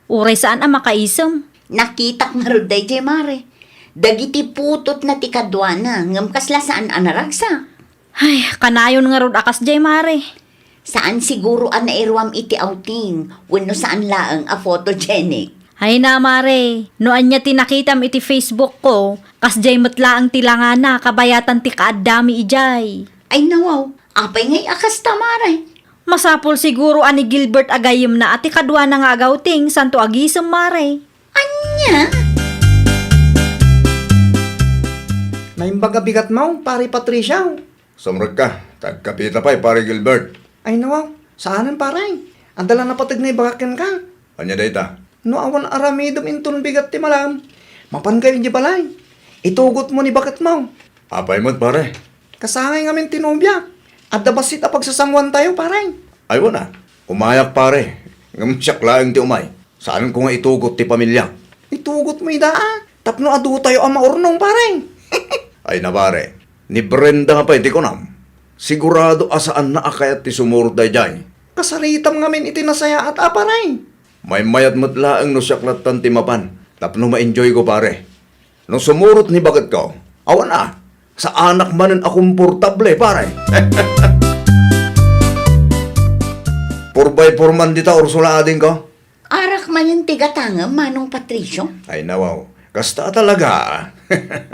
Uray saan a makaisem. Nakitak ngarud daydiay, Mare. Dagiti putotna ti kaduana, ngem kasla saan a naragsak. Ay, kanayon ngarud a kasdiay, Mare. Saan siguro a nairuam iti outing, wenno saan laeng a photogenic. Ay na, Mare, no ania ti nakitam iti Facebook ko, kasdiay met laeng ti langana kabayatan ti kaaddami idiay. Ay nawaw, apay ngay a kasta, Mare? Masapul siguro a ni Gilbert a gayyemna a ti kaduana nga agawting, santo agisem, Mare. Ania? Naimbag a bigatmo, Pare Patricio. Sumrekka, ta agkapita pay, Pare Gilbert. Ay, nawaw, saanen, Pare. Adda la napateg nga ibagak kenka. Ania dayta? No awan aramidem inton bigat ti malem, mapankayo idiay balay. Itugotmo ni baketmo. Apay met, Pare? Kasangay ngamin ti nobia. Adda bassit a pagsasangoantayo, Pare. Ay, wen a. Umayak, Pare. Ngem siak laeng ti umay. Saanko nga itugot ti pamiliak. Itugotmo ida, a. Tapno aduatayo a maurnong, Pare. Ay na, Pare. Ni Brenda nga pay ti kunam. Sigurado a saanna a kayat ti sumurot daydiay. Kasaritam ngamin iti nasayaat a, Pare. Maymayat met laeng no siak lattan ti mapan tapno ma-enjoyko, Pare. No sumurot ni baketko, awan a, saanak manen a komportable, Pare. Four by four man dita, Ursula, adingko. Arak manen ti gatangem, Manong Patricio? Ay, nawaw. Kasta talaga.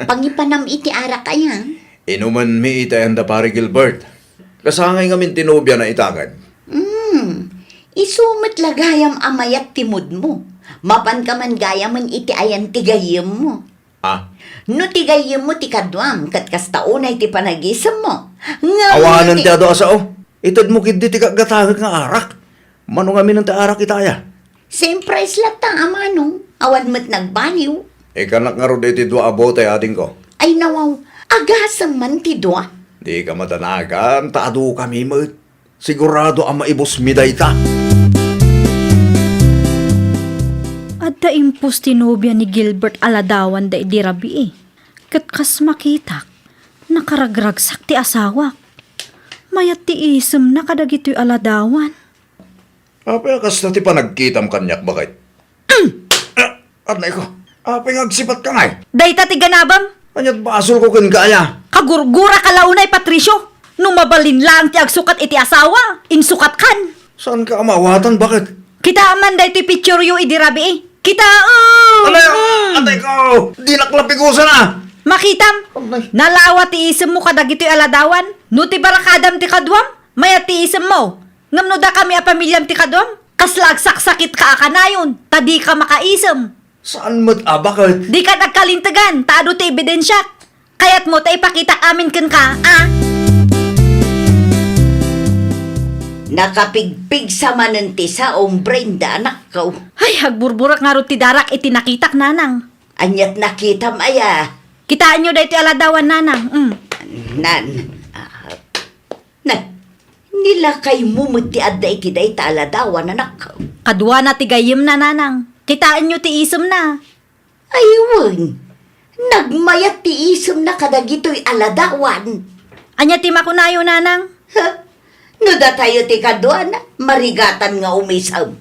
Pangipanam iti arak aya? Inumenmi iti ayan da Pare Gilbert. Kasangay ngamin ti nobiana ita ket. Hmm. Isu met la gayam a mayat ti moodmo. Mapanka man gayamen iti ayan ti gayyemmo. Ah. No ti gayyemmo ti kaduam, ket kasta unay ti panagisemmo. Ngem awanen ti adu a sao. Itedmo ketdi ti gatgatangek nga arak. Mano ngamin ti arak ita aya? Same price latta, a manong. Awan met nagbaliw. Ikkanak ngarud iti dua a bote, adingko. Ay, nawaw. Agasem man ti dua. Dika madanagan, ta adukami met. Sigurado a maibusmi dayta. Adda impos ti nobia ni Gilbert a ladawan da idi rabii. Ket kas makitak, nakaragragsak ti asawak. Mayat ti isemna kadagitoy a ladawan. Apay a kasta ti panagkitam kaniak, baket? Ah, anay ko. Apay nga agsipatka ngay? Dayta ti ganabem. Ania't basolko kenka aya? Kagurguraka la unay, Patricio. No mabalin laeng ti agsukat iti asawa, insukatkan. Saanka a maawatan, baket? Kitaem man daytoy pictureyo idi rabii. Kitaem! Anay, mm, atay ko! Dinak la pigusana! Makitam, anay, nalawa ti isemmo kadagitoy a ladawan. No ti barakadam ti kaduam, mayat ti isemmo. Ngem no dakami a pamiliam ti kaduam, kasla agsaksakitka a kanayon, ta dika makaisem. Saan met a, baket? Dikan agkalintegan, ta adu ti ebidensiak. Kayatmo ta ipakitak amin kenka, a? Nakapigpigsa manen ti saom, Brenda, anakko. Ay, agburburak ngarud ti darak iti nakitak, nanang. Ania't nakitam aya? Kitaenyo daytoy a ladawan, nanang. Mm. Nan, ah, Na, nilakaymo met ti adda iti dayta a ladawan, anak. Kaduana ti gayyemna, nanang. Kitaenyo ti isemna. Ay, wen. Nagmayat ti isemna kadagitoy a ladawan. Ania ti makunayo, nanang? Ha? No datayo ti kaduana, marigatan nga umisem.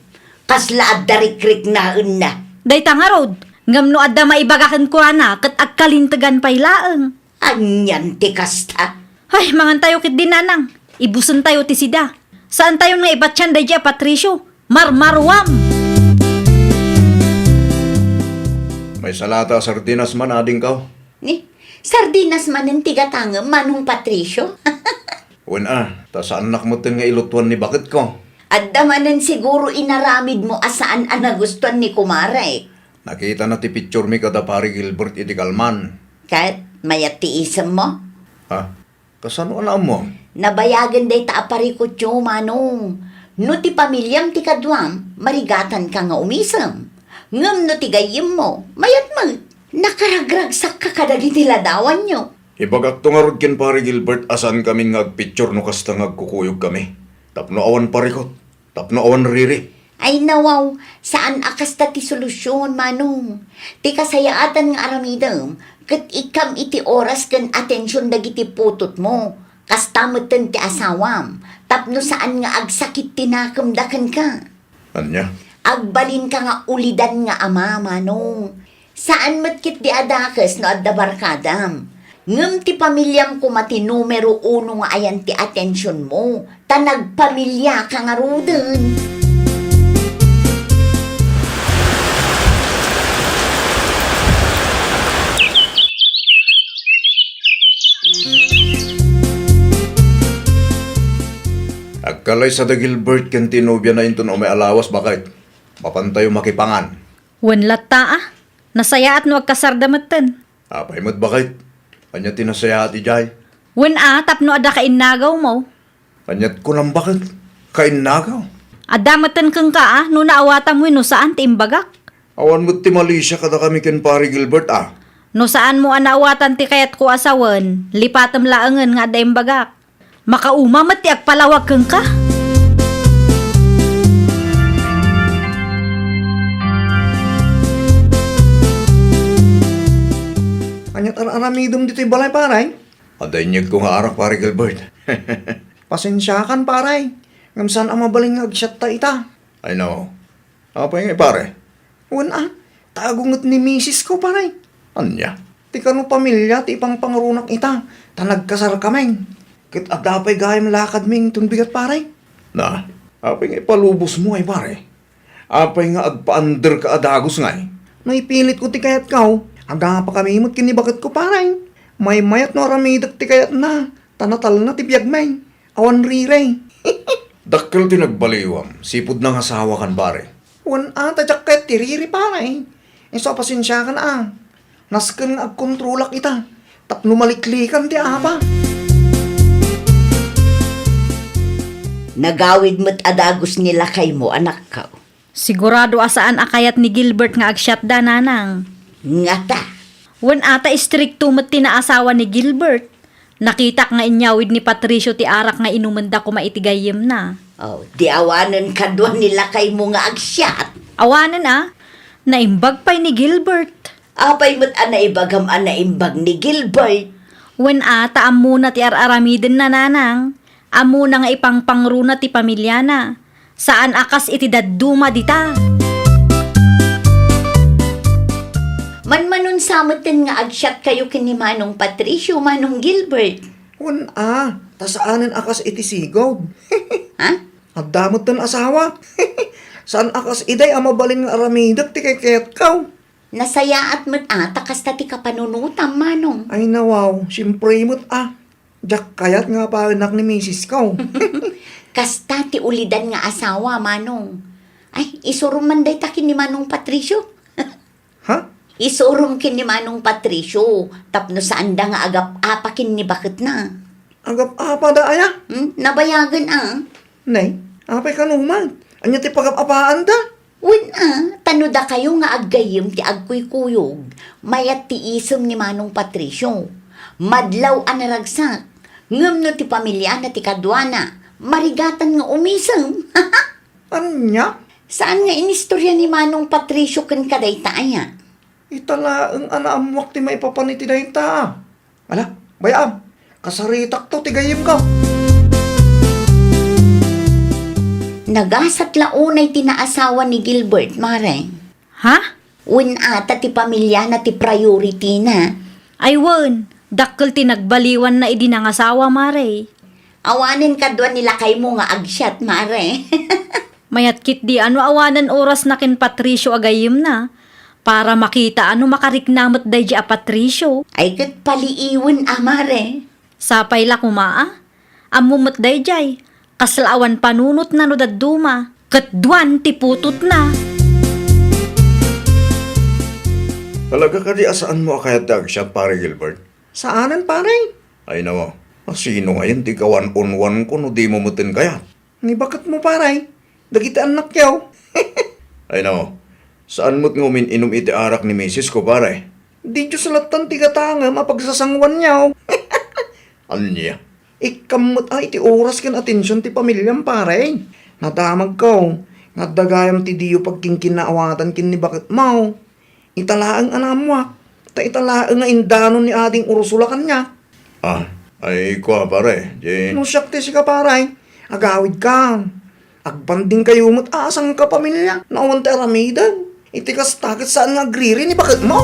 Kasla adda rikriknaenna. Dayta ngarud, ngem no adda maibaga kenkuana, ket agkalintegan pay laeng. Anian ti kasta? Ay, mangantayo ketdi, nanang. Ibusentayo ti sida. Saantayon nga ibatian daydiay a Patricio. Marmaruam! Maysa la ta sardinas man, adingko. Ni, sardinas manen ti gatangem, Manong Patricio? Wen a, ta saannak metten nga ilutuan ni baketko. Adda manen siguro inaramidmo a saan a nagustuan ni kumarek. Nakitana ti picturemi kada Pari Gilbert iti kalman. Ket mayat ti isemmo? Ha? Kasano a naammo? Nabayagen dayta a parikutyo, Manong. No ti pamiliam ti kaduam, marigatanka nga umisem. Ngem no ti gayyemmo, mayat met. Nakaragragsakka kadagiti ladawanyo. Ibagakto ngarud ken Pari Gilbert a saankamin nga agpicture no kasta nga agkukuyogkami. Tapno awan parikut. Tapno awan riri. Ay, nawaw, saan a kasta ti solusion, Manong. Ti kasayaatan nga aramidem, ket ikkam iti oras ken atension dagiti putotmo. Kasta metten ti asawam, tapno saan nga agsakit ti nakemda kenka. Ania? Agbalinka nga ulidan nga ama, Manong. Saan met ketdi a dakes no adda barkadam. Ngem ti pamiliam koma ti numero uno nga ayan ti atensionmo, ta nagpamiliaka ngaruden. Kalaysa da Gilbert ken ti nobiana inton umay a lawas, baket. Mapantayo makipangan. Wen latta a. Nasayaat no agkasarda metten. Apay met, baket? Ania ti nasayaat idiay? Wen a, tapno adda kainnagawmo. Aniat kunam, baket? Kainnagaw? Adda metten kenka a, no naawatam wenno saan ti imbagak. Awan met ti malisia kadakami ken Pare Gilbert a. No saanmo a naawatan ti kayatko a sawen, lipatem laengen nga adda imbagak. Makauma met ti agpalawag kenka. Aniat ar-aramidem ditoy balay, pare? Adda inyegko nga arak, Pare Gilbert. Pasensiakan, pare. Ngem saan a mabalin nga agsiatta ita. Ay, no. Apay ngay, pare? Wen a, ta agunget ni misisko, pare. Ania? Ti kano pamilia ti ipangpangrunak ita, ta nagkasarkami. Ket adda pay gayam lakadmi inton bigat, pare. Na, apay nga ipalubosmo ay, pare? Apay nga agpaanderka a dagus ngay? No ipilitko ti kayatko, agapakami met ken ni baketko, pare. Maymayat no aramidek ti kayatna, ta natalna ti biagmi. Awan riri. Dakkel ti nagbaliwam, sipud nangasawakan, pare. Wen a, ta diak ket ti riri, pare. Isu a pasensiakan a. Nasken nga agkontrolak ita. Tapno maliklikan ti apa. Nagawid met a dagus ni lakaymo, anakko. Sigurado a saan a kayat ni Gilbert nga agsiatda, nanang. Ngata. Wen a, ta istrikto met ti naasawa ni Gilbert. Nakitak nga inyawid ni Patricio ti arak nga inumenda koma iti gayyemna. Oh, di awanen kadua ni lakaymo nga agsiat? Awanen a. Naimbag pay ni Gilbert. Apay met a naibagam a naimbag ni Gilbert? Wen a, ta ammona ti ar-aramidenna, nanang. Ammona nga ipangpangruna ti pamiliana. Saan a kas iti dadduma dita. Manmanon sa metten nga agsiatkayo ken ni Manong Patricio, Manong Gilbert. Wen a, ta saanen a kas iti sigud. Ha? Adda metten asawa. Saan a kas idiay a mabalin nga aramidek ti kaykayatko. Nasayaat met a ta kasta ti kapanunotam, Manong. Ay, nawaw, siempre met a. Diak kayat nga apayenak ni misisko. Kasta ti ulidan nga asawa, Manong. Ay, isurom man dayta ken ni Manong Patricio. Ha? Isurom ken ni Manong Patricio, tapno saanda nga agap-apa ken ni baketna. Agap-apa da aya? Hmm? Nabayagen a. Nay, apay kano man? Ania ti pagap-apaanda? Wen a, ta no dakayo nga aggayyem ti agkuykuyog, mayat ti isem ni Manong Patricio. Madlaw a naragsak, ngem no ti pamiliana ti kaduana, marigatan nga umisem. Ania? Saan nga inistorya ni Manong Patricio kenka dayta aya? Ita laeng a naammoak ti maipapan iti dayta. Ala, bay-am, kasaritakto ti gayyemko. Nagasat la unay ti naasawa ni Gilbert, Mare. Ha? Wen a, ta ti pamiliana ti priority-na. Ay wen, dakkel ti nagbaliwanna idi nangasawa, Mare. Awanen kadua ni lakaymo nga agsiat, Mare. Mayat ketdi a no awanen orasna ken Patricio a gayyemna, para makita a no makarikna met daydi a Patricio. Ay ket paliiwen a, Mare. Sapay la koma a. Ammom met daydiay, kasla awan panunotna no dadduma, ket duan ti putotna. Talaga kadi a saanmo a kayat ti agsiat, Pare Gilbert? Saanen, Pare. Ay, nawa, a sino ngayen ti kawan-unwanko no dimo metten kayat? Ni baketmo, Pare. Dagiti annakyo. Ay, nawa, saan met nga umin-inum iti arak ni misisko, Pare? Di Dios lattan ti gatangem a pagsasanguanyo. Ania? Ikkam met a iti oras ken atension ti pamiliam, pare. Nadamagko nga adda gayam ti diyo pagkinkinnaawatan ken ni baketmo. Ita laeng a naammoak, ta ita laeng nga indanon ni Ading Ursula kaniak. Ah, ay kua, pare, di. No siak ti sika, pare, agawidka. Agbandingkayo met a sangkapamilia no awan ti aramiden. Iti kasta ket saan nga agriri ni baketmo.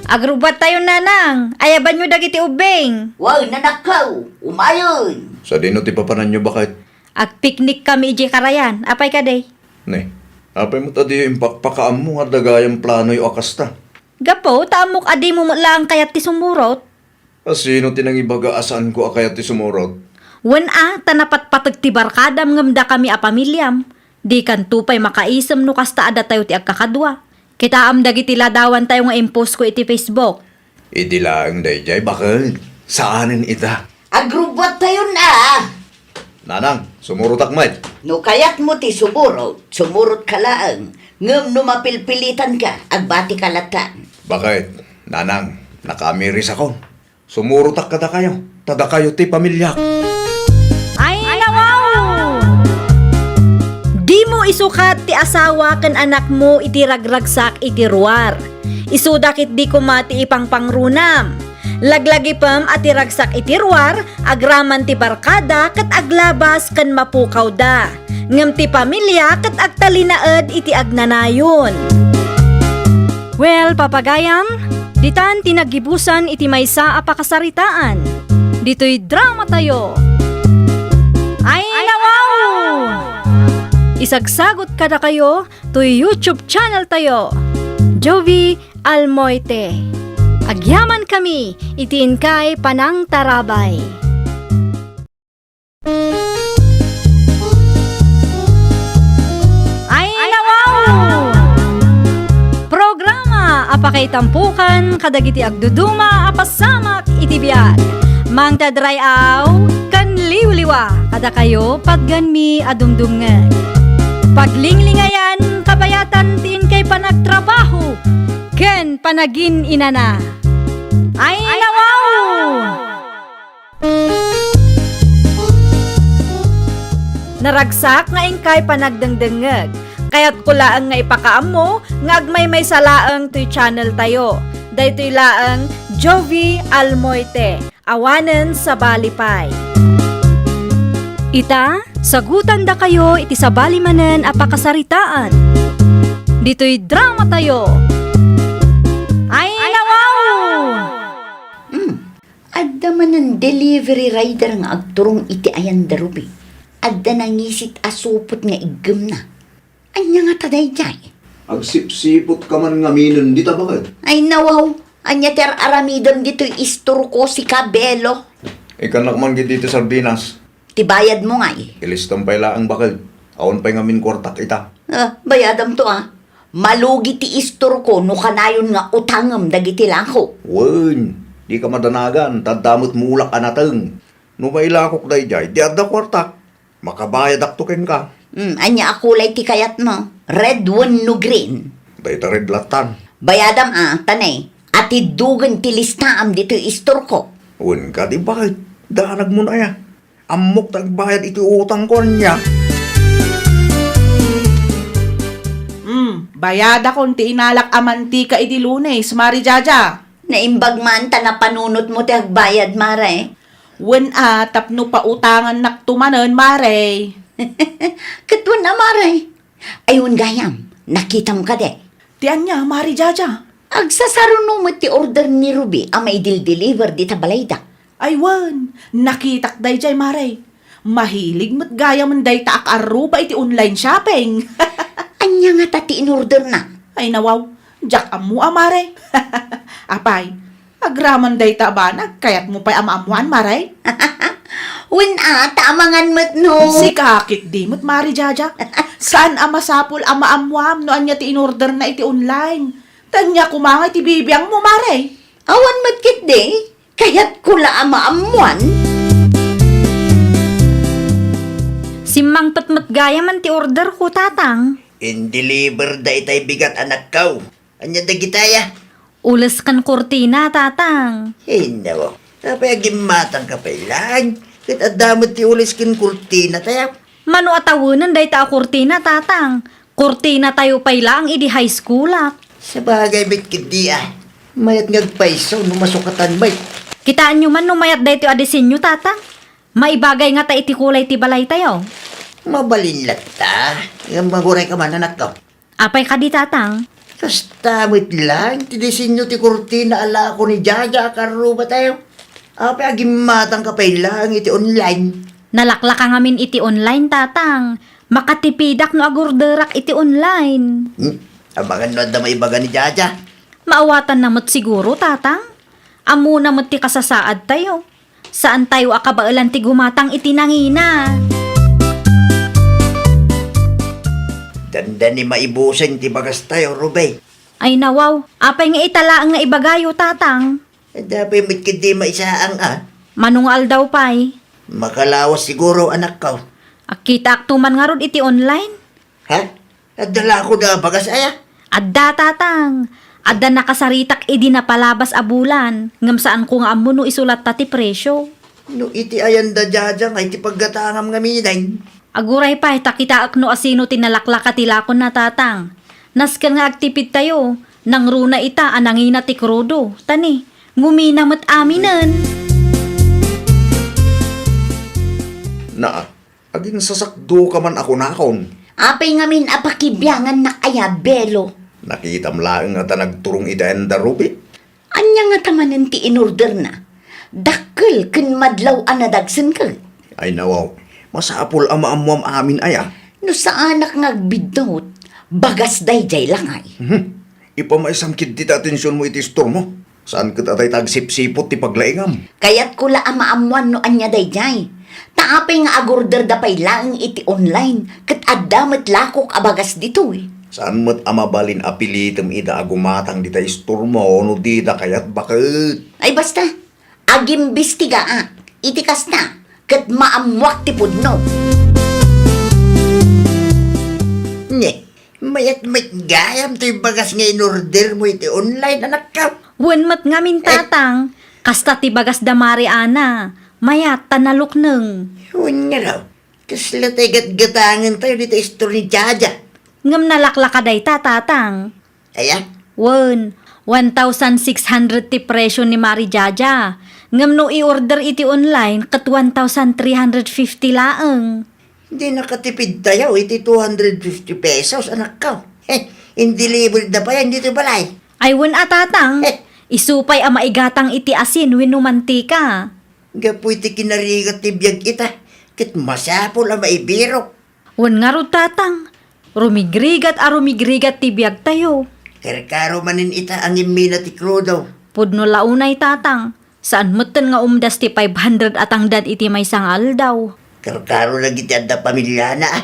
Agrubbuattayon, nanang. Ayabanyo dagiti ubbing. Wen, anakko, umayen. Sadino ti papananyo, baket? Agpiknikkami idiay karayan. Apay kadi? Ne, apay met a diyo impakpakaammo nga adda gayam planoyo a kasta? Gapu ta ammok a dimo met laeng kayat ti sumurot. A, sino ti nangibaga a saanko a kayat ti sumurot? Wen a, ta napatpateg ti barkadam ngem dakami a pamiliam. Dikanto pay makaisem no kasta a datayo ti agkakadua. Kitaem dagiti ladawantayo nga impost ko iti Facebook. Idi laeng daydiay, baket. Saanen ita. Agrubbuattayon a! Nanang, sumurotak met. No kayatmo ti sumurot, sumurotka laeng. Ngem no mapilpilitanka, agbatika latta. Baket, nanang, nakamirisakon. Sumurotak kadakayo, ta dakayo ti pamiliak. Ay, nawaw! Dimo isukat ti asawa ken anakmo iti ragragsak iti ruar. Isuda ketdi koma ti ipangpangrunam. Laglagipem a ti ragsak iti ruar, agraman ti barkada ket aglabas ken mapukawda. Ngem ti pamilya ket agtalinaed iti agnanayon. Well, papagayam, ditan ti naggibusan iti maysa a pakasaritaan. Ditoy dramatayo. Ay, nawaw! Isagsagot kadakayo toy YouTube channeltayo, Jovie Almoite. Agyamankami iti inkay panangtarabay. Ay, nawaw! Programa a pakaitampukan kadagiti agduduma a pasamak iti biag. Mangted ray-aw ken liwliwa kadakayo, patganmi a dumdumngeg. Paglinglingayan, kabayatan ti inkay panagtrabaho ken panagin-inana. Ay, nawaw! Naragsak nga inkay panagdengdengngeg. Kayatko laeng nga ipakaammo nga agmaymaysa laeng toy channeltayo. Daytoy laeng Jovie Almoite, awanen sabali pay. Ita, sagutandakayo iti sabali manen a pakasaritaan. Ditoy dramatayo. Ay, nawaw! Hmm. Adda manen delivery rider nga agturong iti ayan da Ruby. Adda nangisit a supot nga iggemna. Ania ngata daydiay? Agsipsipot ka man ngaminen dita, baket. Ay, nawaw. Ania ti ar-aramidem ditoy istorko, sika, Belo? Ikkannak man ketdi ti sardinas. Ti bayadmo ngay? Ilistam pay laeng, baket. Awan pay ngamin kuartak ita. Ah, bayadamto, ah. Malugi ti istorko no kanayon nga utangem dagiti lako. Wen, dika madanagan, ta adda met mulak a nateng. No mailakok daydiay, di adda kuartak. Makabayadakto kenka. Hmm, ania a kulay ti kayatmo? Red wenno green? Dayta red lattan. Bayadam a, ta ne, atiddogen ti listaam ditoy istorko. Wen kadi, baket, danagmon aya. Ammok ta agbayad iti utangko, ania? Hmm, bayadakon ti inalak a mantika idi Lunes, Mari Jaja. Naimbag man ta napanunotmo ti agbayad, Mare. Wen a, tapno pautangannakto manen, Mare. Ket wen a, Mare. Ay, wen gayam, nakitam kadi? Ti ania, Mari Jaja? Agsasaruno met ti order ni Ruby a maidildeliver dita balayda. Ay wen, nakitak daydiay, Mare. Mahilig met gayamen dayta a kaarruba iti online shopping. Ania ngata ti inorderna? Ay nawaw, diak ammo a, Mare. Apay, agraman dayta a banag, kayatmo pay a maammoan, Mare? Wen a, ta amangan met no. Sika ketdi met, Mari Jaja. Saan a masapul a maammoam no ania ti inorderna iti online. Ta ania koma nga iti bibiangmo, Mare? Awan met ketdi. Kayatko la a maammoan. Simmangpet met gayamen ti orderko, Tatang. Indeliver daytay bigat, anakko. Ania dagitaya? Ules ken kurtina, Tatang. Ay, nawaw. Apay, agimmatangka pay laeng. Ket adda met ti ules ken kurtina, tayaw. Mano a tawenen dayta a kurtina, Tatang? Kurtinatayo pay laeng idi high schoolak. Sabagay met ketdi a. Mayat nga agpayso no masukatan met. Kitaenyo man no mayat daytoy a disenyo, Tatang? Maibagay ngata iti kulay ti balaytayo. Mabalin latta. Ngem mangurayka man, anakko. Apay kadi, Tatang? Kasta met laeng ti disenyo ti kurtina a lako ni Jaja a karrubatayo. Apay, agimmatangka pay laeng iti online? Nalaklaka ngamin iti online, Tatang. Makatipidak no agorderak iti online. Hmm? Amangan no adda maibaga ni Jaja. Maawatanna met siguro, Tatang. Ammona met ti kasasaadtayo. Saantayo a kabaelan ti gumatang iti nangina. Dandani maibusen ti bagastayo, Ruby. Ay nawaw, apay nga ita laeng nga ibagayo, Tatang? Adda pay met ketdi maisaang a. Mano nga aldaw pay? Makalawas siguro, anakko. Akitaakto man ngarud iti online. Ha? Adda la kano a bagas aya? Adda, Tatang. Adda nakasaritak idi napalabas a bulan, ngem saanko nga ammo no isulatta ti presio. No iti ayanda Jaja nga iti paggatangam ngamin. Aguray pay ta kitaek no asino ti nalaklaka ti lakonna, Tatang. Nasken nga agtipidtayo, nangruna ita a nangina ti krudo. Tani, ngumina met aminen. Naa, aginsasakdoka man a kunakon. Apay ngamin a pakibiangannak aya, Belo? Nakitam laeng a ta nagturong iti ayanda, Ruby. Ania ngata manen ti inorderna? Dakkel ken madlaw a nadagsen ket. Ay nawaw, masapul a maammoam amin aya. No saanak nga agbiddut, bagas daydiay lakay. Mhm. Ipamaysam ketdi ti atensionmo iti istormo. Saan ket a dayta agsipsiput ti paglaingam. Kayatko la a maammoan no ania daydiay. Ta apay nga agorderda pay laeng iti online, ket adda met lakok a bagas ditoy. Saan met a mabalin a pilitem ida a gumatang dita istormo no dida kayat baket. Ay basta, agimbistigaak iti kasta, ket maammoak ti pudno. Ne, mayat met gayam toy bagas nga inordermo iti online, anakko. Wen met ngamin, eh, Tatang, kasta ti bagas da Mari Ana, mayat ta nalukneng. Wen nga daw, kasla tay gatgatangentayo dita istor ni Jaja. Ngem nalaklaka dayta, Tatang. Aya? Wen, one thousand six hundred ti presyo ni Mari Jaja. Ngem no i-order iti online, ket one thousand three hundred fifty laeng. Di nakatipidtayo iti two hundred fifty pesos, anakko. Heh, in-deliver da pay ditoy balay. Ay wen a, Tatang. Heh. Isu pay a maigatang iti asin wenno mantika. Gapu iti kinarigat ti biag ita, ket masapul a maibirok. Wen ngarud, Tatang, rumigrigat a rumigrigat ti biagtayo. Karkaro manen ita a ngimmina ti krudo. Pudno la unay, Tatang. Saan metten nga umdas ti five hundred a tangdan iti maysa nga aldaw. Karkaro dagiti adda pamiliana, a.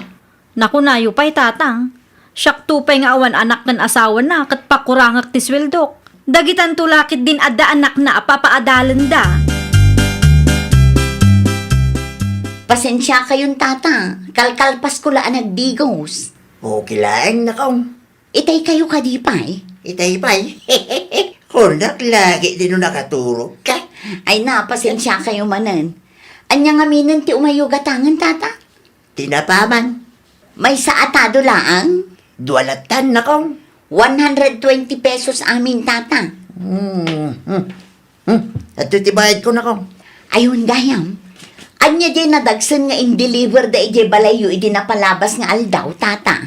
Nakunayo pay, Tatang. Siakto pay nga awan anak ken asawana ket pakurangek ti sueldok. Dagitanto la ketdin adda anakna a papaadalenda. Pasensiakayon, Tata. Kalkalpasko la a nagdigos. Okay laeng, nakong. Itaykayo kadi pay? Itay pay? Kunak la ketdi no nakaturogka. Ay na, pasensiakayo manen. Ania ngaminen ti umayyo gatangen, Tata? Tinapa man. Maysa a tado laeng? Dua lattan, nakong. One hundred twenty pesos amin, Tata. Hmm, hmm. Hmm, adtoy ti bayadko, nakong. Ayon gayam. Ania diay nadagsen nga in-deliver da idiay balayyo idi napalabas nga aldaw, Tata?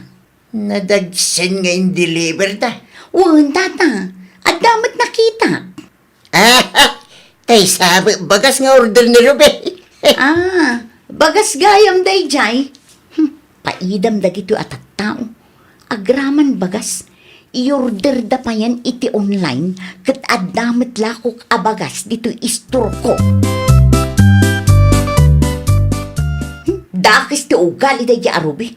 Nadagsen nga in-deliver da? Wen, Tata. Adda met nakitak. Ah, tay sabet bagas nga order ni Ruby. Ah, bagas gayam daydiay. Hmm, paidam dagitoy a tattao. Agraman bagas, i-order da payen iti online ket adda met lakok a bagas ditoy istorko. Hmm, dakes ti ugali daydiay a Ruby.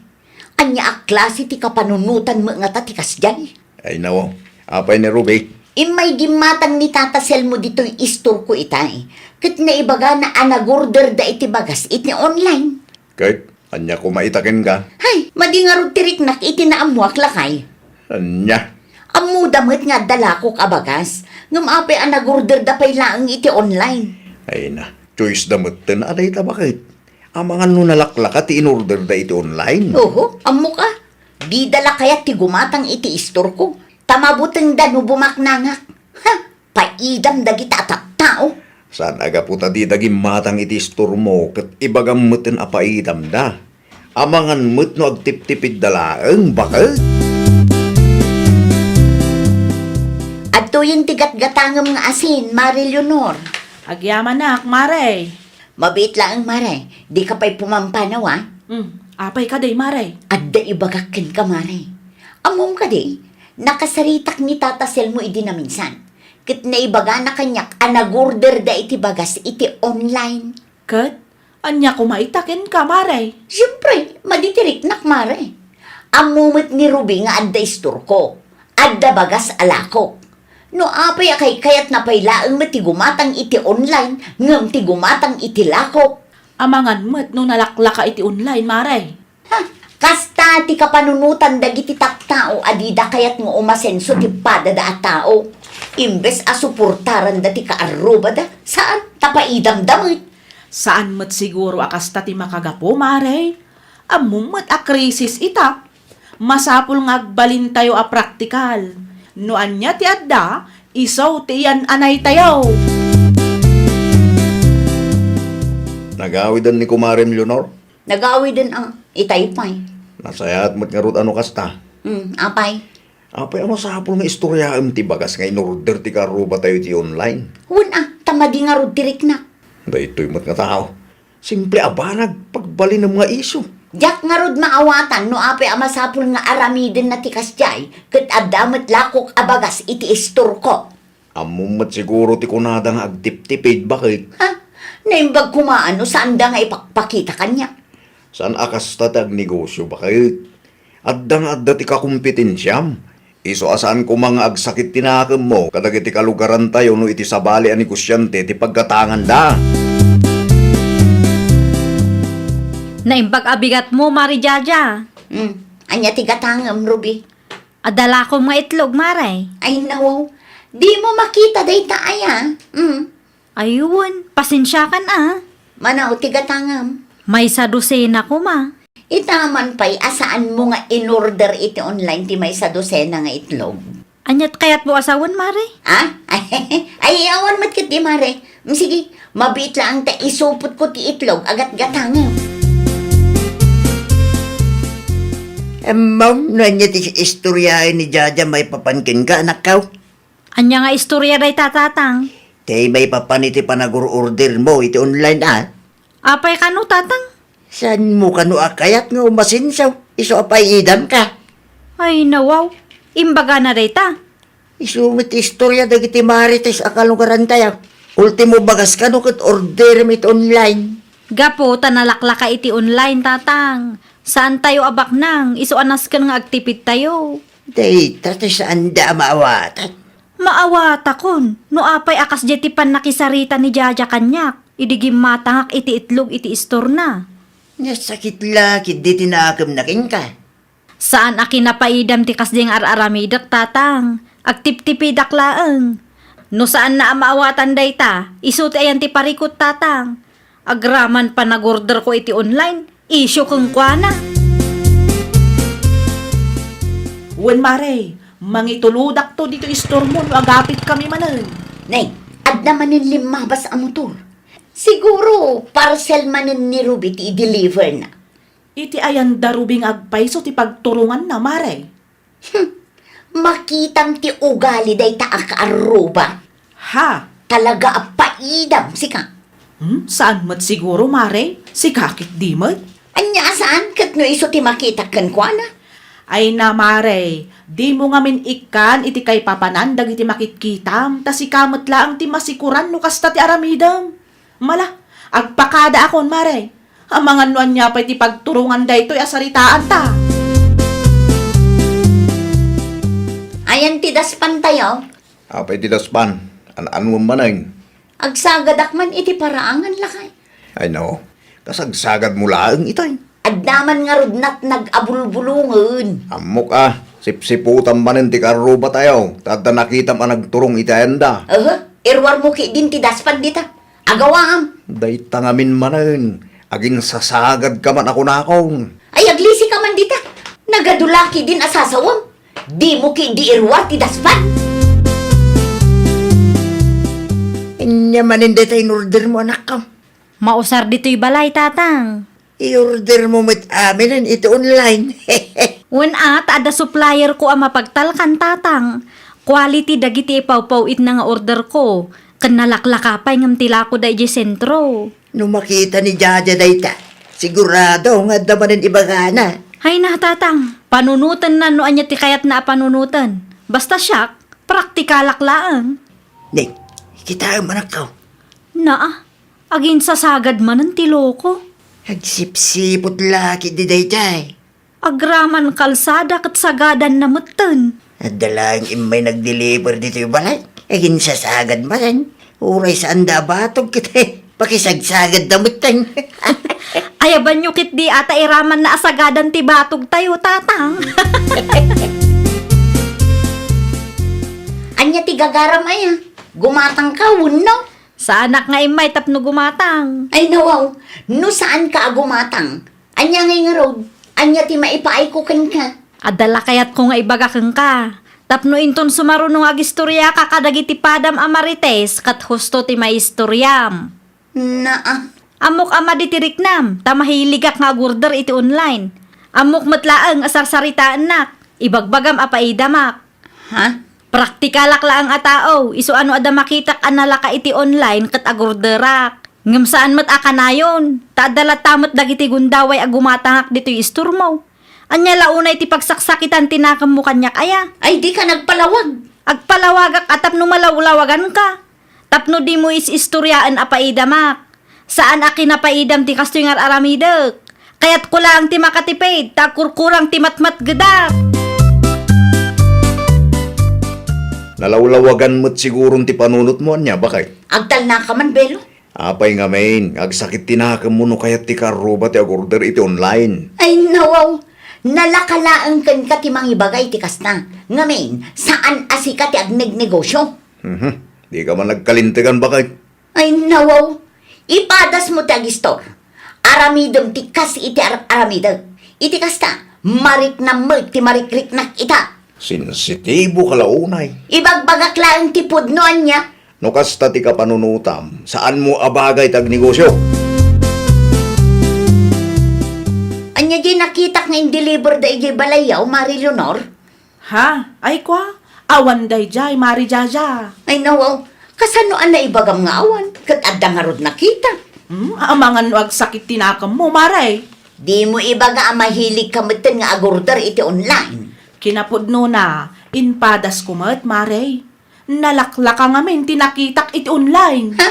Ania a klase ti kapanunotan met ngata ti kasdiay? Ay, nawaw. Apay ni Ruby? Immay gimmatang ni Tata Selmo ditoy istorko itay. Ket naibagana a nagorder da iti bagas iti online. Ket ania koma ita kenka? Hay, madi ngarud ti riknak iti naammoak lakay. Ania? Ammoda met nga adda lakok a bagas, ngem apay a nagorder da pay laeng iti online? Ay na, choice da metten a dayta baket. Amangan no nalaklaka ti in-order da iti online. Oho, ammok a. Dida la kayat ti gumatang iti istorko. Ta mabutengda no bumaknangak. Ha! Paidam dagita a tattao. Saan a gapu ta dida gimmatang iti istormo ket ibagam metten a paidamda. Amangan met no agtiptipidda laeng, baket. Adtoyen ti gatgatangem nga asin, Mare Leonor. Agyamanak, Mare. Mabiit laeng, Mare. Dika pay pumampanaw, a? Hmm, apay kadi, Mare? Adda ibagak kenka, Mare. Ammom kadi, nakasaritak ni Tata Selmo idi naminsan. ket naibagana kaniak a nag-orderda iti bagas iti online. Ket ania koma ita kenka, Mare? Siempre, madi ti riknak, Mare. Ammo met ni Ruby nga adda istorko, adda bagas a lakok. No apay a kaykayatna pay laeng met ti gumatang iti online ngem ti gumatang iti lakok. Amangan met no nalaklaka iti online, Mare. Ha, kasta ti kapanunotan dagiti tattao a dida kayat nga umasenso ti padada a tao. Imbes a suportaranda ti kaarrubada, saan, ta paidamda met. Saan met siguro a kasta ti makagapu, Mare. Ammom met a krisis ita. Masapul nga agbalintayo a praktikal. No ania ti adda, isu ti iyan-anaytayo. Nagawiden ni Kumarem Leonor? Nagawiden a, itay pay. Nasayaat met ngarud a no kasta. Hmm, apay? Apay a masapul nga istoriaem ti bagas nga in-order ti kaarrubatayo iti online? Wen a, ta madi ngarud ti riknak. Daytoy met nga tao. Simple a banag, pagbalinem nga isu. Diak ngarud maawatan no apay a masapul nga aramidenna ti kasdiay, ket adda met lakok a bagas iti istorko. Ammom met siguro ti kunada nga agtiptipid, baket? Ha? Naimbag koma no saanda nga ipakpakita kaniak. Saan a kasta ti agnegosio, baket? Adda nga adda ti kakompetensiam. Isu a saan koma nga agsakit ti nakemmo kadagiti kalugarantayo no iti sabali a negosiante ti paggatanganda. Naimbag a bigatmo, Mare Jaja. Hmm. Ania ti gatangem, Ruby? Adda lakom nga itlog, Mare. Ay, nawaw. Dimo makita dayta aya? Mm. Ay, wen, pasensiakan a. Manaw ti gatangem. Maysa dosena koma. Ita man pay a saanmo nga in-order iti online ti maysa dosena nga itlog. Aniat kayatmo a sawen, Mare? Ha? Ay, awan met ketdi, Mare. Mm, sige, mabiit laeng ta isupotko ti itlog a gatgatangem. Ammom no ania ti istoryaen ni Jaja maipapan kenka, anakko? Ania nga istorya dayta, Tatang? Ti maipapan iti panagur-ordermo iti online a? Apay kano, Tatang? Saanmo kano a kayat nga umasenso, isu a paidamka? Ay, nawaw. Imbagana dayta. Isu met ti istorya dagiti marites a kalugarantayo. Ultimo bagas kano ket orderem iti online. Gapu ta nalaklaka iti online, Tatang. Saantayo a baknang, isu a nasken nga agtipidtayo. Dayta ti saanda a maawatan. Maawatakon, no apay a kasdiay ti pannakisarita ni Jaja kaniak, idi gimmatangak iti itlog iti istorna. Nasakit la ketdi ti nakemna kenka. Saan a kinapaidam ti kasdi nga ar-aramidek, Tatang. Agtiptipidak laeng. No saanna a maawatan dayta, isu ti ayan ti parikut, Tatang. Agraman panagorderko iti online, isyu kenkuana. Wen, Mare, mangitulodakto ditoy istormo no agapitkami manen. Nay, adda manen limmabas a motor. Siguro, parcel manen ni Ruby ti i-deliver na. Iti ayan da Ruby nga agpayso ti pagturonganna, Mare? Hmm, makitam ti ugali dayta a kaarruba. Ha? Talaga a paidam, sika. Hmm, saan met siguro, Mare? Sika ketdi met? Ania a saan ket no isu ti makitak kenkuana? Ay na, Mare, dimo ngamin ikkan iti kaipapanan dagiti makitkitam, ta sika met laeng ti masikuran no kasta ti aramidem. Mala, agpakadaakon, Mare. Amangan no ania pay ti pagturongan daytoy a saritaanta. Ayan ti daspantayo? Apay ti daspan? An-anuem manen? Agsagadak man iti paraangan, lakay. Ay no, kasagsagadmo laeng itay. Adda man ngarud natnag a bulbulongen. Ammok a, sipsiputam manen ti karrubatayo, ta adda nakitam a nagturong iti ayanda. Aha, iruarmo ketdin ti daspan dita. Agawaam. Dayta ngamin manen, aginsasagadka man a kunakon. Ay, aglisika man dita. Nagadu la ketdin a sasawem. Dimo ketdi iruar ti daspan. Ania manen dayta in-ordermo, anakko? Mausar ditoy balay, Tatang. I-ordermo met aminen iti online. Wen a, ta adda supplierko a mapagtalkan, Tatang. Quality dagiti ipawpaw-itna nga orderko. Ken nalaklaka pay ngem ti lakoda idiay sentro. No makita ni Jaja dayta, sigurado nga adda manen ibagana. Hay na, Tatang. Panunotenna no ania ti kayatna a panunoten. Basta siak, praktikalak laeng. Ning, kitaem, anakko. Naa, aginsasagad manen ti loko. Agsipsiput la ketdi daydiay. Agraman kalsada ket sagadanna metten. Adda laeng immay nagdeliver ditoy balay. Aginsasagad manen. Uray saanda a batog ket pakisagsagadda metten. Ayabanyo ketdi a ta iramanna a sagadan ti batogtayo, Tatang. Ania ti gagaram aya? Gumatangka wenno? Saanak nga immay tapno gumatang. Ay, nawaw, no saanka a gumatang, ania ngay ngarud? Ania ti maipaayko kenka? Adda la kayatko nga ibaga kenka. Tapno inton sumaruno nga agistoriaka kadagiti padam a Marites ket husto ti maistoriam. Naa. Ammok a madi ti riknam, ta mahiligak nga agorder iti online. Ammok met laeng a sarsaritaennak, ibagbagam a paidamak. Ha? Praktikalak laeng a tao, isu a no adda makitak a nalaka iti online ket agorderak. Ngem saan met a kanayon, ta adda latta met dagiti gundaway a gumatangak ditoy istormo. Ania la unay ti pagsaksakitan ti nakemmo kaniak aya? Ay, dika nagpalawag. Agpalawagak a tapno malawlawaganka. Tapno dimo is-istoriaen a paidamak. Saan a kinapaidam ti kastoy nga ar-aramidek. Kayatko laeng ti makatipid, ta agkurkurang ti matmatgedak. Nalawlawagan met siguron ti panunotmo, ania, baket? Agtalnaka man, Belo. Apay ngamin, agsakit ti nakemmo no kayat ti kaarruba ti agorder iti online? Ay, nawaw! Nalaka laeng kenka ti mangibaga iti kasta. Ngamin, saan a sika ti agnegnegosio. Mhm. Dika man nagkalintegan, baket? Ay, nawaw! Ipadasmo ti agistor. Aramidem ti kas iti ar-aramidek. Iti kasta, mariknam met ti marikriknak ita. Sensitiboka la unay. Ibagbagak laeng ti pudno, ania? No kasta ti kapanunotam, saanmo a bagay ti agnegosio. Ania diay nakitak nga indeliver da idiay balayyo, Mari Leonor? Ha? Ay, kua? Awan daydiay, Mari Jaja. Ay, nawaw. Kasano a naibagam nga awan? Ket adda ngarud nakita. Hmm? Amangan no agsakit ti nakemmo, Mare. Dimo ibaga a mahiligka metten nga agorder iti online. Kinapudnona, impadasko met, Mare. Nalaklaka ngamin ti nakitak iti online. Ha?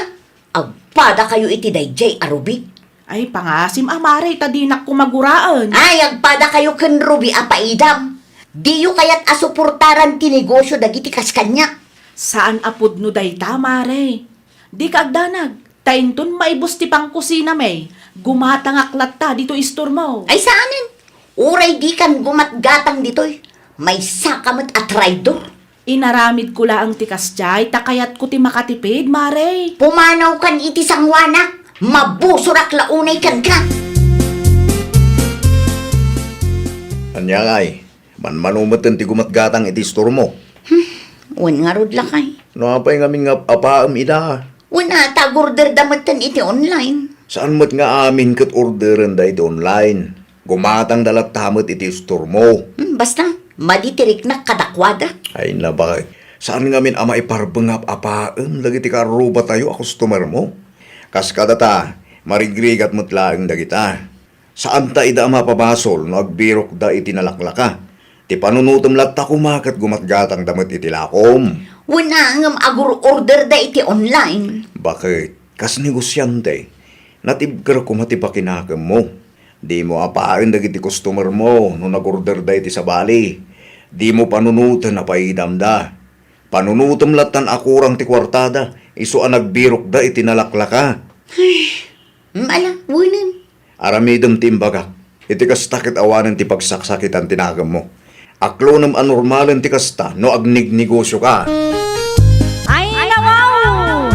Agpadakayo iti daydiay a Ruby? Ay, pangasim a, Mare, ta dinak koma guraen. Ay, agpadakayo ken Ruby a paidam. Diyo kayat a suportaran ti negosio dagiti kas kaniak? Saan a pudno dayta, Mare. Dika agdanag, ta inton maibus ti pangkusinami, gumatangak latta ditoy istormo. Ay, saanen. Uray dikan gumatgatang ditoy, maysaka met a traidor. Inaramidko laeng ti kasdiay ta kayatko ti makatipid, Mare. Pumanawkan iti sangoanak, mabusorak la unay kenka. Ania ngay, manmano metten ti gumatgatang iti istormo? Hmm, wen ngarud, lakay. No apay ngamin nga ap-apaem ida? Wen a, ta agorderda metten iti online. Saan met nga amin ket orderenda iti online? Gumatangda latta met iti istormo. Hmm, basta, madi ti riknak kadakuada. Ay, nabag. Saan ngamin a maiparbeng nga ap-apaem dagiti kaarrubatayo a customermo? Kas kadata, marigrigat met laeng dagita. Saanta ida a mapabasol no agbirokda iti nalaklaka. Ti panunotem latta koma ket gumatgatangda met iti lakom. Wen a, ngem agur-orderda iti online. Baket, kas negosiante, natibker koma ti pakinakemmo. Dimo apaen dagiti customermo no nagorderda iti sabali. Dimo panunoten a paidamda. Panunotem lattan a kurang ti kuartada, isu a nagbirokda iti nalaklaka. Ay, mala, wenen. Aramidem ti imbagak. Iti kasta ket awanen ti pagsaksakitan ti nakemmo. Aklonem a normalen ti kasta no agnegnegosioka. Ay, nawaw!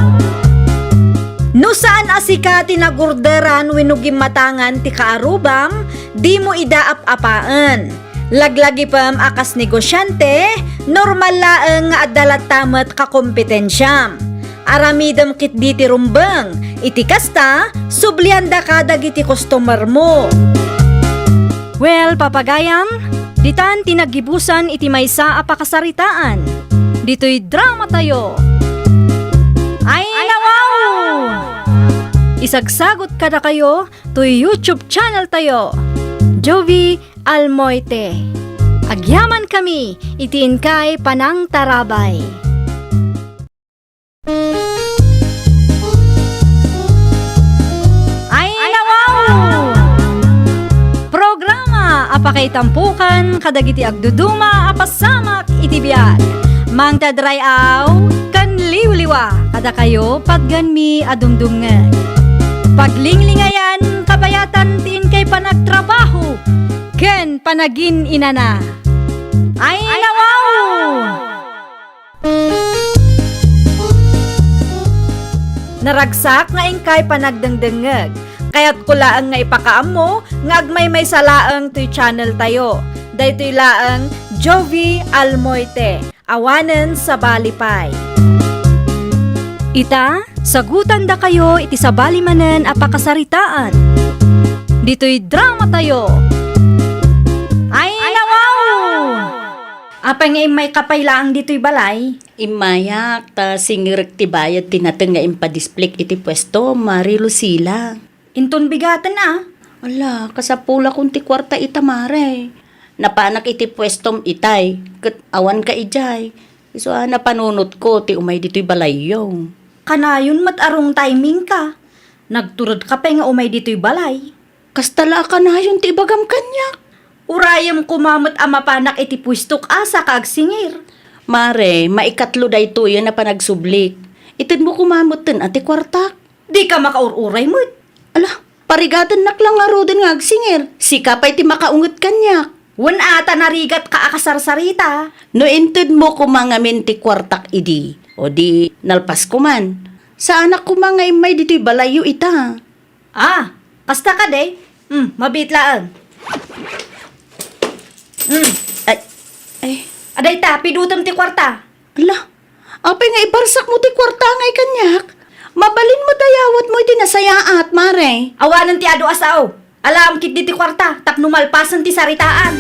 No saan a sika ti nagorderan wenno gimmatangan ti kaarubam, dimo ida ap-apaen. Laglagipem a kas negosiante, normal laeng nga adda latta met kakompetensiam. Aramidem ketdi ti rumbeng. Iti kasta, subliandaka dagiti customermo. Well, papagayam, ditan ti naggibusan iti maysa a pakasaritaan. Ditoy dramatayo. Ay, nawaw! Isagsagot kadakayo toy YouTube channel tayo, Jovie Almoite. Agyamankami iti inkay panangtarabay. Itampukan kadagiti agduduma a pasamak iti biag. Mangted ray-aw ken liwliwa kadakayo patgenmi a dumdumngeg. Paglinglingayan kabayatan ti inkay panagtrabaho ken panagin-inana. Ay, nawaw! Naragsak nga inkay panagdengdengngeg. Kayatko laeng nga ipakaammo nga agmaymaysa laeng toy channel tayo. Daytoy laeng Jovie Almoite, awanen sabali pay. Ita, sagutandakayo iti sabali manen a pakasaritaan. Ditoy drama tayo. Ay, nawaw! Apay nga immayka pay laeng ditoy balay? Immayak, ta singerek ti bayad ti nateng nga impadisplik iti puesto, Mare Lucila. Inton bigaten a? Ala, kasapulakon ti kuarta ita, Mare. Napanak iti puestom itay, ket awanka idiay. Isu a napanunotko ti umay ditoy balayyo. Kanayon met a wrong timingka. Nagturedka pay nga umay ditoy balay. Kasta la a kanayon ti ibagam kaniak. Urayem koma met a mapanak iti puestok a saka agsingir. Mare, maikatlo daytoyen a panagsublik. Itedmo koma metten a ti kuartak. Dika makaur-uray met. Ala, parigatennak la ngaruden nga agsingir. Sika pay ti makaunget kaniak. Wen a, ta narigatka a kasarsarita. No intedmo koma ngamin ti kuartak idi, o di nalpas koman. Saanak koma nga immay ditoy balayyo ita. Ah, kasta kadi? Hmm, mabiit laeng. Hmm. Ay, ay. Adayta, pidutem ti kuarta. Ala, apay nga ibarsakmo ti kuarta ngay kaniak? Mabalin met a yawatmo iti nasayaat, Mare. Awanen ti adu a sao. Alaem ketdi ti kuarta tapno malpasen ti saritaan.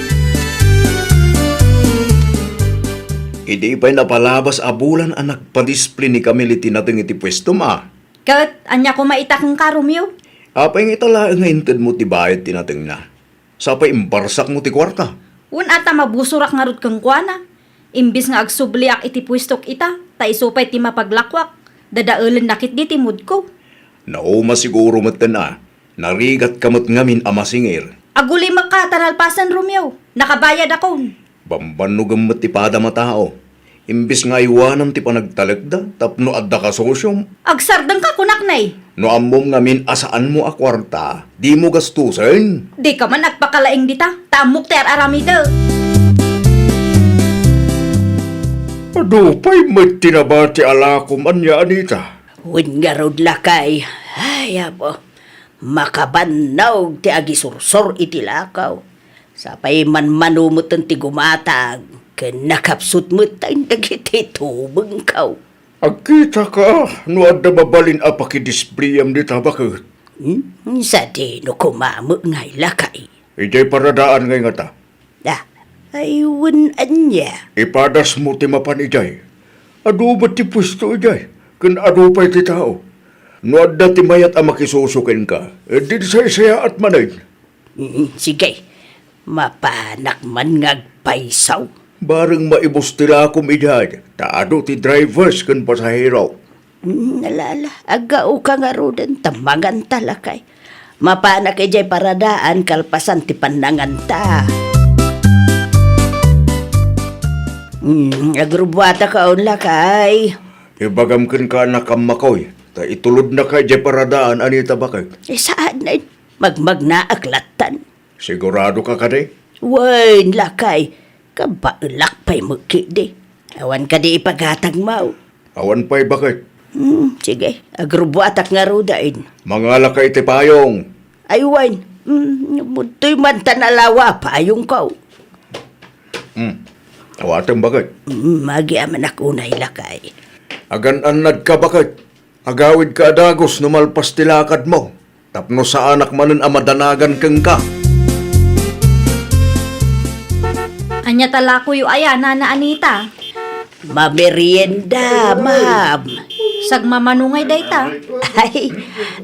Idi pay napalabas a bulan a nagpadisplay ni Camille iti nateng iti puestom a. Ket ania koma ita kenka, Romeo? Apay nga ita laeng nga intedmo ti bayad ti natengna? Sapay imbarsakmo ti kuarta. Wen a ta mabusorak ngarud kenkuana. Imbes nga agsubliak iti puestok ita, ta isu pay ti mapaglakuak, dadaelenna ketdi ti moodko. Nauma siguro metten a, narigatka met ngamin a masingir. Agulimekka ta nalpasen, Romeo. Nakabayadakon. Bambannogem met ti padam a tao. Imbes nga aywanam ti panagtalekda tapno adda kasosiom. Agsardengka, kunak nay. No ammom ngamin a saanmo a kuarta, dimo gastusen. Dika man agpakalaing dita, ta ammok ti ar-aramidek. Adu pay met ti nabati a lakom ania, Anita? Wen ngarud, lakay. Ay, Apo. Makabannog ti agisursor iti lakaw. Sapay manmano metten ti gumatag, ken nakapsut metten dagiti tumengko. Agkitaka no adda mabalin a pakidisplayam dita, baket? Hmm? Sadino koma met ngay, lakay? Idiay paradaan ngay ngata. Ah, ay, wen ania? Ipadasmo ti mapan idiay. Adu met ti puesto idiay, ken adu pay ti tao. No adda ti mayat a makisuso kenka, dinsaysayaat manen. Mm, sige. Mapanak man nga agpayso. Bareng maibus ti lakom idiay, ta adu ti drivers ken pasahero. Mm, ala, ala, aggaoka ngaruden, ta manganta, lakay. Mapanak idiay paradaan kalpasan ti pannanganta. Mm, agrubbuatakaon, lakay. Ibagam kenka a nakammakoy, ta itulodnaka idiay paradaan, Anita, baket. Eh, saan, eh, magmagnaak lattan. Siguradoka kadi? Wen, lakay, kabaelak pay met ketdi. Awan kadi ipagatagmo? Awan pay, baket. Hmm, sige, agrubbuatak ngaruden. Mangalaka iti payong. Ay, wen, hmm, budtoy man ta nalawa a payongko. Hmm, awatem, baket. Hmm, agyamanak unay, lakay. Agan-annadka, baket. Agawidka a dagus no malpas ti lakadmo, tapno saanak manen a madanagan kenka. Ania ta lakoyo aya, Nana Anita? Mamerienda, ma'am. Sagmamano ngay dayta? Ay,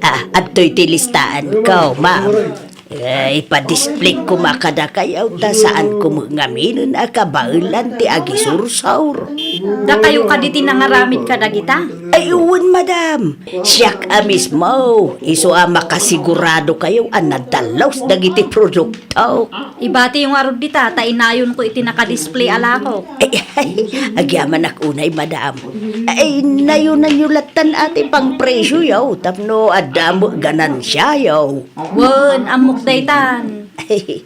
ah, adtoy ti listaanko, ma'am. Eh, ipadisplayko koma kadakayo ta saanko met ngaminen a kabaelan ti agisursor. Dakayo kadi ti nangaramid kadagita? Ay, wen, madam. Siak a mismo. Isu a makasigurado kayo a nadalus dagiti produkto. Ibatiyo ngarud dita, ta inayonko iti nakadisplay a lakok. Ay, ay, agyamanak unay, madam. Ay, nayonanyo lattan a ti pangpresioyo, tapno adda met ganansiayo. Wen, ammok daytan. Ay,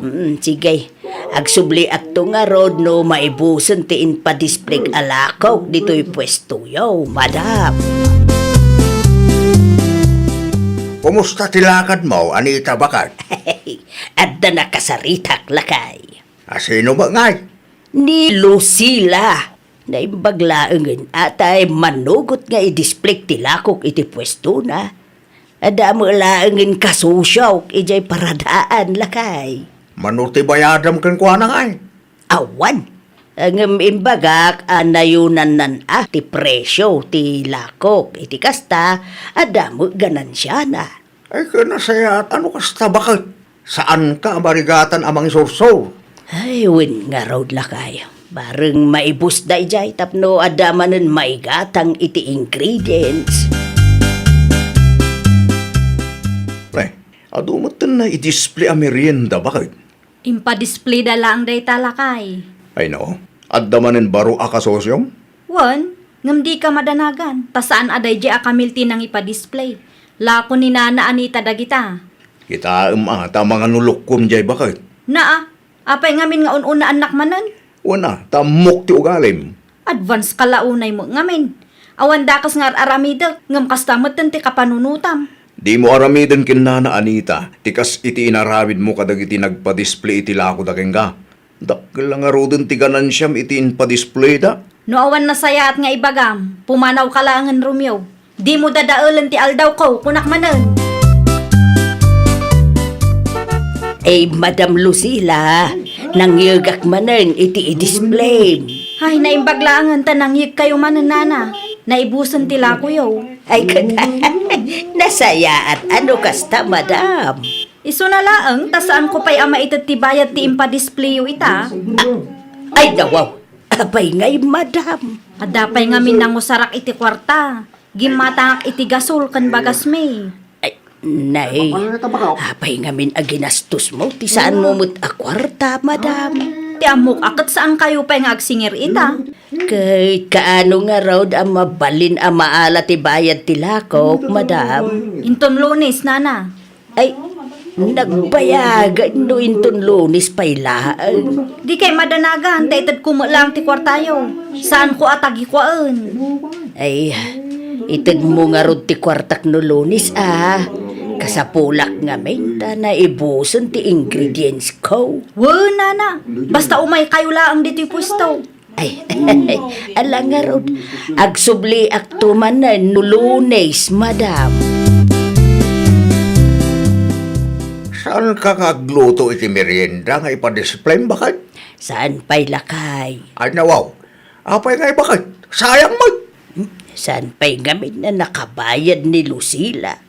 mm, sige. Agsubliakto ngarud no maibusen ti impadisplay a lakok ditoy puestoyo, madam. Kumusta ti lakadmo, Anita, baket? Adda nakasaritak, lakay. A, sino met ngay? Ni Lucila. Naimbag laengen a tay manugot nga idisplay ti lakok iti puestona. Adda met laengen kasosiok idiay paradaan, lakay. Mano ti bayadam kenkuana ngay? Awan. Ngem imbagak a nayonanna ti presio ti lakok. Iti kasta, adda met ganansiana. Ay, ket nasayaat a no kasta, baket? Saanka a marigatan a mangisursor? Ay, wen ngarud, lakay. Bareng maibus daydiay tapno adda manen maigatang iti ingredients. Ay, adu metten na i-display a merienda, baket? Impa-display da laeng dayta, lakay. Ay, no? Adda manen baro a kasosiom? Wen, ngem dika madanagan, ta saan a daydiay a kamil ti nangipa-display. Lako ni Nana Anita dagita. Kitaem a, ta manganulokkom diay, baket. Naa, apay ngamin nga un-unaannak manen? Wen a, ta ammok ti ugalim. Advance ka la unay met ngamin. Awan dakes nga ar-aramidek, ngem kasta metten ti kapanunotam. Dimo aramiden ken Nana Anita ti kas iti inaramidmo kadagiti nagpa-display iti lakoda kenka. Dakkel la ngaruden ti ganansiam iti impa-displayda. No awan nasayaat nga ibagam, pumanawka laengen, Romeo. Dimo dadaelen ti aldawko, kunak manen. Ay, Madam Lucila, nangyegak manen iti i-display. Ay, naimbag laengen ta nangyegkayo manen, Nana. Naibusen ti lakoyo. Ay, ket, nasayaat a no kasta, Madam. Isuna laeng, ta saanko pay a maited ti bayad ti impa-displayo ita. Ay, nawaw. Apay ngay, Madam? Adda pay ngamin nangusarak iti kuarta. Gimmatangak iti gasol ken bagasmi. Ay, nay. Apay ngamin a ginastosmo ti saanmo met a kuarta, Madam? Ti ammok a ket saankayo pay nga agsingir ita. Ket kaano ngarud a mabalin a maala ti bayad ti lakok, Madam? Inton Lunes, Nana. Ay, nagbayagan no inton Lunes pay laeng. Dikay madanagan, ta itedko met laeng ti kuartayo. Saanko a tagikuaen. Ay, itedmo ngarud ti kuartak no Lunes, a. Kasapulak ngamin ta naibusen ti ingredientsko. Wen, Nana, basta umaykayo laeng ditoy puesto. Ay, ala ngarud, agsubliakto manen no Lunes, Madam. Saanka nga agluto iti merienda nga ipa-display, baket? Saan pay, lakay? Ay, nawaw. Apay ngay, baket? Sayang met. Saan pay ngamin a nakabayad ni Lucila?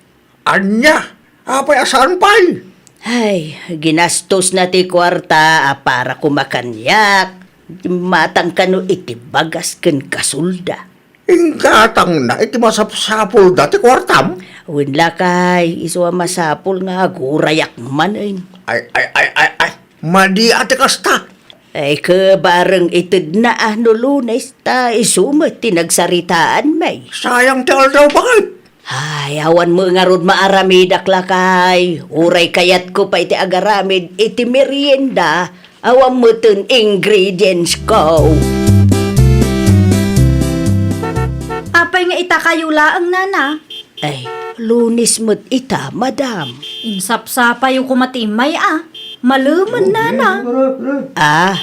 Ania? Apay a saan pay? Ay, ginastosna ti kuarta a para koma kaniak. Matang kano iti bagas ken gasolda. Inggatangna iti masapsapulda ti kuartam? Wen, lakay, isu a masapul nga agurayak manen. Ay, ay, ay, ay, ay. Madi a ti kasta. Ay, ket bareng itedna a no Lunes, ta isu met ti nagsaritaanmi. Sayang ti aldaw, baket. Ay, awan met ngarud maaramidak, lakay. Uray kayatko pay ti agaramid iti merienda, awan metten ingredientsko. Apay nga itakayo laeng, Nana? Ay, Lunes met ita, Madam. Insapsapayo koma ti immay a. Malemen, Nana. Ah,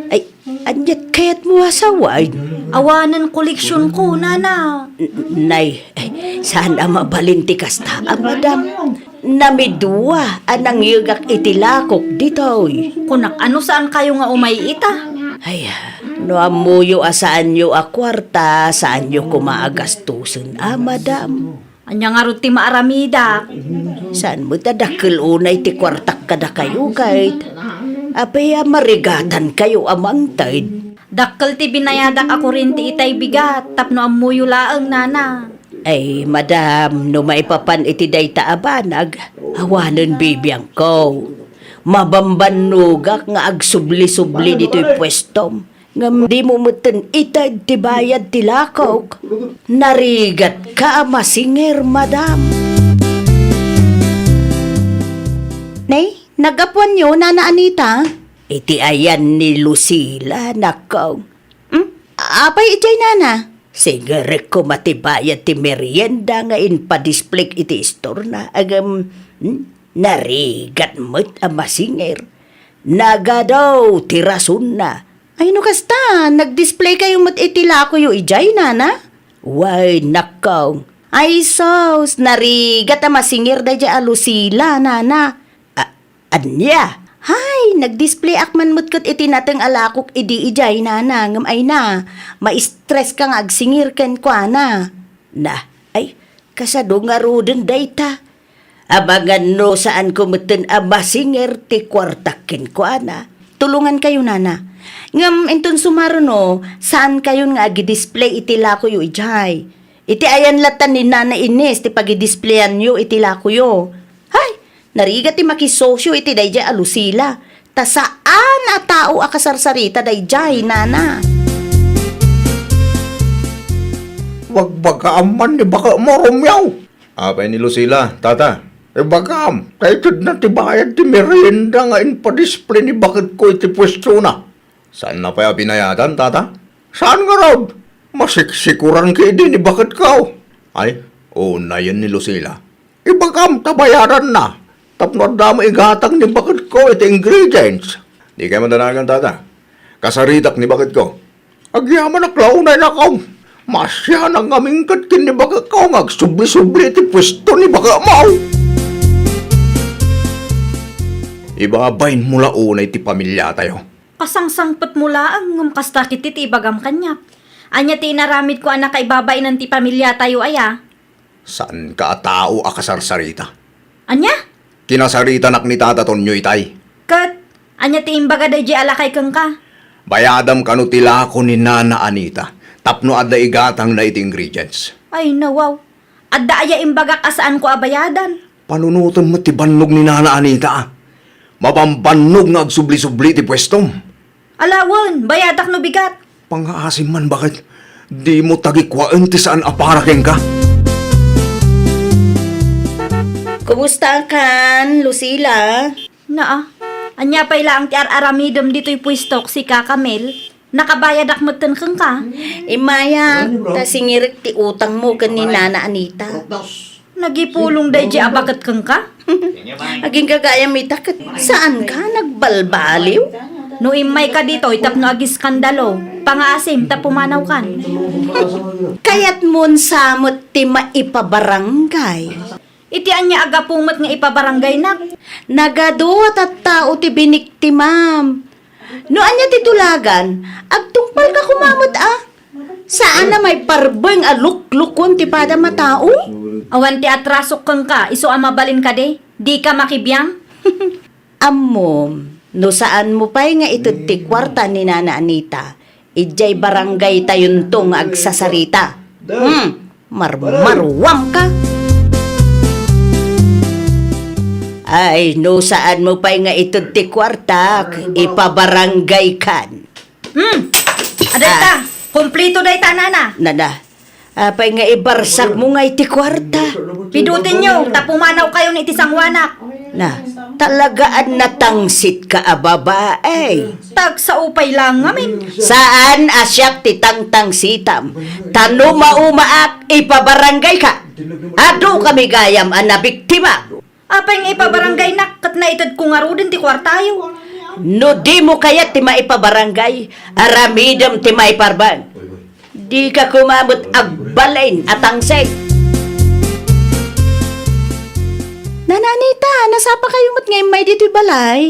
ay, aniat kayatmo a sawen? Awanen koleksionko, Nana. N-, nay, ay, saan a mabalin ti kasta a, Madam? Namidua a nangyegak iti lakok ditoy. Kunak a no saankayo nga umay ita. Ay, no ammoyo a saanyo a kuarta, saanyo koma a gastusen a, Madam. Ania ngarud ti maaramidak? Saan met a dakkel unay ti kuartak kadakayo, ket apay a marigatankayo a mangted? Dakkel ti binayadak a kurente itay bigat tapno ammoyo laeng, nana. Ay, madam, no maipapan iti dayta a banag, awanen bibiangko. Mabambannogak nga agsubli-subli ditoy puestom. Ngem dimo metten ited ti bayad ti lakok. Narigatka a masinger, madam. Nay, naggapuanyo, Nana Anita? Iti ayan ni Lucila, nakong. Hmm? Apay idiay, nana? Singerek koma ti bayad ti merienda nga impadisplayk iti istorna. Agem, hmm? Narigat met a masinger. Nagadaw ti rasonna. Ay, no kasta, nagdisplaykayo met iti lakoyo idiay, nana? Way, nakong. Ay, sus, narigat a masinger daydiay a Lucila, nana. A-, ania? Hay, nagdisplayak man met ket iti nateng a lakok idi idiay, nana, ngem ay na, ma-stress ka nga agsinger kenkuana. Na, ay, kasano ngaruden dayta? Amangan no saanko metten a masinger ti kuartak kenkuana. Tulongankayo, nana. Ngem inton sumaruno, saankayon nga agidisplay iti lakoyo idiay. Iti ayan latta ni Nana Ines ti pagidisplayanyo iti lakoyo. Hay, narigat ti makisosyo iti daydiay a Lucila. Ta saan a tao a kasarsarita daydiay, nana. Bagbagaam man ni baketmo, Romeo. Apay ni Lucila, tata? Ibagam, ta itedna ti bayad ti merienda nga impadisplay ni baketko iti puestona. Saanna pay a binayadan, tata? Saan ngarud? Masiksikuran ketdi ni baketko. Ay, unayen ni Lucila. Ibagam ta bayadanna. Tapno adda met igatang ni baketko iti ingredients. Dikay madanagan, tata. Kasaritak ni baketko. Agyamanak la unay, nakong. Maasianak ngamin ket ken ni baketko nga agsubli-subli iti puesto ni baketmo. Ibabainmo la unay ti pamiliatayo. Kasangsangpetmo laeng ngem kasta ketdi ti ibagam kaniak. Ania ti inaramidko a nakaibabainan ti pamiliatayo aya? Saanka a tao a kasarsarita. Ania? Kinasaritanak ni Tata Tonyo itay. Ket ania ti imbaga daydiay a lakay kenka? Bayadam kano ti lako ni Nana Anita tapno adda igatangna iti ingredients. Ay, nawaw. Adda aya imbagak a saanko a bayadan? Panunotem met ti bannog ni Nana Anita, a. Mabambannog nga agsubli-subli ti puestom. Alawen, bayadak no bigat. Pangaasim man, baket. Dimo tagikuaen ti saan a para kenka. Kumustakan, Lucila? Naa, ania pay laeng ti ar-aramidem ditoy puestok, sika, Camel? Nakabayadak metten kenka? Immay, ta singirek ti utangmo ken ni Nana Anita. Nagipulong daydiay a baket kenka? Agingga gayam ita ket saanka nagbalbaliw? No immayka ditoy tapno agiskandalo, pangaasim ta pumanawkan. Kayatmon sa met ti maipabarangay. Iti ania a gapu met nga ipabaranggaynak? Nagadu a tattao ti biniktimam. No ania ti tulagan, agtungpalka koma met a. Saan a maiparbeng a luklukon ti padam a tao? Awan ti atrasok kenka, isu a mabalin kadi, dika makibiang? Ammom, no saanmo pay nga ited ti kuarta ni Nana Anita, idiay barangaytayonto nga agsasarita. Hmm, marmaruamka. Ay, no saanmo pay nga ited ti kuartak, ipabarangaykan. Hmm. Adayta, ah, kompleto dayta, nana. Nana, apay nga ibarsakmo nga iti kuarta? Pidutenyo, ta pumanawkayon iti sangoanak. Na, talagaan natangsitka a babae. Tagsao pay lang ngamin. Saan a siak ti tangtangsitam? Ta no maumaak, ipabarangayka. Adu kami gayam a nabiktima. Apay nga ipabarangaynak ket naitedko ngaruden ti kuartayo? No dimo kayat ti maipabarangay, aramidem ti maiparbeng. Dika koma met agbalin a tangsit. Nana Anita, nasapakayo met nga immay ditoy balay?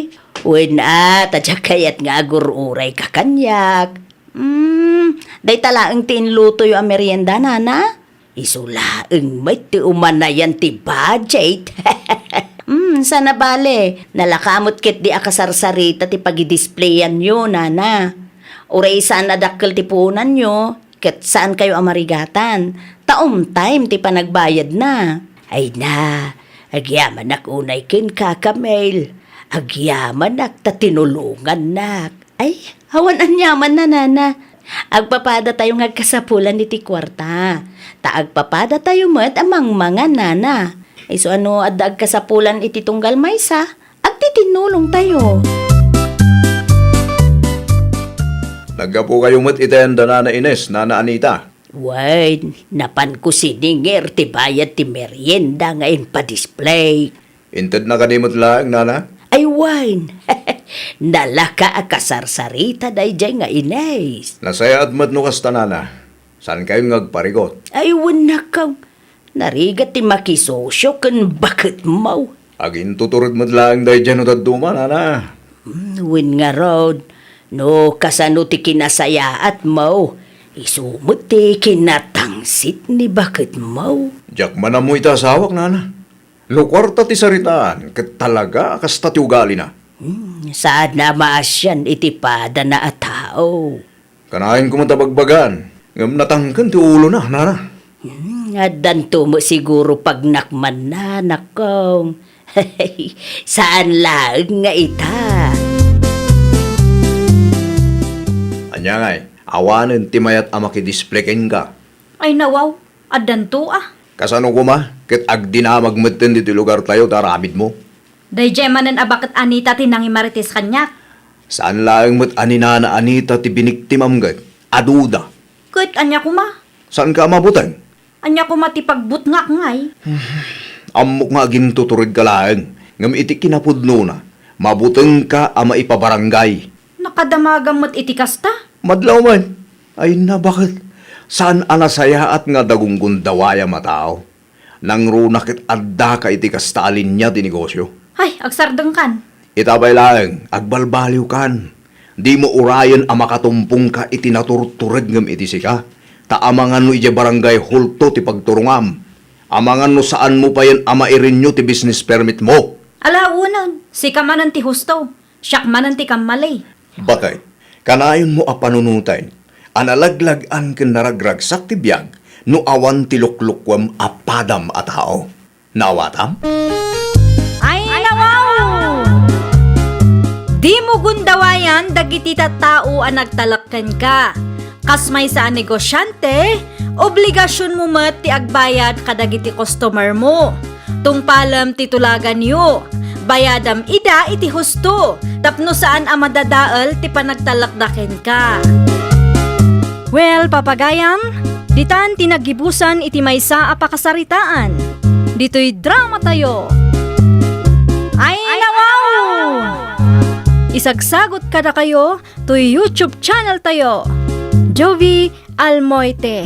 Wen a, ta diak kayat nga agur-urayka kaniak. Hmm, dayta laeng ti inlutoyo a merienda, nana? Isu laeng met ti umanayan ti budget. Hmm, sana bale, nalaka met ketdi a kasarsarita ti pagidisplayanyo, nana. Uray saan a dakkel ti puonanyo, ket saankayo a marigatan, ta on time ti panagbayadna. Ay na, agyamanak unay kenka, Camille. Agyamanak ta tinulongannak. Ay, awan aniamanna, Nana. Agpapadatayo nga agkasapulan iti kuarta. Ta agpapadatayo met a mangmangan, Nana. Isu a no adda agkasapulan iti tunggal maysa, agtitinulongtayo. Naggapukayo met iti ayan da Nana Ines, Nana Anita. Wen, napanko sininger ti bayad ti merienda nga impadisplay. Intedna kadi met laeng, Nana? Ay, wen. Nalaka a kasarsarita daydiay nga Ines. Nasayaat met no kasta, Nana. Saankayon nga agparigot? Ay, wen, nakaw. Narigat ti makisosio ken baketmo. Agintutured met laeng daydiay no dadduma, Nana. Hmm, wen ngarud, no kasano ti kinasayaatmo, isu met ti kinatangsit ni baketmo. Diak man ammo iti asawak, Nana. No kuarta ti saritaan, ket talaga a kasta ti ugalina. Hmm, saanna a maasian iti padana a tao. Kanayon koma ta bagbagaan, ngem natangken ti ulona, Nana. Hmm, addanto met siguro pagnakmanna, nakong. Saan laeng nga ita. Ania ngay, awanen ti mayat a makidisplay kenka. Ay, nawaw, addanto a. Kasano koma, ket agdinamag metten ditoy lugartayo ta aramidmo? Daydiay manen a baket Anita ti nangimarites kaniak. Saan laeng met a ni Nana Anita ti biniktimam ket aduda. Ket ania koma? Saanka a mabuteng? Ania koma ti pagbutngak ngay? Ammok nga agintuturedka laeng, ngem iti kinapudnona, mabutengka a maipabarangay. Nakadamagam met iti kasta. Madlaw met. Ay, nabaket. Saan a nasayaat nga dagunggundawayam a tao. Nangruna ket addaka iti kasta a linia ti negosio. Ay, agsardengkan. Ita pay laeng, agbalbaliwkan. Dimo urayen a makatumpongka iti naturtured ngem iti sika. Ta amangan no idiay barangay hall two ti pagturongam. Amangan no saanmo payen a mairenew ti business permitmo. Ala, awanen, sika manen ti husto. Siak manen ti kammali. Baket, kanayonmo a panunoten a nalaglag-an ken naragragsak ti biag no awan ti luklukuem a padam a tao. Naawatam? Ay, nawaw! Dimo gundawayan dagiti tattao a nagtalek kenka. Kas maysa a negosiante, obligasionmo met ti agbayad kadagiti customermo. Tungpalem ti tulaganyo. Bayadam ida iti husto, tapno saan a madadael ti panagtalekda kenka. Well, papagayam, ditan ti naggibusan iti maysa a pakasaritaan. Ditoy dramatayo. Ay, nawaw! Isagsagot kadakayo toy YouTube channel tayo, Jovie Almoite.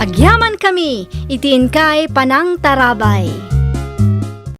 Agyamankami iti inkay panangtarabay.